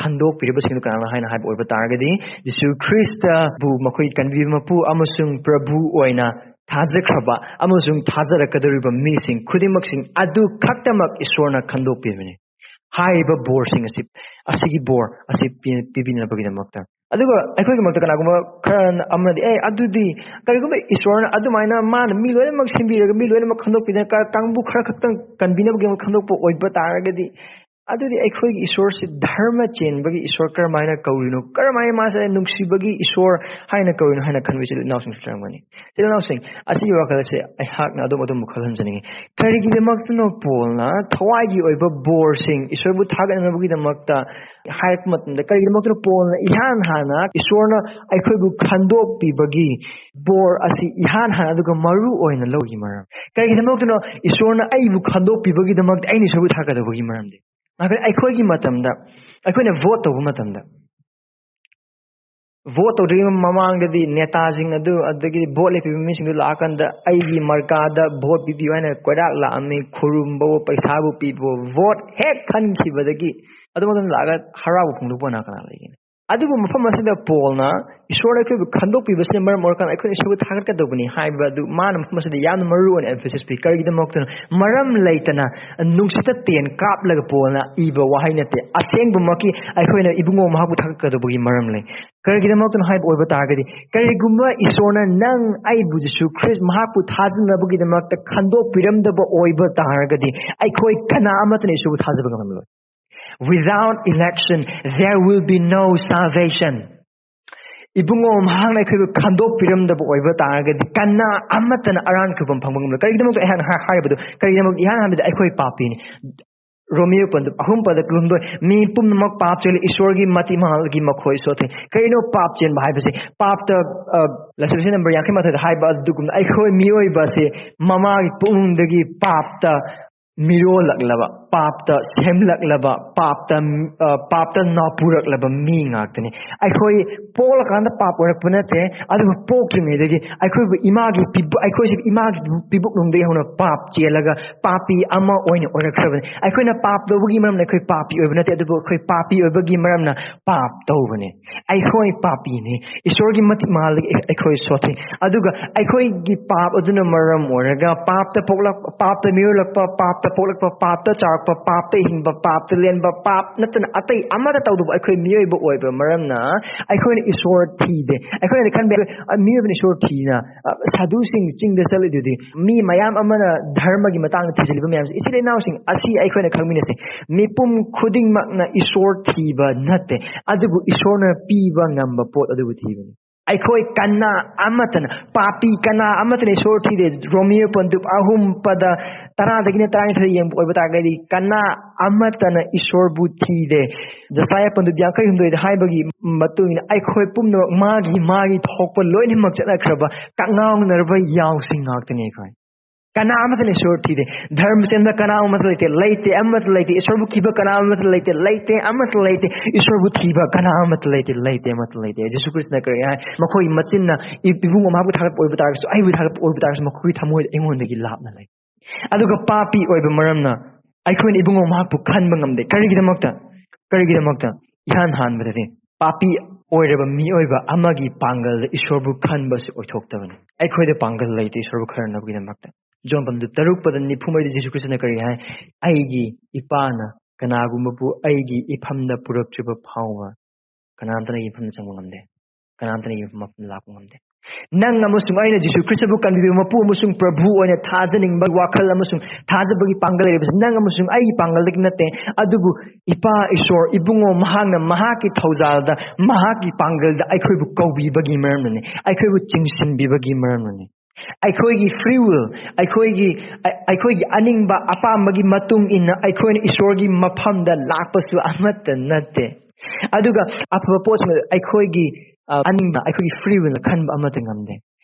ꯈꯟꯗꯣꯛꯄꯤꯔꯤꯕꯁꯤꯡꯗꯨ ꯀꯅꯥꯅꯣ ꯍꯥꯏꯅ ꯍꯥꯏꯕ ꯑꯣꯏꯕ ꯇꯥꯔꯒꯗꯤ, ꯖꯤꯁꯨ ꯈ꯭ꯔꯤꯁꯇꯕꯨ ꯃꯈꯣꯏ ꯀꯟꯕꯤꯕ ꯃꯄꯨ ꯑꯃꯁꯨꯡ ꯄ꯭ꯔꯚꯨ ꯑꯣꯏꯅ ꯊꯥꯖꯈ꯭ꯔꯕ ꯑꯃꯁꯨꯡ ꯊꯥꯖꯔꯛꯀꯗꯧꯔꯤꯕ ꯃꯤꯁꯤꯡ ꯈꯨꯗꯤꯡꯃꯛꯁꯤꯡ ꯑꯗꯨ ꯈꯛꯇꯃꯛ ꯏꯁꯣꯔꯅ ꯈꯟꯗꯣꯛꯄꯤꯕꯅꯤ꯫ ꯍꯥꯏꯔꯤꯕ ꯕꯣꯔꯁꯤꯡ ꯑꯁꯤ, ꯑꯁꯤꯒꯤ ꯕꯣꯔ ꯑꯁꯤ ꯄꯤ-, ꯄꯤꯕꯤꯅꯕꯒꯤꯗꯃꯛꯇ꯫ ꯑꯗꯨꯒ ꯑꯩꯈꯣꯏꯒꯤꯗꯃꯛꯇ ꯀꯅꯥꯒꯨꯝꯕ ꯈꯔ ꯑꯃꯅꯗꯤ, "ꯑꯦ, ꯑꯗꯨꯗꯤ ꯀꯔꯤꯒꯨꯝꯕ ꯏꯁꯣꯔꯅ ꯑꯗꯨꯃꯥꯏꯅ ꯃꯥꯅ ꯃꯤ ꯂꯣꯏꯅꯃꯛ ꯁꯤꯟꯕꯤꯔꯒ ꯃꯤ ꯂꯣꯏꯅꯃꯛ ꯈꯟꯗꯣꯛꯄꯤꯗꯅ ꯀ-, ꯀꯥꯡꯕꯨ ꯈꯔ ꯈꯛꯇꯪ ꯀꯟꯕꯤꯅꯕꯒꯤꯗꯃꯛ ꯈꯟꯗꯣꯛꯄ ꯑꯣꯏꯕ ꯇꯥꯔꯒꯗꯤ, ꯑꯗꯨꯗꯤ ꯑꯩꯈꯣꯏꯒꯤ ꯏꯁꯣꯔꯁꯤ ꯙꯔꯃ ꯆꯦꯟꯕꯒꯤ ꯏꯁꯣꯔ ꯀꯔꯝꯍꯥꯏꯅ ꯀꯧꯔꯤꯅꯣ? ꯀꯔꯝꯍꯥꯏꯅ ꯃꯥꯁꯦ ꯅꯨꯡꯁꯤꯕꯒꯤ ꯏꯁꯣꯔ ꯍꯥꯏꯅ ꯀꯧꯔꯤꯅꯣ?" ꯍꯥꯏꯅ ꯈꯟꯕ ꯏꯆꯤꯜ ꯏꯅꯥꯎꯁꯤꯡꯁꯨ ꯂꯩꯔꯝꯒꯅꯤ꯫ ꯏꯆꯤꯜ ꯏꯅꯥꯎꯁꯤꯡ, ꯑꯁꯤꯒꯤ ꯋꯥꯈꯜ ꯑꯁꯦ ꯑꯩꯍꯥꯛꯅ ꯑꯗꯣꯝ ꯑꯗꯣꯝꯕꯨ ꯈꯜꯍꯟꯖꯅꯤꯡꯉꯤ꯫ ꯀꯔꯤꯒꯤꯗꯃꯛꯇꯅꯣ ꯄꯣꯜꯅ ꯊꯋꯥꯏꯒꯤ ꯑꯣꯏꯕ ꯕꯣꯔꯁꯤꯡ, ꯏꯁꯣꯔꯕꯨ ꯊꯥꯒꯠꯅꯕꯒꯤꯗꯃꯛꯇ ꯍꯥꯏꯔꯛꯄ ꯃꯇꯝꯗ, ꯀꯔꯤꯒꯤꯗꯃꯛꯇꯅꯣ ꯄꯣꯜꯅ ꯏꯍꯥꯟ ꯍꯥꯟꯅ ꯏꯁꯣꯔꯅ ꯑꯩꯈꯣꯏꯕꯨ ꯈꯟꯗꯣꯛꯄꯤꯕꯒꯤ ꯕꯣꯔ ꯑꯁꯤ ꯏꯍꯥꯟ ꯍꯥꯟꯅ ꯑꯗꯨꯒ ꯃꯔꯨ ꯑꯣꯏꯅ ꯂꯧꯒꯤ ꯃꯔꯝ? ꯀꯔꯤꯒꯤꯗꯃꯛꯇꯅꯣ ꯏꯁꯣꯔꯅ ꯑꯩꯕꯨ ꯈꯟꯗꯣꯛꯄꯤꯕꯒꯤꯗꯃꯛꯇ ꯑꯩꯅ ꯏꯁꯣꯔꯕꯨ ꯊꯥꯒꯠꯀꯗꯧꯕꯒꯤ ꯃꯔꯝꯗꯤ? ꯃꯔꯝꯗꯤ ꯑꯩꯈꯣꯏꯒꯤ ꯃꯇꯝꯗ, ꯑꯩꯈꯣꯏꯅ ꯚꯣꯠ ꯇꯧꯕ ꯃꯇꯝꯗ, ꯚꯣꯠ ꯇꯧꯗ꯭ꯔꯤꯉꯩ ꯃꯃꯥꯡꯗꯗꯤ ꯅꯦꯇꯥꯁꯤꯡ ꯑꯗꯨ, ꯑꯗꯒꯤ ꯚꯣꯠ ꯂꯦꯞꯄꯤꯕ ꯃꯤꯁꯤꯡꯗꯨ ꯂꯥꯛꯑꯀꯥꯟꯗ ꯑꯩꯒꯤ ꯃꯔꯀꯥꯗ ꯚꯣꯠ ꯄꯤꯕꯤꯌꯨ ꯍꯥꯏꯅ ꯀꯣꯏꯔꯥꯛ ꯂꯥꯛꯑꯝꯃꯤ, ꯈꯨꯔꯨꯝꯕꯋꯣ, ꯄꯩꯁꯥꯕꯨ ꯄꯤꯕꯋꯣ꯫ ꯚꯣꯠ ꯍꯦꯛ ꯈꯟꯈꯤꯕꯗꯒꯤ ꯑꯗꯨ ꯃꯇꯝꯗ ꯂꯥꯛꯑꯒ ꯍꯔꯥꯎꯕ ꯐꯣꯡꯗꯣꯛꯄ ꯀꯅꯥ ꯀꯅꯥ ꯂꯩꯒꯅꯤ? ꯑꯗꯨꯕꯨ ꯃꯐꯝ ꯑꯁꯤꯗ ꯄꯣꯜꯅ ꯏꯁꯣꯔꯅ ꯑꯩꯈꯣꯏꯕꯨ ꯈꯟꯗꯣꯛꯄꯤꯕꯁꯤꯅ ꯃꯔꯝ ꯑꯣꯏꯔꯀꯥꯟꯗ ꯑꯩꯈꯣꯏꯅ ꯏꯁꯣꯔꯕꯨ ꯊꯥꯒꯠꯀꯗꯧꯕꯅꯤ ꯍꯥꯏꯕ ꯑꯗꯨ ꯃꯥꯅ ꯃꯐꯝ ꯑꯁꯤꯗ ꯌꯥꯝꯅ ꯃꯔꯨ ꯑꯣꯏꯅ emphasis ꯄꯤ꯫ ꯀꯔꯤꯒꯤꯗꯃꯛꯇꯅꯣ? ꯃꯔꯝ ꯂꯩꯇꯅ ꯅꯨꯡꯁꯤꯠꯇ ꯇꯦꯟ ꯀꯥꯞꯂꯒ ꯄꯣꯜꯅ ꯏꯕ ꯋꯥꯍꯩ ꯅꯠꯇꯦ꯫ ꯑꯁꯦꯡꯕꯃꯛꯀꯤ ꯑꯩꯈꯣꯏꯅ ꯏꯕꯨꯡꯉꯣ ꯃꯍꯥꯛꯄꯨ ꯊꯥꯒꯠꯀꯗꯧꯕꯒꯤ ꯃꯔꯝ ꯂꯩ꯫ ꯀꯔꯤꯒꯤꯗꯃꯛꯇꯅꯣ ꯍꯥꯏꯕ ꯑꯣꯏꯕ ꯇꯥꯔꯒꯗꯤ, ꯀꯔꯤꯒꯨꯝꯕ ꯏꯁꯣꯔꯅ ꯅꯪ ꯑꯩꯕꯨ ꯖꯤꯁꯨ ꯈ꯭ꯔꯤꯁ ꯃꯍꯥꯛꯄꯨ ꯊꯥꯖꯅꯕꯒꯤꯗꯃꯛꯇ ꯈꯟꯗꯣꯛꯄꯤꯔꯝꯗꯕ ꯑꯣꯏꯕ ꯇꯥꯔꯒꯗꯤ, ꯑꯩꯈꯣꯏ ꯀꯅꯥ ꯑꯃꯠꯇꯅ ꯏꯁꯣꯔꯕꯨ ꯊꯥꯖꯕ ꯉꯝꯂꯣꯏ꯫ Without election, there will be no salvation. ꯏꯕꯨꯡꯉꯣ ꯃꯍꯥꯛꯅ ꯑꯩꯈꯣꯏꯕꯨ ꯈꯟꯗꯣꯛꯄꯤꯔꯝꯗꯕ ꯑꯣꯏꯕ ꯇꯥꯔꯒꯗꯤ, ꯀꯅꯥ ꯑꯃꯠꯇꯅ ꯑꯔꯥꯟ ꯈꯨꯕꯝ ꯐꯪꯕ ꯉꯝꯂꯣꯏ꯫ ꯀꯔꯤꯒꯤꯗꯃꯛꯇ ꯑꯩꯍꯥꯛꯅ ꯍꯥꯏ-, ꯍꯥꯏꯔꯤꯕꯗꯨ? ꯀꯔꯤꯒꯤꯗꯃꯛꯇ? ꯏꯍꯥꯟ ꯍꯥꯟꯕꯗ ꯑꯩꯈꯣꯏ ꯄꯥꯄꯤꯅꯤ꯫ ꯔꯣꯃꯤꯌꯣ ꯄꯟꯗꯨꯞ ꯑꯍꯨꯝ ꯄꯗ ꯀꯨꯟꯍꯨꯝꯗꯣꯏ, "ꯃꯤ ꯄꯨꯝꯅꯃꯛ ꯄꯥꯞ ꯆꯦꯜꯂꯤ, ꯏꯁꯣꯔꯒꯤ ꯃꯇꯤꯛ ꯃꯉꯥꯜꯒꯤ ꯃꯈꯣꯏ ꯁꯣꯊꯩ"꯫ ꯀꯩꯅꯣ ꯄꯥꯞ ꯆꯦꯟꯕ ꯍꯥꯏꯕꯁꯤ? ꯄꯥꯞꯇ, ꯑ, ꯂꯥꯏꯁꯣꯟꯁꯤ ꯅꯝꯕꯔ ꯌꯥꯡꯈꯩ ꯃꯥꯊꯣꯏꯗ ꯍꯥꯏꯕ ꯑꯗꯨꯒꯨꯝꯅ, ꯑꯩꯈꯣꯏ ꯃꯤꯑꯣꯏꯕꯁꯦ ꯃꯃꯥꯒꯤ ꯄꯨꯛꯅꯨꯡꯗꯒꯤ ꯄꯥꯞꯇ ꯃꯤꯔꯣꯜꯂꯛꯂꯕ, ꯄꯥꯞꯇ ꯁꯦꯝꯂꯛꯂꯕ, ꯄꯥꯞꯇ, ꯑ, ꯄꯥꯞꯇ ꯅꯥꯎꯄꯨꯔꯛꯂꯕ ꯃꯤ ꯉꯥꯛꯇꯅꯤ꯫ ꯑꯩꯈꯣꯏ ꯄꯣꯛꯂꯀꯥꯟꯗ ꯄꯥꯞ ꯑꯣꯏꯔꯛꯄ ꯅꯠꯇꯦ, ꯑꯗꯨꯕꯨ ꯄꯣꯛꯇ꯭ꯔꯤꯉꯩꯗꯒꯤ ꯑꯩꯈꯣꯏꯕꯨ ꯏꯃꯥꯒꯤ ꯄꯤꯕꯨ-, ꯑꯩꯈꯣꯏꯁꯤ ꯏꯃꯥꯒꯤ ꯄꯤꯕꯨꯛꯅꯨꯡꯗꯒꯤ ꯍꯧꯅ ꯄꯥꯞ ꯆꯦꯜꯂꯒ ꯄꯥꯄꯤ ꯑꯃ ꯑꯣꯏꯅ ꯑꯣꯏꯔꯛꯈ꯭ꯔꯕꯅꯤ꯫ ꯑꯩꯈꯣꯏꯅ ꯄꯥꯞ ꯇꯧꯕꯒꯤ ꯃꯔꯝꯅ ꯑꯩꯈꯣꯏ ꯄꯥꯄꯤ ꯑꯣꯏꯕ ꯅꯠꯇꯦ, ꯑꯗꯨꯕꯨ ꯑꯩꯈꯣꯏ ꯄꯥꯄꯤ ꯑꯣꯏꯕꯒꯤ ꯃꯔꯝꯅ ꯄꯥꯞ ꯇꯧꯕꯅꯤ꯫ ꯑꯩꯈꯣꯏ ꯄꯥꯄꯤꯅꯤ꯫ ꯏꯁꯣꯔꯒꯤ ꯃꯇꯤꯛ ꯃꯉꯥꯜꯗꯒꯤ ꯑꯩꯈꯣꯏ ꯁꯣꯊꯩ꯫ ꯑꯗꯨꯒ ꯑꯩꯈꯣꯏꯒꯤ ꯄꯥꯞ ꯑꯗꯨꯅ ꯃꯔꯝ ꯑꯣꯏꯔꯒ ꯄꯥꯞꯇ ꯄꯣꯛꯂꯛ-, ꯄꯥꯞꯇ ꯃꯤꯔꯣꯜꯂꯛꯄ, ꯄꯥꯞꯇ ꯄꯣꯛꯂꯛꯄ, ꯄꯥꯞꯇ ꯆꯥꯎꯔꯛꯄ, ꯄꯥꯞꯇ ꯍꯤꯡꯕ, ꯄꯥꯞꯇ ꯂꯦꯟꯕ, ꯄꯥꯞ ꯅꯠꯇꯅ ꯑꯇꯩ ꯑꯃꯠꯇ ꯇꯧꯗꯕ ꯑꯩꯈꯣꯏ ꯃꯤꯑꯣꯏꯕ ꯑꯣꯏꯕ ꯃꯔꯝꯅ ꯑꯩꯈꯣꯏꯅ ꯏꯁꯣꯔ ꯊꯤꯗꯦ꯫ ꯑꯩꯈꯣꯏꯅ ꯈꯟꯕ, "ꯑ, ꯃꯤꯑꯣꯏꯕꯅ ꯏꯁꯣꯔ ꯊꯤꯅ, ꯑ, ꯁꯥꯗꯨꯁꯤꯡ ꯆꯤꯡꯗ ꯆꯠꯂꯤꯗꯨꯗꯤ, ꯃꯤ ꯃꯌꯥꯝ ꯑꯃꯅ ꯙꯔꯃꯒꯤ ꯃꯇꯥꯡꯗ ꯊꯤꯖꯤꯜꯂꯤꯕ ꯃꯌꯥꯝꯁꯦ, ꯏꯆꯤꯜ ꯏꯅꯥꯎꯁꯤꯡ, ꯑꯁꯤ ꯑꯩꯈꯣꯏꯅ ꯈꯪꯃꯤꯟꯅꯁꯤ꯫ ꯃꯤꯄꯨꯝ ꯈꯨꯗꯤꯡꯃꯛꯅ ꯏꯁꯣꯔ ꯊꯤꯕ ꯅꯠꯇꯦ, ꯑꯗꯨꯕꯨ ꯏꯁꯣꯔꯅ ꯄꯤꯕ ꯉꯝꯕ ꯄꯣꯠ ꯑꯗꯨꯕꯨ ꯊꯤꯕꯅꯤ꯫ ꯑꯩꯈꯣꯏ ꯀꯅꯥ ꯑꯃꯠꯇꯅ, ꯄꯥꯄꯤ ꯀꯅꯥ ꯑꯃꯠꯇꯅ ꯏꯁꯣꯔ ꯊꯤꯗꯦ"꯫ ꯔꯣꯃꯤꯌꯣ ꯄꯟꯗꯨꯞ ꯑꯍꯨꯝ ꯄꯗ ꯇꯔꯥꯗꯒꯤꯅ ꯇꯔꯥꯅꯤꯊꯣꯏ ꯌꯦꯡꯕ ꯑꯣꯏꯕ ꯇꯥꯔꯒꯗꯤ, ꯀꯅꯥ ꯑꯃꯠꯇꯅ ꯏꯁꯣꯔꯕꯨ ꯊꯤꯗꯦ꯫ ꯖꯁꯥꯌꯥ ꯄꯟꯗꯨꯞ ꯌꯥꯡꯈꯩ ꯍꯨꯝꯗꯣꯏꯗ ꯍꯥꯏꯕꯒꯤ ꯃꯇꯨꯡ ꯏꯟꯅ, ꯑꯩꯈꯣꯏ ꯄꯨꯝꯅꯃꯛ ꯃꯥꯒꯤ ꯃꯥꯒꯤ ꯊꯣꯛꯄ ꯂꯣꯏꯅꯃꯛ ꯆꯠꯅꯈ꯭ꯔꯕ, ꯀꯛꯉꯥꯎꯅꯔꯕ ꯌꯥꯎꯁꯤꯡ ꯉꯥꯛꯇꯅꯤ ꯑꯩꯈꯣꯏ꯫ ꯀꯅꯥ ꯑꯃꯠꯇꯅ ꯏꯁꯣꯔ ꯊꯤꯗꯦ꯫ ꯙꯔꯃ ꯆꯦꯟꯕ ꯀꯅꯥ ꯑꯃꯠꯇ ꯂꯩꯇꯦ, ꯂꯩꯇꯦ, ꯑꯃꯠꯇ ꯂꯩꯇꯦ꯫ ꯏꯁꯣꯔꯕꯨ ꯊꯤꯕ ꯀꯅꯥ ꯑꯃꯠꯇ ꯂꯩꯇꯦ, ꯂꯩꯇꯦ, ꯑꯃꯠꯇ ꯂꯩꯇꯦ꯫ ꯏꯁꯣꯔꯕꯨ ꯊꯤꯕ ꯀꯅꯥ ꯑꯃꯠꯇ ꯂꯩꯇꯦ, ꯂꯩꯇꯦ, ꯑꯃꯠꯇ ꯂꯩꯇꯦ꯫ ꯖꯤꯁꯨ ꯈ꯭ꯔꯤꯁꯇꯅ ꯀꯔꯤ ꯍꯥꯏ? ꯃꯈꯣꯏꯒꯤ ꯃꯆꯤꯟꯅ ꯏ-, ꯏꯕꯨꯡꯉꯣ ꯃꯍꯥꯛꯄꯨ ꯊꯥꯒꯠꯄ ꯑꯣꯏꯕ ꯇꯥꯔꯒꯁꯨ, ꯑꯩꯕꯨ ꯊꯥꯒꯠꯄ ꯑꯣꯏꯕ ꯇꯥꯔꯒꯁꯨ, ꯃꯈꯣꯏꯒꯤ ꯊꯃꯣꯏꯗ ꯑꯩꯉꯣꯟꯗꯒꯤ ꯂꯥꯞꯅ ꯂꯩ꯫ ꯑꯗꯨꯒ ꯄꯥꯄꯤ ꯑꯣꯏꯕ ꯃꯔꯝꯅ ꯑꯩꯈꯣꯏꯅ ꯏꯕꯨꯡꯉꯣ ꯃꯍꯥꯛꯄꯨ ꯈꯟꯕ ꯉꯝꯗꯦ꯫ ꯀꯔꯤꯒꯤꯗꯃꯛꯇ? ꯀꯔꯤꯒꯤꯗꯃꯛꯇ? ꯏꯍꯥꯟ ꯍꯥꯟꯕꯗꯗꯤ ꯄꯥꯄꯤ ꯑꯣꯏꯔꯕ ꯃꯤꯑꯣꯏꯕ ꯑꯃꯒꯤ ꯄꯥꯡꯒꯜꯗ ꯏꯁꯣꯔꯕꯨ ꯈꯟꯕ ꯑꯁꯤ ꯑꯣꯏꯊꯣꯛꯇꯕꯅꯤ꯫ ꯑꯩꯈꯣꯏꯗ ꯄꯥꯡꯒꯜ ꯂꯩꯇꯦ ꯏꯁꯣꯔꯕꯨ ꯈꯟꯅꯕꯒꯤꯗꯃꯛꯇ꯫ ꯖꯣꯟ ꯄꯟꯗꯨ ꯇꯔꯨꯛ ꯄꯗ ꯅꯤꯐꯨ ꯃꯔꯤꯗ ꯖꯤꯁꯨ ꯈ꯭ꯔꯤꯁꯇꯅ ꯀꯔꯤ ꯍꯥꯏ? "ꯑꯩꯒꯤ ꯏꯄꯥꯅ ꯀꯅꯥꯒꯨꯝꯕꯕꯨ ꯑꯩꯒꯤ ꯏꯐꯝꯗ ꯄꯨꯔꯛꯇ꯭ꯔꯤꯕ ꯐꯥꯎꯕ ꯀꯅꯥꯝꯇꯅ ꯑꯩꯒꯤ ꯏꯐꯝꯗ ꯆꯪꯕ ꯉꯝꯗꯦ, ꯀꯅꯥꯝꯇꯅ ꯑꯩꯒꯤ ꯃꯐꯝꯗ ꯂꯥꯛꯄ ꯉꯝꯗꯦ"꯫ ꯅꯪ ꯑꯃꯁꯨꯡ ꯑꯩꯅ ꯖꯤꯁꯨ ꯈ꯭ꯔꯤꯁꯇꯕꯨ ꯀꯟꯕꯤꯕ ꯃꯄꯨ ꯑꯃꯁꯨꯡ ꯄ꯭ꯔꯚꯨ ꯑꯣꯏꯅ ꯊꯥꯖꯅꯤꯡꯕ ꯋꯥꯈꯜ ꯑꯃꯁꯨꯡ ꯊꯥꯖꯕꯒꯤ ꯄꯥꯡꯒꯜ ꯂꯩꯔꯤꯕꯁꯤ ꯅꯪ ꯑꯃꯁꯨꯡ ꯑꯩꯒꯤ ꯄꯥꯡꯒꯜꯗꯒꯤ ꯅꯠꯇꯦ, ꯑꯗꯨꯕꯨ ꯏꯄꯥ ꯏꯁꯣꯔ ꯏꯕꯨꯡꯉꯣ ꯃꯍꯥꯛꯅ ꯃꯍꯥꯛꯀꯤ ꯊꯧꯖꯥꯜꯗ, ꯃꯍꯥꯛꯀꯤ ꯄꯥꯡꯒꯜꯗ ꯑꯩꯈꯣꯏꯕꯨ ꯀꯧꯕꯤꯕꯒꯤ ꯃꯔꯝꯅꯅꯤ, ꯑꯩꯈꯣꯏꯕꯨ ꯆꯤꯡꯁꯤꯟꯕꯤꯕꯒꯤ ꯃꯔꯝꯅꯅꯤ꯫ ꯑꯩꯈꯣꯏꯒꯤ free will, ꯑꯩꯈꯣꯏꯒꯤ, ꯑ-, ꯑꯩꯈꯣꯏꯒꯤ ꯑꯅꯤꯡꯕ ꯑꯄꯥꯝꯕꯒꯤ ꯃꯇꯨꯡ ꯏꯟꯅ ꯑꯩꯈꯣꯏꯅ ꯏꯁꯣꯔꯒꯤ ꯃꯐꯝꯗ ꯂꯥꯛꯄꯁꯨ ꯑꯃꯠꯇ ꯅꯠꯇꯦ꯫ ꯑꯗꯨꯒ ꯑꯐꯕ ꯄꯣꯠꯁꯤꯡ ꯑꯗꯨ ꯑꯩꯈꯣꯏꯒꯤ, ꯑ, ꯑꯅꯤꯡꯕ, ꯑꯩꯈꯣꯏꯒꯤ free will ꯈꯟꯕ ꯑꯃꯠꯇ ꯉꯝꯗꯦ꯫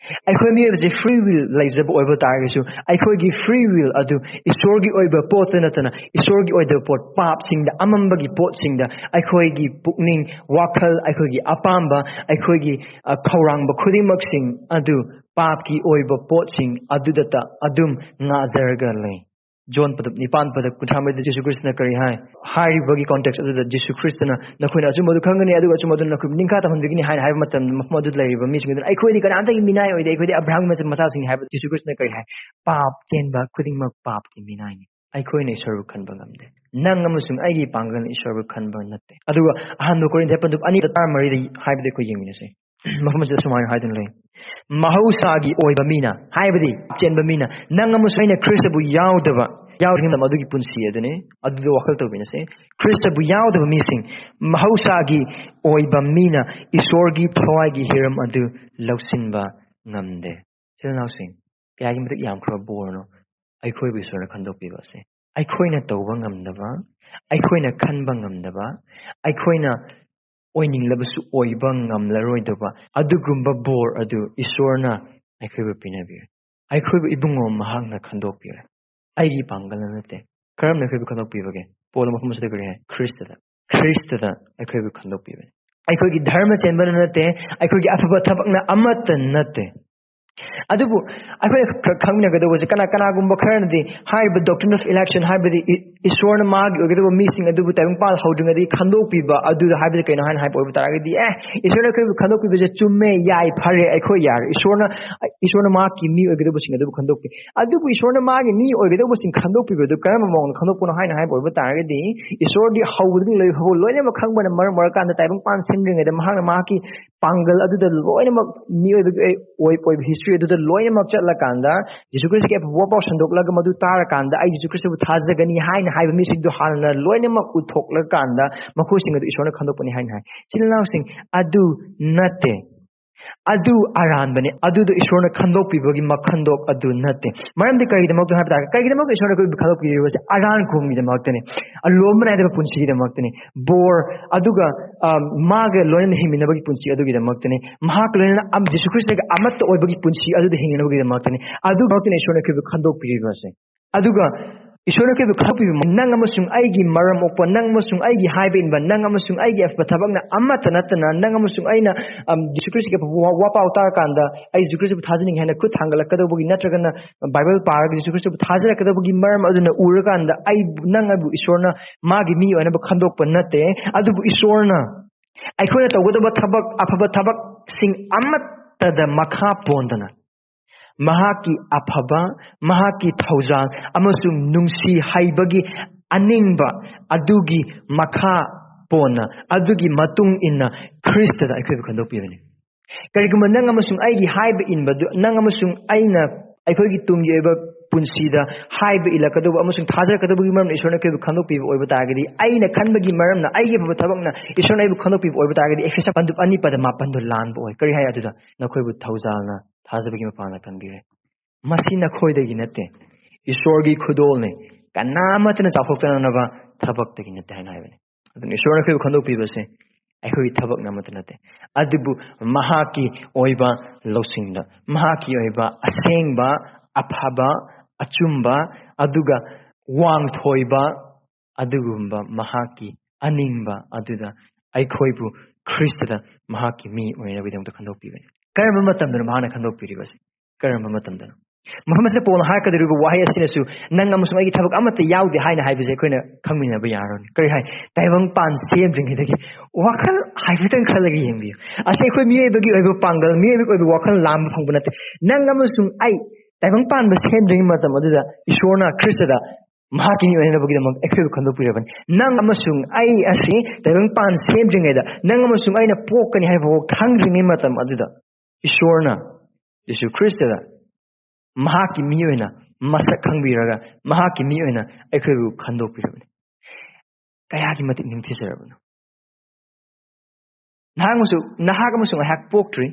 ꯑꯩꯈꯣꯏ ꯃꯤꯑꯣꯏꯕꯁꯤ free will ꯂꯩꯖꯕ ꯑꯣꯏꯕ ꯇꯥꯔꯒꯁꯨ, ꯑꯩꯈꯣꯏꯒꯤ free will ꯑꯗꯨ ꯏꯁꯣꯔꯒꯤ ꯑꯣꯏꯕ ꯄꯣꯠꯇ ꯅꯠꯇꯅ, ꯏꯁꯣꯔꯒꯤ ꯑꯣꯏꯗꯕ ꯄꯣꯠ, ꯄꯥꯞꯁꯤꯡꯗ, ꯑꯃꯝꯕꯒꯤ ꯄꯣꯠꯁꯤꯡꯗ ꯑꯩꯈꯣꯏꯒꯤ ꯄꯨꯛꯅꯤꯡ, ꯋꯥꯈꯜ, ꯑꯩꯈꯣꯏꯒꯤ ꯑꯄꯥꯝꯕ, ꯑꯩꯈꯣꯏꯒꯤ, ꯑ, ꯈꯧꯔꯥꯡꯕ ꯈꯨꯗꯤꯡꯃꯛꯁꯤꯡ ꯑꯗꯨ ꯄꯥꯞꯀꯤ ꯑꯣꯏꯕ ꯄꯣꯠꯁꯤꯡ ꯑꯗꯨꯗꯇ ꯑꯗꯨꯝ ꯉꯥꯖꯔꯒ ꯂꯩ꯫ ꯖꯣꯟ ꯄꯗꯞ ꯅꯤꯄꯥꯟ ꯄꯗꯞ ꯀꯨꯟꯊ꯭ꯔꯥ ꯃꯔꯤꯗ ꯖꯤꯁꯨ ꯈ꯭ꯔꯤꯁꯇꯅ ꯀꯔꯤ ꯍꯥꯏ? ꯍꯥꯏꯔꯤꯕꯒꯤ context ꯑꯗꯨꯗ ꯖꯤꯁꯨ ꯈ꯭ꯔꯤꯁꯇꯅ "ꯅꯈꯣꯏꯅ ꯑꯆꯨꯝꯕꯗꯨ ꯈꯪꯒꯅꯤ, ꯑꯗꯨꯒ ꯑꯆꯨꯝꯕꯗꯨꯅ ꯅꯈꯣꯏꯕꯨ ꯅꯤꯡꯈꯥ ꯇꯝꯍꯟꯕꯤꯒꯅꯤ" ꯍꯥꯏꯅ ꯍꯥꯏꯕ ꯃꯇꯝꯗ, ꯃꯐꯝ ꯑꯗꯨꯗ ꯂꯩꯔꯤꯕ ꯃꯤꯁꯤꯡ ꯑꯗꯨꯅ "ꯑꯩꯈꯣꯏꯗꯤ ꯀꯅꯥꯝꯇꯒꯤ ꯃꯤꯅꯥꯏ ꯑꯣꯏꯗꯦ, ꯑꯩꯈꯣꯏꯗꯤ ꯑꯕ꯭ꯔꯥꯍꯝꯒꯤ ꯃꯆꯥ-, ꯃꯆꯥꯁꯤꯡꯅꯤ" ꯍꯥꯏꯕ ꯖꯤꯁꯨ ꯈ꯭ꯔꯤꯁꯇꯅ ꯀꯔꯤ ꯍꯥꯏ? "ꯄꯥꯞ ꯆꯦꯟꯕ ꯈꯨꯗꯤꯡꯃꯛ ꯄꯥꯞꯀꯤ ꯃꯤꯅꯥꯏꯅꯤ꯫ ꯑꯩꯈꯣꯏꯅ ꯏꯁꯣꯔꯕꯨ ꯈꯟꯕ ꯉꯝꯗꯦ꯫ ꯅꯪ ꯑꯃꯁꯨꯡ ꯑꯩꯒꯤ ꯄꯥꯡꯒꯜꯅ ꯏꯁꯣꯔꯕꯨ ꯈꯟꯕ ꯅꯠꯇꯦ"꯫ ꯑꯗꯨꯒ ꯑꯍꯥꯟꯕ ꯀꯣꯔꯤꯟꯊ ꯄꯟꯗꯨꯞ ꯑꯅꯤ ꯇꯔꯥꯃꯔꯤꯗ ꯍꯥꯏꯕꯗ ꯑꯩꯈꯣꯏ ꯌꯦꯡꯃꯤꯟꯅꯁꯦ꯫ ꯃꯐꯝ ꯑꯁꯤꯗ ꯁꯨꯃꯥꯏꯅ ꯍꯥꯏꯗꯨꯅ ꯂꯩ, "ꯃꯍꯧꯁꯥꯒꯤ ꯑꯣꯏꯕ ꯃꯤꯅ", ꯍꯥꯏꯕꯗꯤ ꯆꯦꯟꯕ ꯃꯤꯅ, "ꯅꯪ ꯑꯃꯁꯨꯡ ꯑꯩꯅ ꯈ꯭ꯔꯤꯁꯇꯕꯨ ꯌꯥꯎꯗꯕ, ꯌꯥꯎꯗ꯭ꯔꯤꯉꯩ ꯃꯇꯝ ꯑꯗꯨꯒꯤ ꯄꯨꯟꯁꯤ ꯑꯗꯨꯅꯤ"꯫ ꯑꯗꯨꯗ ꯋꯥꯈꯜ ꯇꯧꯕꯤꯅꯁꯦ꯫ "ꯈ꯭ꯔꯤꯁꯇꯕꯨ ꯌꯥꯎꯗꯕ ꯃꯤꯁꯤꯡ, ꯃꯍꯧꯁꯥꯒꯤ ꯑꯣꯏꯕ ꯃꯤꯅ ꯏꯁꯣꯔꯒꯤ ꯊꯋꯥꯏꯒꯤ ꯍꯤꯔꯝ ꯑꯗꯨ ꯂꯧꯁꯤꯟꯕ ꯉꯝꯗꯦ"꯫ ꯏꯆꯤꯜ ꯏꯅꯥꯎꯁꯤꯡ, ꯀꯌꯥꯒꯤ ꯃꯇꯤꯛ ꯌꯥꯝꯈ꯭ꯔꯕ ꯕꯣꯔꯅꯣ ꯑꯩꯈꯣꯏꯕꯨ ꯏꯁꯣꯔꯅ ꯈꯟꯗꯣꯛꯄꯤꯕ ꯑꯁꯦ꯫ ꯑꯩꯈꯣꯏꯅ ꯇꯧꯕ ꯉꯝꯗꯕ, ꯑꯩꯈꯣꯏꯅ ꯈꯟꯕ ꯉꯝꯗꯕ, ꯑꯩꯈꯣꯏꯅ ꯑꯣꯏꯅꯤꯡꯂꯕꯁꯨ ꯑꯣꯏꯕ ꯉꯝꯂꯔꯣꯏꯗꯕ ꯑꯗꯨꯒꯨꯝꯕ ꯕꯣꯔ ꯑꯗꯨ ꯏꯁꯣꯔꯅ ꯑꯩꯈꯣꯏꯕꯨ ꯄꯤꯅꯕꯤꯔꯦ꯫ ꯑꯩꯈꯣꯏꯕꯨ ꯏꯕꯨꯡꯉꯣ ꯃꯍꯥꯛꯅ ꯈꯟꯗꯣꯛꯄꯤꯔꯦ꯫ ꯑꯩꯒꯤ ꯄꯥꯡꯒꯜꯅ ꯅꯠꯇꯦ꯫ ꯀꯔꯝꯅ ꯑꯩꯈꯣꯏꯕꯨ ꯈꯟꯗꯣꯛꯄꯤꯕꯒꯦ? ꯄꯣꯜ ꯃꯐꯝ ꯑꯁꯤꯗ ꯀꯔꯤ ꯍꯥꯏ? ꯈ꯭ꯔꯤꯁꯇꯗ꯫ ꯈ꯭ꯔꯤꯁꯇꯗ ꯑꯩꯈꯣꯏꯕꯨ ꯈꯟꯗꯣꯛꯄꯤꯕꯅꯤ꯫ ꯑꯩꯈꯣꯏꯒꯤ ꯙꯔꯃ ꯆꯦꯟꯕꯅ ꯅꯠꯇꯦ, ꯑꯩꯈꯣꯏꯒꯤ ꯑꯐꯕ ꯊꯕꯛꯅ ꯑꯃꯠꯇ ꯅꯠꯇꯦ꯫ ꯑꯗꯨꯕꯨ ꯑꯩꯈꯣꯏꯅ ꯈ-, ꯈꯪꯃꯤꯟꯅꯒꯗꯧꯕꯁꯦ, ꯀꯅꯥ-, ꯀꯅꯥꯒꯨꯝꯕ ꯈꯔꯅꯗꯤ ꯍꯥꯏꯔꯤꯕ doctrine of election ꯍꯥꯏꯕꯗꯤ ꯏ-, ꯏꯁꯣꯔꯅ ꯃꯥꯒꯤ ꯑꯣꯏꯒꯗꯕ ꯃꯤꯁꯤꯡ ꯑꯗꯨꯕꯨ ꯇꯥꯏꯕꯪꯄꯥꯟ ꯍꯧꯗ꯭ꯔꯤꯉꯩꯗꯒꯤ ꯈꯟꯗꯣꯛꯄꯤꯕ ꯑꯗꯨꯗ ꯍꯥꯏꯕꯗꯤ ꯀꯩꯅꯣ ꯍꯥꯏꯅ ꯍꯥꯏꯕ ꯑꯣꯏꯕ ꯇꯥꯔꯒꯗꯤ, ꯑꯦ, ꯏꯁꯣꯔꯅ ꯑꯩꯈꯣꯏꯕꯨ ꯈꯟꯗꯣꯛꯄꯤꯕꯁꯦ ꯆꯨꯝꯃꯦ, ꯌꯥꯏ, ꯐꯔꯦ, ꯑꯩꯈꯣꯏ ꯌꯥꯔꯦ꯫ ꯏꯁꯣꯔꯅ, ꯏꯁꯣꯔꯅ ꯃꯍꯥꯛꯀꯤ ꯃꯤ ꯑꯣꯏꯒꯗꯕꯁꯤꯡ ꯑꯗꯨꯕꯨ ꯈꯟꯗꯣꯛꯄꯤ꯫ ꯑꯗꯨꯕꯨ ꯏꯁꯣꯔꯅ ꯃꯥꯒꯤ ꯃꯤ ꯑꯣꯏꯒꯗꯧꯕꯁꯤꯡ ꯈꯟꯗꯣꯛꯄꯤꯕꯗꯨ ꯀꯔꯝꯕ ꯃꯑꯣꯡꯗ ꯈꯟꯗꯣꯛꯄꯅꯣ ꯍꯥꯏꯅ ꯍꯥꯏꯕ ꯑꯣꯏꯕ ꯇꯥꯔꯒꯗꯤ, ꯏꯁꯣꯔꯗꯤ ꯍꯧꯕꯗꯒꯤ ꯂꯣꯏꯐꯥꯎꯕ ꯂꯣꯏꯅꯃꯛ ꯈꯪꯕꯅ ꯃꯔꯝ ꯑꯣꯏꯔꯀꯥꯟꯗ ꯇꯥꯏꯕꯪꯄꯥꯟ ꯁꯦꯝꯗ꯭ꯔꯤꯉꯩꯗ ꯃꯍꯥꯛꯅ ꯃꯍꯥꯛꯀꯤ ꯄꯥꯡꯒꯜ ꯑꯗꯨꯗ ꯂꯣꯏꯅꯃꯛ, ꯃꯤꯑꯣꯏꯕꯒꯤ ꯑꯣꯏ-, ꯑꯣꯏꯕ history ꯑꯗꯨꯗ ꯂꯣꯏꯅꯃꯛ ꯆꯠꯂꯀꯥꯟꯗ, ꯖꯤꯁꯨ ꯈ꯭ꯔꯤꯁꯇꯒꯤ ꯑꯐꯕ ꯋꯥꯄꯥꯎ ꯁꯟꯗꯣꯛꯂꯒ ꯃꯗꯨ ꯇꯥꯔꯀꯥꯟꯗ ꯑꯩ ꯖꯤꯁꯨ ꯈ꯭ꯔꯤꯁꯇꯕꯨ ꯊꯥꯖꯒꯅꯤ ꯍꯥꯏꯅ ꯍꯥꯏꯕ ꯃꯤꯁꯤꯡꯗꯨ ꯍꯥꯟꯅ ꯂꯣꯏꯅꯃꯛ ꯎꯠꯊꯣꯛꯂꯀꯥꯟꯗ ꯃꯈꯣꯏꯁꯤꯡ ꯑꯗꯨ ꯏꯁꯣꯔꯅ ꯈꯟꯗꯣꯛꯄꯅꯤ ꯍꯥꯏꯅ ꯍꯥꯏ꯫ ꯏꯆꯤꯜ ꯏꯅꯥꯎꯁꯤꯡ, ꯑꯗꯨ ꯅꯠꯇꯦ꯫ ꯑꯗꯨ ꯑꯔꯥꯟꯕꯅꯤ꯫ ꯑꯗꯨꯗꯣ ꯏꯁꯣꯔꯅ ꯈꯟꯗꯣꯛꯄꯤꯕꯒꯤ ꯃꯈꯟꯗꯣꯛ ꯑꯗꯨ ꯅꯠꯇꯦ꯫ ꯃꯔꯝꯗꯤ ꯀꯔꯤꯒꯤꯗꯃꯛꯇ ꯍꯥꯏꯕ ꯇꯥꯔꯒꯗꯤ, ꯀꯔꯤꯒꯤꯗꯃꯛꯇ ꯏꯁꯣꯔꯅ ꯑꯩꯈꯣꯏꯕꯨ ꯈꯟꯗꯣꯛꯄꯤꯔꯤꯕꯁꯦ? ꯑꯔꯥꯟ ꯈꯨꯝꯒꯤꯗꯃꯛꯇꯅꯤ, ꯑꯂꯣꯝꯕ ꯅꯥꯏꯗꯕ ꯄꯨꯟꯁꯤꯒꯤꯗꯃꯛꯇꯅꯤ, ꯕꯣꯔ, ꯑꯗꯨꯒ, ꯑ, ꯃꯥꯒ ꯂꯣꯏꯅꯅ ꯍꯤꯡꯃꯤꯟꯅꯕꯒꯤ ꯄꯨꯟꯁꯤ ꯑꯗꯨꯒꯤꯗꯃꯛꯇꯅꯤ, ꯃꯍꯥꯛꯀ ꯂꯣꯏꯅꯅ ꯑꯝ-, ꯖꯤꯁꯨ ꯈ꯭ꯔꯤꯁꯇꯒ ꯑꯃꯠꯇ ꯑꯣꯏꯕꯒꯤ ꯄꯨꯟꯁꯤ ꯑꯗꯨꯗ ꯍꯤꯡꯅꯕꯒꯤꯗꯃꯛꯇꯅꯤ꯫ ꯑꯗꯨꯒꯤꯗꯃꯛꯇꯅꯤ ꯏꯁꯣꯔꯅ ꯑꯩꯈꯣꯏꯕꯨ ꯈꯟꯗꯣꯛꯄꯤꯔꯤꯕꯁꯦ꯫ ꯑꯗꯨꯒ ꯏꯁꯣꯔꯅ ꯑꯩꯈꯣꯏꯕꯨ ꯈꯟꯗꯣꯛꯄꯤꯕ, ꯅꯪ ꯑꯃꯁꯨꯡ ꯑꯩꯒꯤ ꯃꯔꯝ ꯑꯣꯛꯄ, ꯅꯪ ꯑꯃꯁꯨꯡ ꯑꯩꯒꯤ ꯍꯥꯏꯕ ꯏꯟꯕ, ꯅꯪ ꯑꯃꯁꯨꯡ ꯑꯩꯒꯤ ꯑꯐꯕ ꯊꯕꯛꯅ ꯑꯃꯠꯇ ꯅꯠꯇꯅ, ꯅꯪ ꯑꯃꯁꯨꯡ ꯑꯩꯅ, ꯑꯝ, ꯖꯤꯁꯨ ꯈ꯭ꯔꯤꯁꯇꯒꯤ ꯑꯐꯕ ꯋꯥ-, ꯋꯥꯄꯥꯎ ꯇꯥꯔꯀꯥꯟꯗ, ꯑꯩ ꯖꯤꯁꯨ ꯈ꯭ꯔꯤꯁꯇꯕꯨ ꯊꯥꯖꯅꯤꯡꯉꯤ ꯍꯥꯏꯅ ꯈꯨꯠ ꯊꯥꯡꯒꯠꯂꯛꯀꯗꯧꯕꯒꯤ, ꯅꯠꯇ꯭ꯔꯒꯅ ꯕꯥꯏꯕꯜ ꯄꯥꯔꯒ ꯖꯤꯁꯨ ꯈ꯭ꯔꯤꯁꯇꯕꯨ ꯊꯥꯖꯔꯛꯀꯗꯧꯕꯒꯤ ꯃꯔꯝ ꯑꯗꯨꯅ ꯎꯔꯀꯥꯟꯗ, ꯑꯩ, ꯅꯪ ꯑꯩꯕꯨ ꯏꯁꯣꯔꯅ ꯃꯥꯒꯤ ꯃꯤ ꯑꯣꯏꯅꯕ ꯈꯟꯗꯣꯛꯄ ꯅꯠꯇꯦ꯫ ꯑꯗꯨꯕꯨ ꯏꯁꯣꯔꯅ ꯑꯩꯈꯣꯏꯅ ꯇꯧꯒꯗꯕ ꯊꯕꯛ, ꯑꯐꯕ ꯊꯕꯛꯁꯤꯡ ꯑꯃꯠꯇꯗ ꯃꯈꯥ ꯄꯣꯟꯗꯅ, ꯃꯍꯥꯛꯀꯤ ꯑꯐꯕ, ꯃꯍꯥꯛꯀꯤ ꯊꯧꯖꯥꯜ ꯑꯃꯁꯨꯡ ꯅꯨꯡꯁꯤ ꯍꯩꯕꯒꯤ ꯑꯅꯤꯡꯕ ꯑꯗꯨꯒꯤ ꯃꯈꯥ ꯄꯣꯟꯅ, ꯑꯗꯨꯒꯤ ꯃꯇꯨꯡ ꯏꯟꯅ ꯈ꯭ꯔꯤꯁꯇꯗ ꯑꯩꯈꯣꯏꯕꯨ ꯈꯟꯗꯣꯛꯄꯤꯕꯅꯤ꯫ ꯀꯔꯤꯒꯨꯝꯕ ꯅꯪ ꯑꯃꯁꯨꯡ ꯑꯩꯒꯤ ꯍꯥꯏꯕ ꯏꯟꯕꯗꯨ, ꯅꯪ ꯑꯃꯁꯨꯡ ꯑꯩꯅ ꯑꯩꯈꯣꯏꯒꯤ ꯇꯨꯡꯒꯤ ꯑꯣꯏꯕ ꯄꯨꯟꯁꯤꯗ ꯍꯥꯏꯕ ꯏꯜꯂꯛꯀꯗꯧꯕ ꯑꯃꯁꯨꯡ ꯊꯥꯖꯔꯛꯀꯗꯧꯕꯒꯤ ꯃꯔꯝꯅ ꯏꯁꯣꯔꯅ ꯑꯩꯈꯣꯏꯕꯨ ꯈꯟꯗꯣꯛꯄꯤꯕ ꯑꯣꯏꯕ ꯇꯥꯔꯒꯗꯤ, ꯑꯩꯅ ꯈꯟꯕꯒꯤ ꯃꯔꯝꯅ, ꯑꯩꯒꯤ ꯑꯐꯕ ꯊꯕꯛꯅ ꯏꯁꯣꯔꯅ ꯑꯩꯕꯨ ꯈꯟꯗꯣꯛꯄꯤꯕ ꯑꯣꯏꯕ ꯇꯥꯔꯒꯗꯤ, ꯑꯦꯐꯦꯁ ꯄꯟꯗꯨꯞ ꯑꯅꯤ ꯄꯗ ꯃꯥꯄꯟꯗꯣ ꯂꯥꯟꯕ ꯑꯣꯏ꯫ ꯀꯔꯤ ꯍꯥꯏ ꯑꯗꯨꯗ? "ꯅꯈꯣꯏꯕꯨ ꯊꯧꯖꯥꯜꯅ ꯊꯥꯖꯕꯒꯤ ꯃꯄꯥꯟꯗ ꯀꯟꯕꯤꯔꯦ꯫ ꯃꯁꯤ ꯅꯈꯣꯏꯗꯒꯤ ꯅꯠꯇꯦ, ꯏꯁꯣꯔꯒꯤ ꯈꯨꯗꯣꯜꯅꯤ꯫ ꯀꯅꯥꯃꯠꯇꯅ ꯆꯥꯎꯊꯣꯛꯆꯅꯅꯕ ꯊꯕꯛꯇꯒꯤ ꯅꯠꯇꯦ" ꯍꯥꯏꯅ ꯍꯥꯏꯕꯅꯤ꯫ ꯑꯗꯨꯅ ꯏꯁꯣꯔꯅ ꯑꯩꯈꯣꯏꯕꯨ ꯈꯟꯗꯣꯛꯄꯤꯕꯁꯦ ꯑꯩꯈꯣꯏꯒꯤ ꯊꯕꯛꯅ ꯑꯃꯠꯇ ꯅꯠꯇꯦ, ꯑꯗꯨꯕꯨ ꯃꯍꯥꯛꯀꯤ ꯑꯣꯏꯕ ꯂꯧꯁꯤꯡꯗ, ꯃꯍꯥꯛꯀꯤ ꯑꯣꯏꯕ ꯑꯁꯦꯡꯕ, ꯑꯐꯕ, ꯑꯆꯨꯝꯕ, ꯑꯗꯨꯒ ꯋꯥꯡꯊꯣꯏꯕ, ꯑꯗꯨꯒꯨꯝꯕ ꯃꯍꯥꯛꯀꯤ ꯑꯅꯤꯡꯕ ꯑꯗꯨꯗ ꯑꯩꯈꯣꯏꯕꯨ ꯈ꯭ꯔꯤꯁꯇꯗ ꯃꯍꯥꯛꯀꯤ ꯃꯤ ꯑꯣꯏꯅꯕꯒꯤꯗꯃꯛꯇ ꯈꯟꯗꯣꯛꯄꯤꯕꯅꯤ꯫ ꯀꯔꯝꯕ ꯃꯇꯝꯗꯅꯣ ꯃꯍꯥꯛꯅ ꯈꯟꯗꯣꯛꯄꯤꯔꯤꯕꯁꯦ? ꯀꯔꯝꯕ ꯃꯇꯝꯗꯅꯣ? ꯃꯐꯝ ꯑꯁꯤꯗ ꯄꯣꯜꯅ ꯍꯥꯏꯔꯛꯀꯗꯧꯔꯤꯕ ꯋꯥꯍꯩ ꯑꯁꯤꯅꯁꯨ, "ꯅꯪ ꯑꯃꯁꯨꯡ ꯑꯩꯒꯤ ꯊꯕꯛ ꯑꯃꯠꯇ ꯌꯥꯎꯗꯦ" ꯍꯥꯏꯅ ꯍꯥꯏꯕꯁꯦ ꯑꯩꯈꯣꯏꯅ ꯈꯪꯃꯤꯟꯅꯕ ꯌꯥꯔꯣꯏ꯫ ꯀꯔꯤ ꯍꯥꯏ? ꯇꯥꯏꯕꯪꯄꯥꯟ ꯁꯦꯝꯗ꯭ꯔꯤꯉꯩꯗꯒꯤ ꯋꯥꯈꯜ ꯍꯥꯏꯐꯦꯠꯇꯪ ꯈꯜꯂꯒ ꯌꯦꯡꯕꯤꯌꯨ꯫ ꯑꯁꯤ ꯑꯩꯈꯣꯏ ꯃꯤꯑꯣꯏꯕꯒꯤ ꯑꯣꯏꯕ ꯄꯥꯡꯒꯜ, ꯃꯤꯑꯣꯏꯕꯒꯤ ꯑꯣꯏꯕ ꯋꯥꯈꯜ ꯂꯥꯝꯕ ꯐꯪꯕ ꯅꯠꯇꯦ꯫ ꯅꯪ ꯑꯃꯁꯨꯡ ꯑꯩ ꯇꯥꯏꯕꯪ ꯄꯥꯟꯕ ꯁꯦꯝꯗ꯭ꯔꯤꯉꯩ ꯃꯇꯝ ꯑꯗꯨꯗ ꯏꯁꯣꯔꯅ ꯈ꯭ꯔꯤꯁꯇꯗ ꯃꯍꯥꯛꯀꯤ ꯃꯤ ꯑꯣꯏꯅꯕꯒꯤꯗꯃꯛ ꯑꯩꯈꯣꯏꯕꯨ ꯈꯟꯗꯣꯛꯄꯤꯔꯕꯅꯤ꯫ ꯅꯪ ꯑꯃꯁꯨꯡ ꯑꯩ ꯑꯁꯤ ꯇꯥꯏꯕꯪꯄꯥꯟ ꯁꯦꯝꯗ꯭ꯔꯤꯉꯩꯗ, ꯅꯪ ꯑꯃꯁꯨꯡ ꯑꯩꯅ ꯄꯣꯛꯀꯅꯤ ꯍꯥꯏꯕ ꯐꯥꯎ ꯈꯪꯗ꯭ꯔꯤꯉꯩ ꯃꯇꯝ ꯑꯗꯨꯗ ꯏꯁꯣꯔꯅ ꯌꯤꯁꯨ ꯈ꯭ꯔꯤꯁꯇꯗ ꯃꯍꯥꯛꯀꯤ ꯃꯤ ꯑꯣꯏꯅ ꯃꯁꯛ ꯈꯪꯕꯤꯔꯒ ꯃꯍꯥꯛꯀꯤ ꯃꯤ ꯑꯣꯏꯅ ꯑꯩꯈꯣꯏꯕꯨ ꯈꯟꯗꯣꯛꯄꯤꯔꯕꯅꯤ꯫ ꯀꯌꯥꯒꯤ ꯃꯇꯤꯛ ꯅꯤꯡꯊꯤꯖꯔꯕꯅꯣ! ꯅꯍꯥꯛ ꯑꯃꯁꯨ, ꯅꯍꯥꯛ ꯑꯃꯁꯨꯡ ꯑꯩꯍꯥꯛ ꯄꯣꯛꯇ꯭ꯔꯤ꯫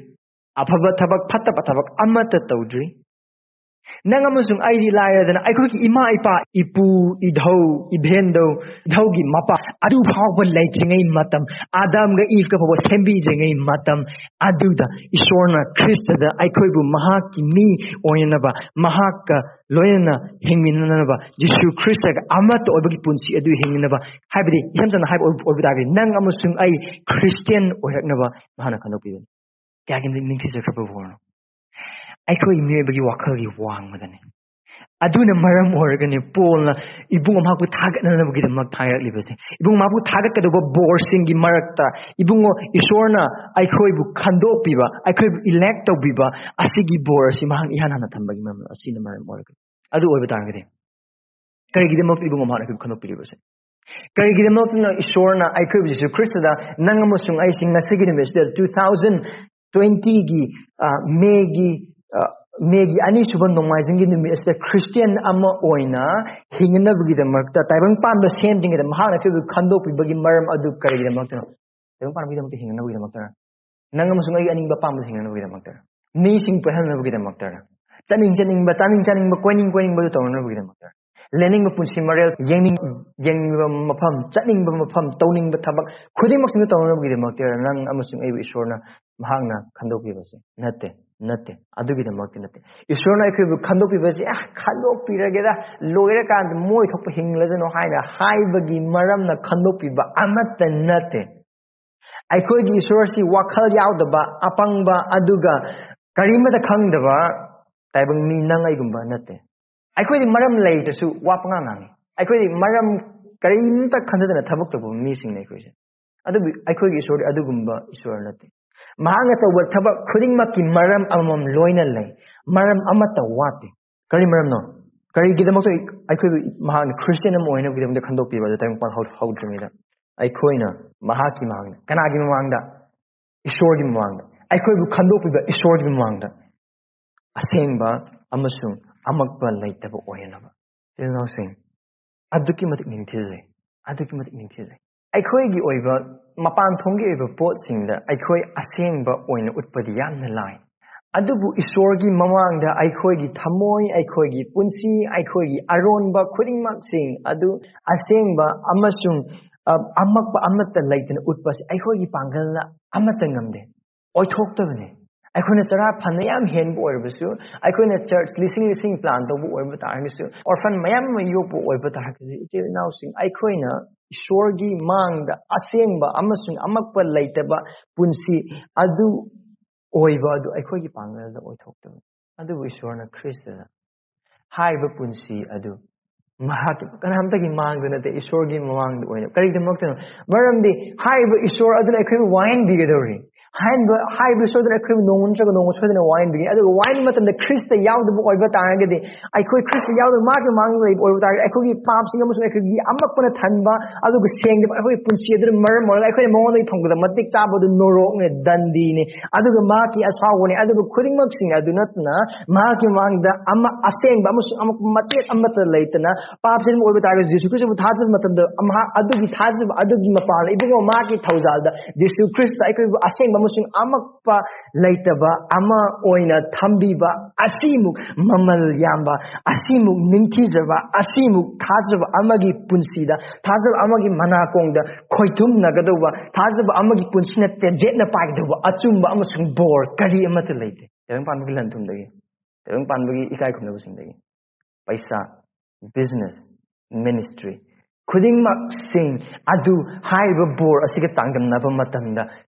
ꯑꯐꯕ ꯊꯕꯛ, ꯐꯠꯇꯕ ꯊꯕꯛ ꯑꯃꯠꯇ ꯇꯧꯗ꯭ꯔꯤ꯫ ꯅꯪ ꯑꯃꯁꯨꯡ ꯑꯩꯗꯤ ꯂꯥꯏꯔꯗꯅ ꯑꯩꯈꯣꯏꯒꯤ ꯏꯃꯥ ꯏꯄꯥ, ꯏꯄꯨ, ꯏꯙꯧ, ꯏꯚꯦꯟꯗꯧ, ꯏꯙꯧꯒꯤ ꯃꯄꯥ ꯑꯗꯨ ꯐꯥꯎꯕ ꯂꯩꯇ꯭ꯔꯤꯉꯩ ꯃꯇꯝ, ꯑꯥꯗꯝꯒ ꯏꯚꯀ ꯐꯥꯎꯕ ꯁꯦꯝꯕꯤꯗ꯭ꯔꯤꯉꯩ ꯃꯇꯝ ꯑꯗꯨꯗ ꯏꯁꯣꯔꯅ ꯈ꯭ꯔꯤꯁꯇꯗ ꯑꯩꯈꯣꯏꯕꯨ ꯃꯍꯥꯛꯀꯤ ꯃꯤ ꯑꯣꯏꯅꯅꯕ, ꯃꯍꯥꯛꯀ ꯂꯣꯏꯅꯅ ꯍꯤꯡꯃꯤꯟꯅꯅꯕ, ꯖꯤꯁꯨ ꯈ꯭ꯔꯤꯁꯇꯒ ꯑꯃꯠꯇ ꯑꯣꯏꯕꯒꯤ ꯄꯨꯟꯁꯤ ꯑꯗꯨ ꯍꯤꯡꯅꯅꯕ, ꯍꯥꯏꯕꯗꯤ ꯏꯁꯝ ꯁꯝꯅ ꯍꯥꯏꯕ ꯑꯣꯏꯕ, ꯑꯣꯏꯕ ꯇꯥꯔꯒꯗꯤ ꯅꯪ ꯑꯃꯁꯨꯡ ꯑꯩ ꯈ꯭ꯔꯤꯁꯇꯤꯌꯟ ꯑꯣꯏꯔꯛꯅꯕ ꯃꯍꯥꯛꯅ ꯈꯟꯗꯣꯛꯄꯤꯕꯅꯤ꯫ ꯀꯌꯥꯒꯤ ꯅꯤꯡꯊꯤꯖꯈ꯭ꯔꯕ ꯋꯥꯅꯣ! ꯑꯩꯈꯣꯏ ꯃꯤꯑꯣꯏꯕꯒꯤ ꯋꯥꯈꯜꯒꯤ ꯋꯥꯡꯃꯗꯅꯤ꯫ ꯑꯗꯨꯅ ꯃꯔꯝ ꯑꯣꯏꯔꯒꯅꯤ ꯄꯣꯜꯅ ꯏꯕꯨꯡ ꯃꯍꯥꯛꯄꯨ ꯊꯥꯒꯠꯅꯅꯕꯒꯤꯗꯃꯛ ꯍꯥꯏꯔꯛꯂꯤꯕꯁꯦ꯫ ꯏꯕꯨꯡ ꯃꯍꯥꯛꯄꯨ ꯊꯥꯒꯠꯀꯗꯧꯕ ꯕꯣꯔꯁꯤꯡꯒꯤ ꯃꯔꯛꯇ ꯏꯕꯨꯡꯉꯣ ꯏꯁꯣꯔꯅ ꯑꯩꯈꯣꯏꯕꯨ ꯈꯟꯗꯣꯛꯄꯤꯕ, ꯑꯩꯈꯣꯏꯕꯨ ꯏꯂꯦꯛ ꯇꯧꯕꯤꯕ ꯑꯁꯤꯒꯤ ꯕꯣꯔ ꯑꯁꯤ ꯃꯍꯥꯛ ꯏꯍꯥꯟ ꯍꯥꯟꯅ ꯊꯝꯕꯒꯤ ꯃꯔꯝ ꯑꯁꯤꯅ ꯃꯔꯝ ꯑꯣꯏꯔꯒꯅꯤ꯫ ꯑꯗꯨ ꯑꯣꯏꯕ ꯇꯥꯔꯒꯗꯤ ꯀꯔꯤꯒꯤꯗꯃꯛꯇ ꯏꯕꯨꯡꯉꯣ ꯃꯍꯥꯛꯅ ꯑꯩꯈꯣꯏꯕꯨ ꯈꯟꯗꯣꯛꯄꯤꯔꯤꯕꯁꯦ? ꯀꯔꯤꯒꯤꯗꯃꯛꯇꯅ ꯏꯁꯣꯔꯅ ꯑꯩꯈꯣꯏꯕꯨ ꯖꯤꯁꯨ ꯈ꯭ꯔꯤꯁꯇꯗ ꯅꯪ ꯑꯃꯁꯨꯡ ꯑꯩꯁꯤ ꯉꯁꯤꯒꯤ ꯅꯨꯃꯤꯠꯁꯤꯗ two thousand twenty ꯒꯤ, ꯑ, ꯃꯦꯒꯤ, ꯑ, ꯃꯦꯒꯤ ꯑꯅꯤꯁꯨꯕ ꯅꯣꯡꯃꯥꯏꯖꯤꯡꯒꯤ ꯅꯨꯃꯤꯠ ꯑꯁꯤꯗ ꯈ꯭ꯔꯤꯁꯇꯤꯌꯟ ꯑꯃ ꯑꯣꯏꯅ ꯍꯤꯡꯅꯅꯕꯒꯤꯗꯃꯛꯇ, ꯇꯥꯏꯕꯪ ꯄꯥꯟꯕ ꯁꯦꯝꯗ꯭ꯔꯤꯉꯩꯗ ꯃꯍꯥꯛꯅ ꯑꯩꯈꯣꯏꯕꯨ ꯈꯟꯗꯣꯛꯄꯤꯕꯒꯤ ꯃꯔꯝ ꯑꯗꯨ ꯀꯔꯤꯒꯤꯗꯃꯛꯇꯅꯣ? ꯇꯥꯏꯕꯪ ꯄꯥꯟꯕꯒꯤꯗꯃꯛꯇ ꯍꯤꯡꯅꯅꯕꯒꯤꯗꯃꯛꯇꯔ? ꯅꯪ ꯑꯃꯁꯨꯡ ꯑꯩꯒꯤ ꯑꯅꯤꯡꯕ ꯑꯄꯥꯝꯕꯗ ꯍꯤꯡꯅꯅꯕꯒꯤꯗꯃꯛꯇꯔ? ꯃꯤꯁꯤꯡ ꯄꯦꯜꯍꯟꯅꯕꯒꯤꯗꯃꯛꯇꯔ? ꯆꯠꯅꯤꯡ ꯆꯠꯅꯤꯡꯕ, ꯆꯥꯅꯤꯡ ꯆꯥꯅꯤꯡꯕ, ꯀꯣꯏꯅꯤꯡ ꯀꯣꯏꯅꯤꯡꯕꯗꯨ ꯇꯧꯅꯅꯕꯒꯤꯗꯃꯛꯇꯔ? ꯂꯦꯟꯅꯤꯡꯕ ꯄꯨꯟꯁꯤ ꯃꯔꯦꯜ, ꯌꯦꯡꯅꯤꯡ-, ꯌꯦꯡꯅꯤꯡꯕ ꯃꯐꯝ, ꯆꯠꯅꯤꯡꯕ ꯃꯐꯝ, ꯇꯧꯅꯤꯡꯕ ꯊꯕꯛ ꯈꯨꯗꯤꯡꯃꯛꯁꯤꯡꯗꯨ ꯇꯧꯅꯅꯕꯒꯤꯗꯃꯛꯇꯔ ꯅꯪ ꯑꯃꯁꯨꯡ ꯑꯩꯕꯨ ꯏꯁꯣꯔꯅ ꯃꯍꯥꯛꯅ ꯈꯟꯗꯣꯛꯄꯤꯕꯁꯦ? ꯅꯠꯇꯦ, ꯅꯠꯇꯦ꯫ ꯑꯗꯨꯒꯤꯗꯃꯛꯇꯤ ꯅꯠꯇꯦ꯫ ꯏꯁꯣꯔꯅ ꯑꯩꯈꯣꯏꯕꯨ ꯈꯟꯗꯣꯛꯄꯤꯕꯁꯦ, "ꯑ, ꯈꯟꯗꯣꯛꯄꯤꯔꯒꯦꯗ, ꯂꯣꯏꯔꯀꯥꯟꯗ ꯃꯣꯏ ꯊꯣꯛꯄ ꯍꯤꯡꯂꯖꯅꯨ" ꯍꯥꯏꯅ ꯍꯥꯏꯕꯒꯤ ꯃꯔꯝꯅ ꯈꯟꯗꯣꯛꯄꯤꯕ ꯑꯃꯠꯇ ꯅꯠꯇꯦ꯫ ꯑꯩꯈꯣꯏꯒꯤ ꯏꯁꯣꯔ ꯑꯁꯤ ꯋꯥꯈꯜ ꯌꯥꯎꯗꯕ, ꯑꯄꯪꯕ, ꯑꯗꯨꯒ ꯀꯔꯤꯃꯠꯇ ꯈꯪꯗꯕ, ꯇꯥꯏꯕꯪ ꯃꯤ ꯅꯪ ꯑꯩꯒꯨꯝꯕ ꯅꯠꯇꯦ꯫ ꯑꯩꯈꯣꯏꯗꯤ ꯃꯔꯝ ꯂꯩꯇ꯭ꯔꯁꯨ ꯋꯥ ꯄꯉꯥꯡ ꯉꯥꯡꯉꯤ꯫ ꯑꯩꯈꯣꯏꯗꯤ ꯃꯔꯝ ꯀꯔꯤꯝꯇ ꯈꯟꯊꯗꯅ ꯊꯕꯛ ꯇꯧꯕ ꯃꯤꯁꯤꯡꯅꯤ ꯑꯩꯈꯣꯏꯁꯦ꯫ ꯑꯗꯨꯕꯨ ꯑꯩꯈꯣꯏꯒꯤ ꯏꯁꯣꯔꯗꯤ ꯑꯗꯨꯒꯨꯝꯕ ꯏꯁꯣꯔ ꯅꯠꯇꯦ꯫ ꯃꯍꯥꯛꯅ ꯇꯧꯕ ꯊꯕꯛ ꯈꯨꯗꯤꯡꯃꯛꯀꯤ ꯃꯔꯝ ꯑꯃꯃꯝ ꯂꯣꯏꯅ ꯂꯩ꯫ ꯃꯔꯝ ꯑꯃꯠꯇ ꯋꯥꯠꯇꯦ꯫ ꯀꯔꯤ ꯃꯔꯝꯅꯣ? ꯀꯔꯤꯒꯤꯗꯃꯛꯇ ꯑꯩꯈꯣꯏꯕꯨ ꯃꯍꯥꯛꯅ ꯈ꯭ꯔꯤꯁꯇꯤꯌꯥꯟ ꯑꯃ ꯑꯣꯏꯅꯕꯒꯤꯗꯃꯛꯇ ꯈꯟꯗꯣꯛꯄꯤꯕ? ꯑꯗꯨ ꯇꯥꯏꯕꯪ ꯄꯥꯟ ꯍꯧ-, ꯍꯧꯗ꯭ꯔꯤꯉꯩꯗ ꯑꯩꯈꯣꯏꯅ ꯃꯍꯥꯛꯀꯤ ꯃꯃꯥꯡꯗ, ꯀꯅꯥꯒꯤ ꯃꯃꯥꯡꯗ? ꯏꯁꯣꯔꯒꯤ ꯃꯃꯥꯡꯗ, ꯑꯩꯈꯣꯏꯕꯨ ꯈꯟꯗꯣꯛꯄꯤꯕ ꯏꯁꯣꯔꯒꯤ ꯃꯃꯥꯡꯗ ꯑꯁꯦꯡꯕ ꯑꯃꯁꯨꯡ ꯑꯃꯛꯄ ꯂꯩꯇꯕ ꯑꯣꯏꯅꯅꯕ꯫ ꯏꯆꯤꯜ ꯏꯅꯥꯎꯁꯤꯡ, ꯑꯗꯨꯛꯀꯤ ꯃꯇꯤꯛ ꯅꯤꯡꯊꯤꯖꯩ, ꯑꯗꯨꯛꯀꯤ ꯃꯇꯤꯛ ꯅꯤꯡꯊꯤꯖꯩ꯫ ꯑꯩꯈꯣꯏꯒꯤ ꯑꯣꯏꯕ ꯃꯄꯥꯟ ꯊꯣꯡꯒꯤ ꯑꯣꯏꯕ ꯄꯣꯠꯁꯤꯡꯗ ꯑꯩꯈꯣꯏ ꯑꯁꯦꯡꯕ ꯑꯣꯏꯅ ꯎꯠꯄꯗꯤ ꯌꯥꯝꯅ ꯂꯥꯏ꯫ ꯑꯗꯨꯕꯨ ꯏꯁꯣꯔꯒꯤ ꯃꯃꯥꯡꯗ ꯑꯩꯈꯣꯏꯒꯤ ꯊꯃꯣꯏ, ꯑꯩꯈꯣꯏꯒꯤ ꯄꯨꯟꯁꯤ, ꯑꯩꯈꯣꯏꯒꯤ ꯑꯔꯣꯟꯕ ꯈꯨꯗꯤꯡꯃꯛꯁꯤꯡ ꯑꯗꯨ ꯑꯁꯦꯡꯕ ꯑꯃꯁꯨꯡ, ꯑ, ꯑꯃꯛꯄ ꯑꯃꯠꯇ ꯂꯩꯇꯅ ꯎꯠꯄꯁꯤ ꯑꯩꯈꯣꯏꯒꯤ ꯄꯥꯡꯒꯜꯅ ꯑꯃꯠꯇ ꯉꯝꯗꯦ, ꯑꯣꯏꯊꯣꯛꯇꯕꯅꯤ꯫ ꯑꯩꯈꯣꯏꯅ ꯆꯔꯥ ꯐꯅ ꯌꯥꯝ ꯍꯦꯟꯕ ꯑꯣꯏꯔꯕꯁꯨ, ꯑꯩꯈꯣꯏꯅ ꯆꯔꯆ ꯂꯤꯁꯤꯡ ꯂꯤꯁꯤꯡ ꯄ꯭ꯂꯥꯟ ꯇꯧꯕ ꯑꯣꯏꯕ ꯇꯥꯔꯒꯁꯨ, ꯑꯣꯔꯐꯟ ꯃꯌꯥꯝ ꯑꯃ ꯌꯣꯛꯄ ꯑꯣꯏꯕ ꯇꯥꯔꯒꯁꯨ, ꯏꯆꯤꯜ ꯏꯅꯥꯎꯁꯤꯡ, ꯑꯩꯈꯣꯏꯅ ꯏꯁꯣꯔꯒꯤ ꯃꯥꯡꯗ ꯑꯁꯦꯡꯕ ꯑꯃꯁꯨꯡ ꯑꯃꯛꯄ ꯂꯩꯇꯕ ꯄꯨꯟꯁꯤ ꯑꯗꯨ ꯑꯣꯏꯕ ꯑꯗꯨ ꯑꯩꯈꯣꯏꯒꯤ ꯄꯥꯡꯒꯜꯗ ꯑꯣꯏꯊꯣꯛꯇꯕꯅꯤ꯫ ꯑꯗꯨꯕꯨ ꯏꯁꯣꯔꯅ ꯈ꯭ꯔꯤꯁꯇꯗ ꯍꯥꯏꯔꯤꯕ ꯄꯨꯟꯁꯤ ꯑꯗꯨ ꯃꯍꯥꯛꯀꯤ ꯀꯅꯥꯝꯇꯒꯤ ꯃꯥꯡꯗ ꯅꯠꯇꯦ, ꯏꯁꯣꯔꯒꯤ ꯃꯃꯥꯡꯗ ꯑꯣꯏꯅ꯫ ꯀꯔꯤꯒꯤꯗꯃꯛꯇꯅꯣ? ꯃꯔꯝꯗꯤ ꯍꯥꯏꯔꯤꯕ ꯏꯁꯣꯔ ꯑꯗꯨꯅ ꯑꯩꯈꯣꯏꯕꯨ ꯋꯥꯍꯟꯕꯤꯒꯗꯧꯔꯤ꯫ ꯍꯥꯏꯔꯤꯕ, ꯍꯥꯏꯔꯤꯕ ꯏꯁꯣꯔ ꯑꯗꯨꯅ ꯑꯩꯈꯣꯏꯕꯨ ꯅꯣꯡꯃ ꯅꯠꯇ꯭ꯔꯒ ꯅꯣꯡꯃ ꯁꯣꯏꯗꯅ ꯋꯥꯍꯟꯕꯤꯒꯅꯤ꯫ ꯑꯗꯨꯒ ꯋꯥꯍꯟꯕ ꯃꯇꯝꯗ ꯈ꯭ꯔꯤꯁꯇ ꯌꯥꯎꯗꯕ ꯑꯣꯏꯕ ꯇꯥꯔꯒꯗꯤ, ꯑꯩꯈꯣꯏ ꯈ꯭ꯔꯤꯁꯇ ꯌꯥꯎꯗꯕ ꯃꯥꯒꯤ ꯃꯃꯥꯡꯗ ꯂꯩꯕ ꯑꯣꯏꯕ ꯇꯥꯔꯒꯗꯤ, ꯑꯩꯈꯣꯏꯒꯤ ꯄꯥꯞꯁꯤꯡ ꯑꯃꯁꯨꯡ ꯑꯩꯈꯣꯏꯒꯤ ꯑꯃꯛꯄꯅ ꯊꯟꯕ ꯑꯗꯨꯒ ꯁꯦꯡꯗꯕ ꯑꯩꯈꯣꯏꯒꯤ ꯄꯨꯟꯁꯤ ꯑꯗꯨꯅ ꯃꯔꯝ ꯑꯣꯏꯔꯒ ꯑꯩꯈꯣꯏꯅ ꯃꯉꯣꯟꯗꯒꯤ ꯐꯪꯕꯗ ꯃꯇꯤꯛ ꯆꯥꯕꯗꯨ ꯅꯣꯔꯣꯛꯅꯦ, ꯗꯟꯗꯤꯅꯦ, ꯑꯗꯨꯒ ꯃꯍꯥꯛꯀꯤ ꯑꯁꯥꯎꯕꯅꯦ꯫ ꯑꯗꯨꯒ ꯈꯨꯗꯤꯡꯃꯛꯁꯤꯡ ꯑꯗꯨ ꯅꯠꯇꯅ ꯃꯍꯥꯛꯀꯤ ꯃꯃꯥꯡꯗ ꯑꯃ ꯑꯁꯦꯡꯕ ꯑꯃꯁꯨꯡ ꯑꯃꯛꯄ ꯃꯆꯦꯠ ꯑꯃꯠꯇ ꯂꯩꯇꯅ, ꯄꯥꯞꯁꯤꯅ ꯑꯣꯏꯕ ꯇꯥꯔꯒꯁꯨ ꯖꯤꯁꯨ ꯈ꯭ꯔꯤꯁꯇꯕꯨ ꯊꯥꯖꯕ ꯃꯇꯝꯗ ꯃꯍꯥꯛ ꯑꯗꯨꯒꯤ ꯊꯥꯖꯕ ꯑꯗꯨꯒꯤ ꯃꯄꯥꯟ ꯏꯕꯨꯡꯉꯣ ꯃꯍꯥꯛꯀꯤ ꯊꯧꯖꯥꯜꯗ ꯖꯤꯁꯨ ꯈ꯭ꯔꯤꯁꯇ ꯑꯩꯈꯣꯏꯕꯨ ꯑꯁꯦꯡꯕ ꯑꯃꯁꯨꯡ ꯑꯃꯛꯄ ꯂꯩꯇꯕ ꯑꯃ ꯑꯣꯏꯅ ꯊꯝꯕꯤꯕ ꯑꯁꯤꯃꯨꯛ ꯃꯃꯜ ꯌꯥꯝꯕ, ꯑꯁꯤꯃꯨꯛ ꯅꯤꯡꯊꯤꯖꯕ, ꯑꯁꯤꯃꯨꯛ ꯊꯥꯖꯕ ꯑꯃꯒꯤ ꯄꯨꯟꯁꯤꯗ, ꯊꯥꯖꯕ ꯑꯃꯒꯤ ꯃꯅꯥꯀꯣꯡꯗ ꯈꯣꯏꯊꯨꯝꯅꯒꯗꯧꯕ, ꯊꯥꯖꯕ ꯑꯃꯒꯤ ꯄꯨꯟꯁꯤꯅ ꯆꯦꯖꯦꯠꯅ ꯄꯥꯏꯒꯗꯧꯕ ꯑꯆꯨꯝꯕ ꯑꯃꯁꯨꯡ ꯕꯣꯔ ꯀꯔꯤ ꯑꯃꯠꯇ ꯂꯩꯇꯦ꯫ ꯇꯥꯏꯕꯪ ꯄꯥꯟꯕꯒꯤ ꯂꯟ ꯊꯨꯝꯗꯒꯤ, ꯇꯥꯏꯕꯪ ꯄꯥꯟꯕꯒꯤ ꯏꯀꯥꯏ ꯈꯨꯝꯅꯕꯁꯤꯡꯗꯒꯤ, ꯄꯩꯁꯥ, ꯕꯤꯖꯤꯅꯦꯁ, ꯃꯤꯅꯤꯁꯇ꯭ꯔꯤ ꯈꯨꯗꯤꯡꯃꯛꯁꯤꯡ ꯑꯗꯨ ꯍꯥꯏꯔꯤꯕ ꯕꯣꯔ ꯑꯁꯤꯒ ꯆꯥꯡꯗꯝꯅꯕ ꯃꯇꯝꯗ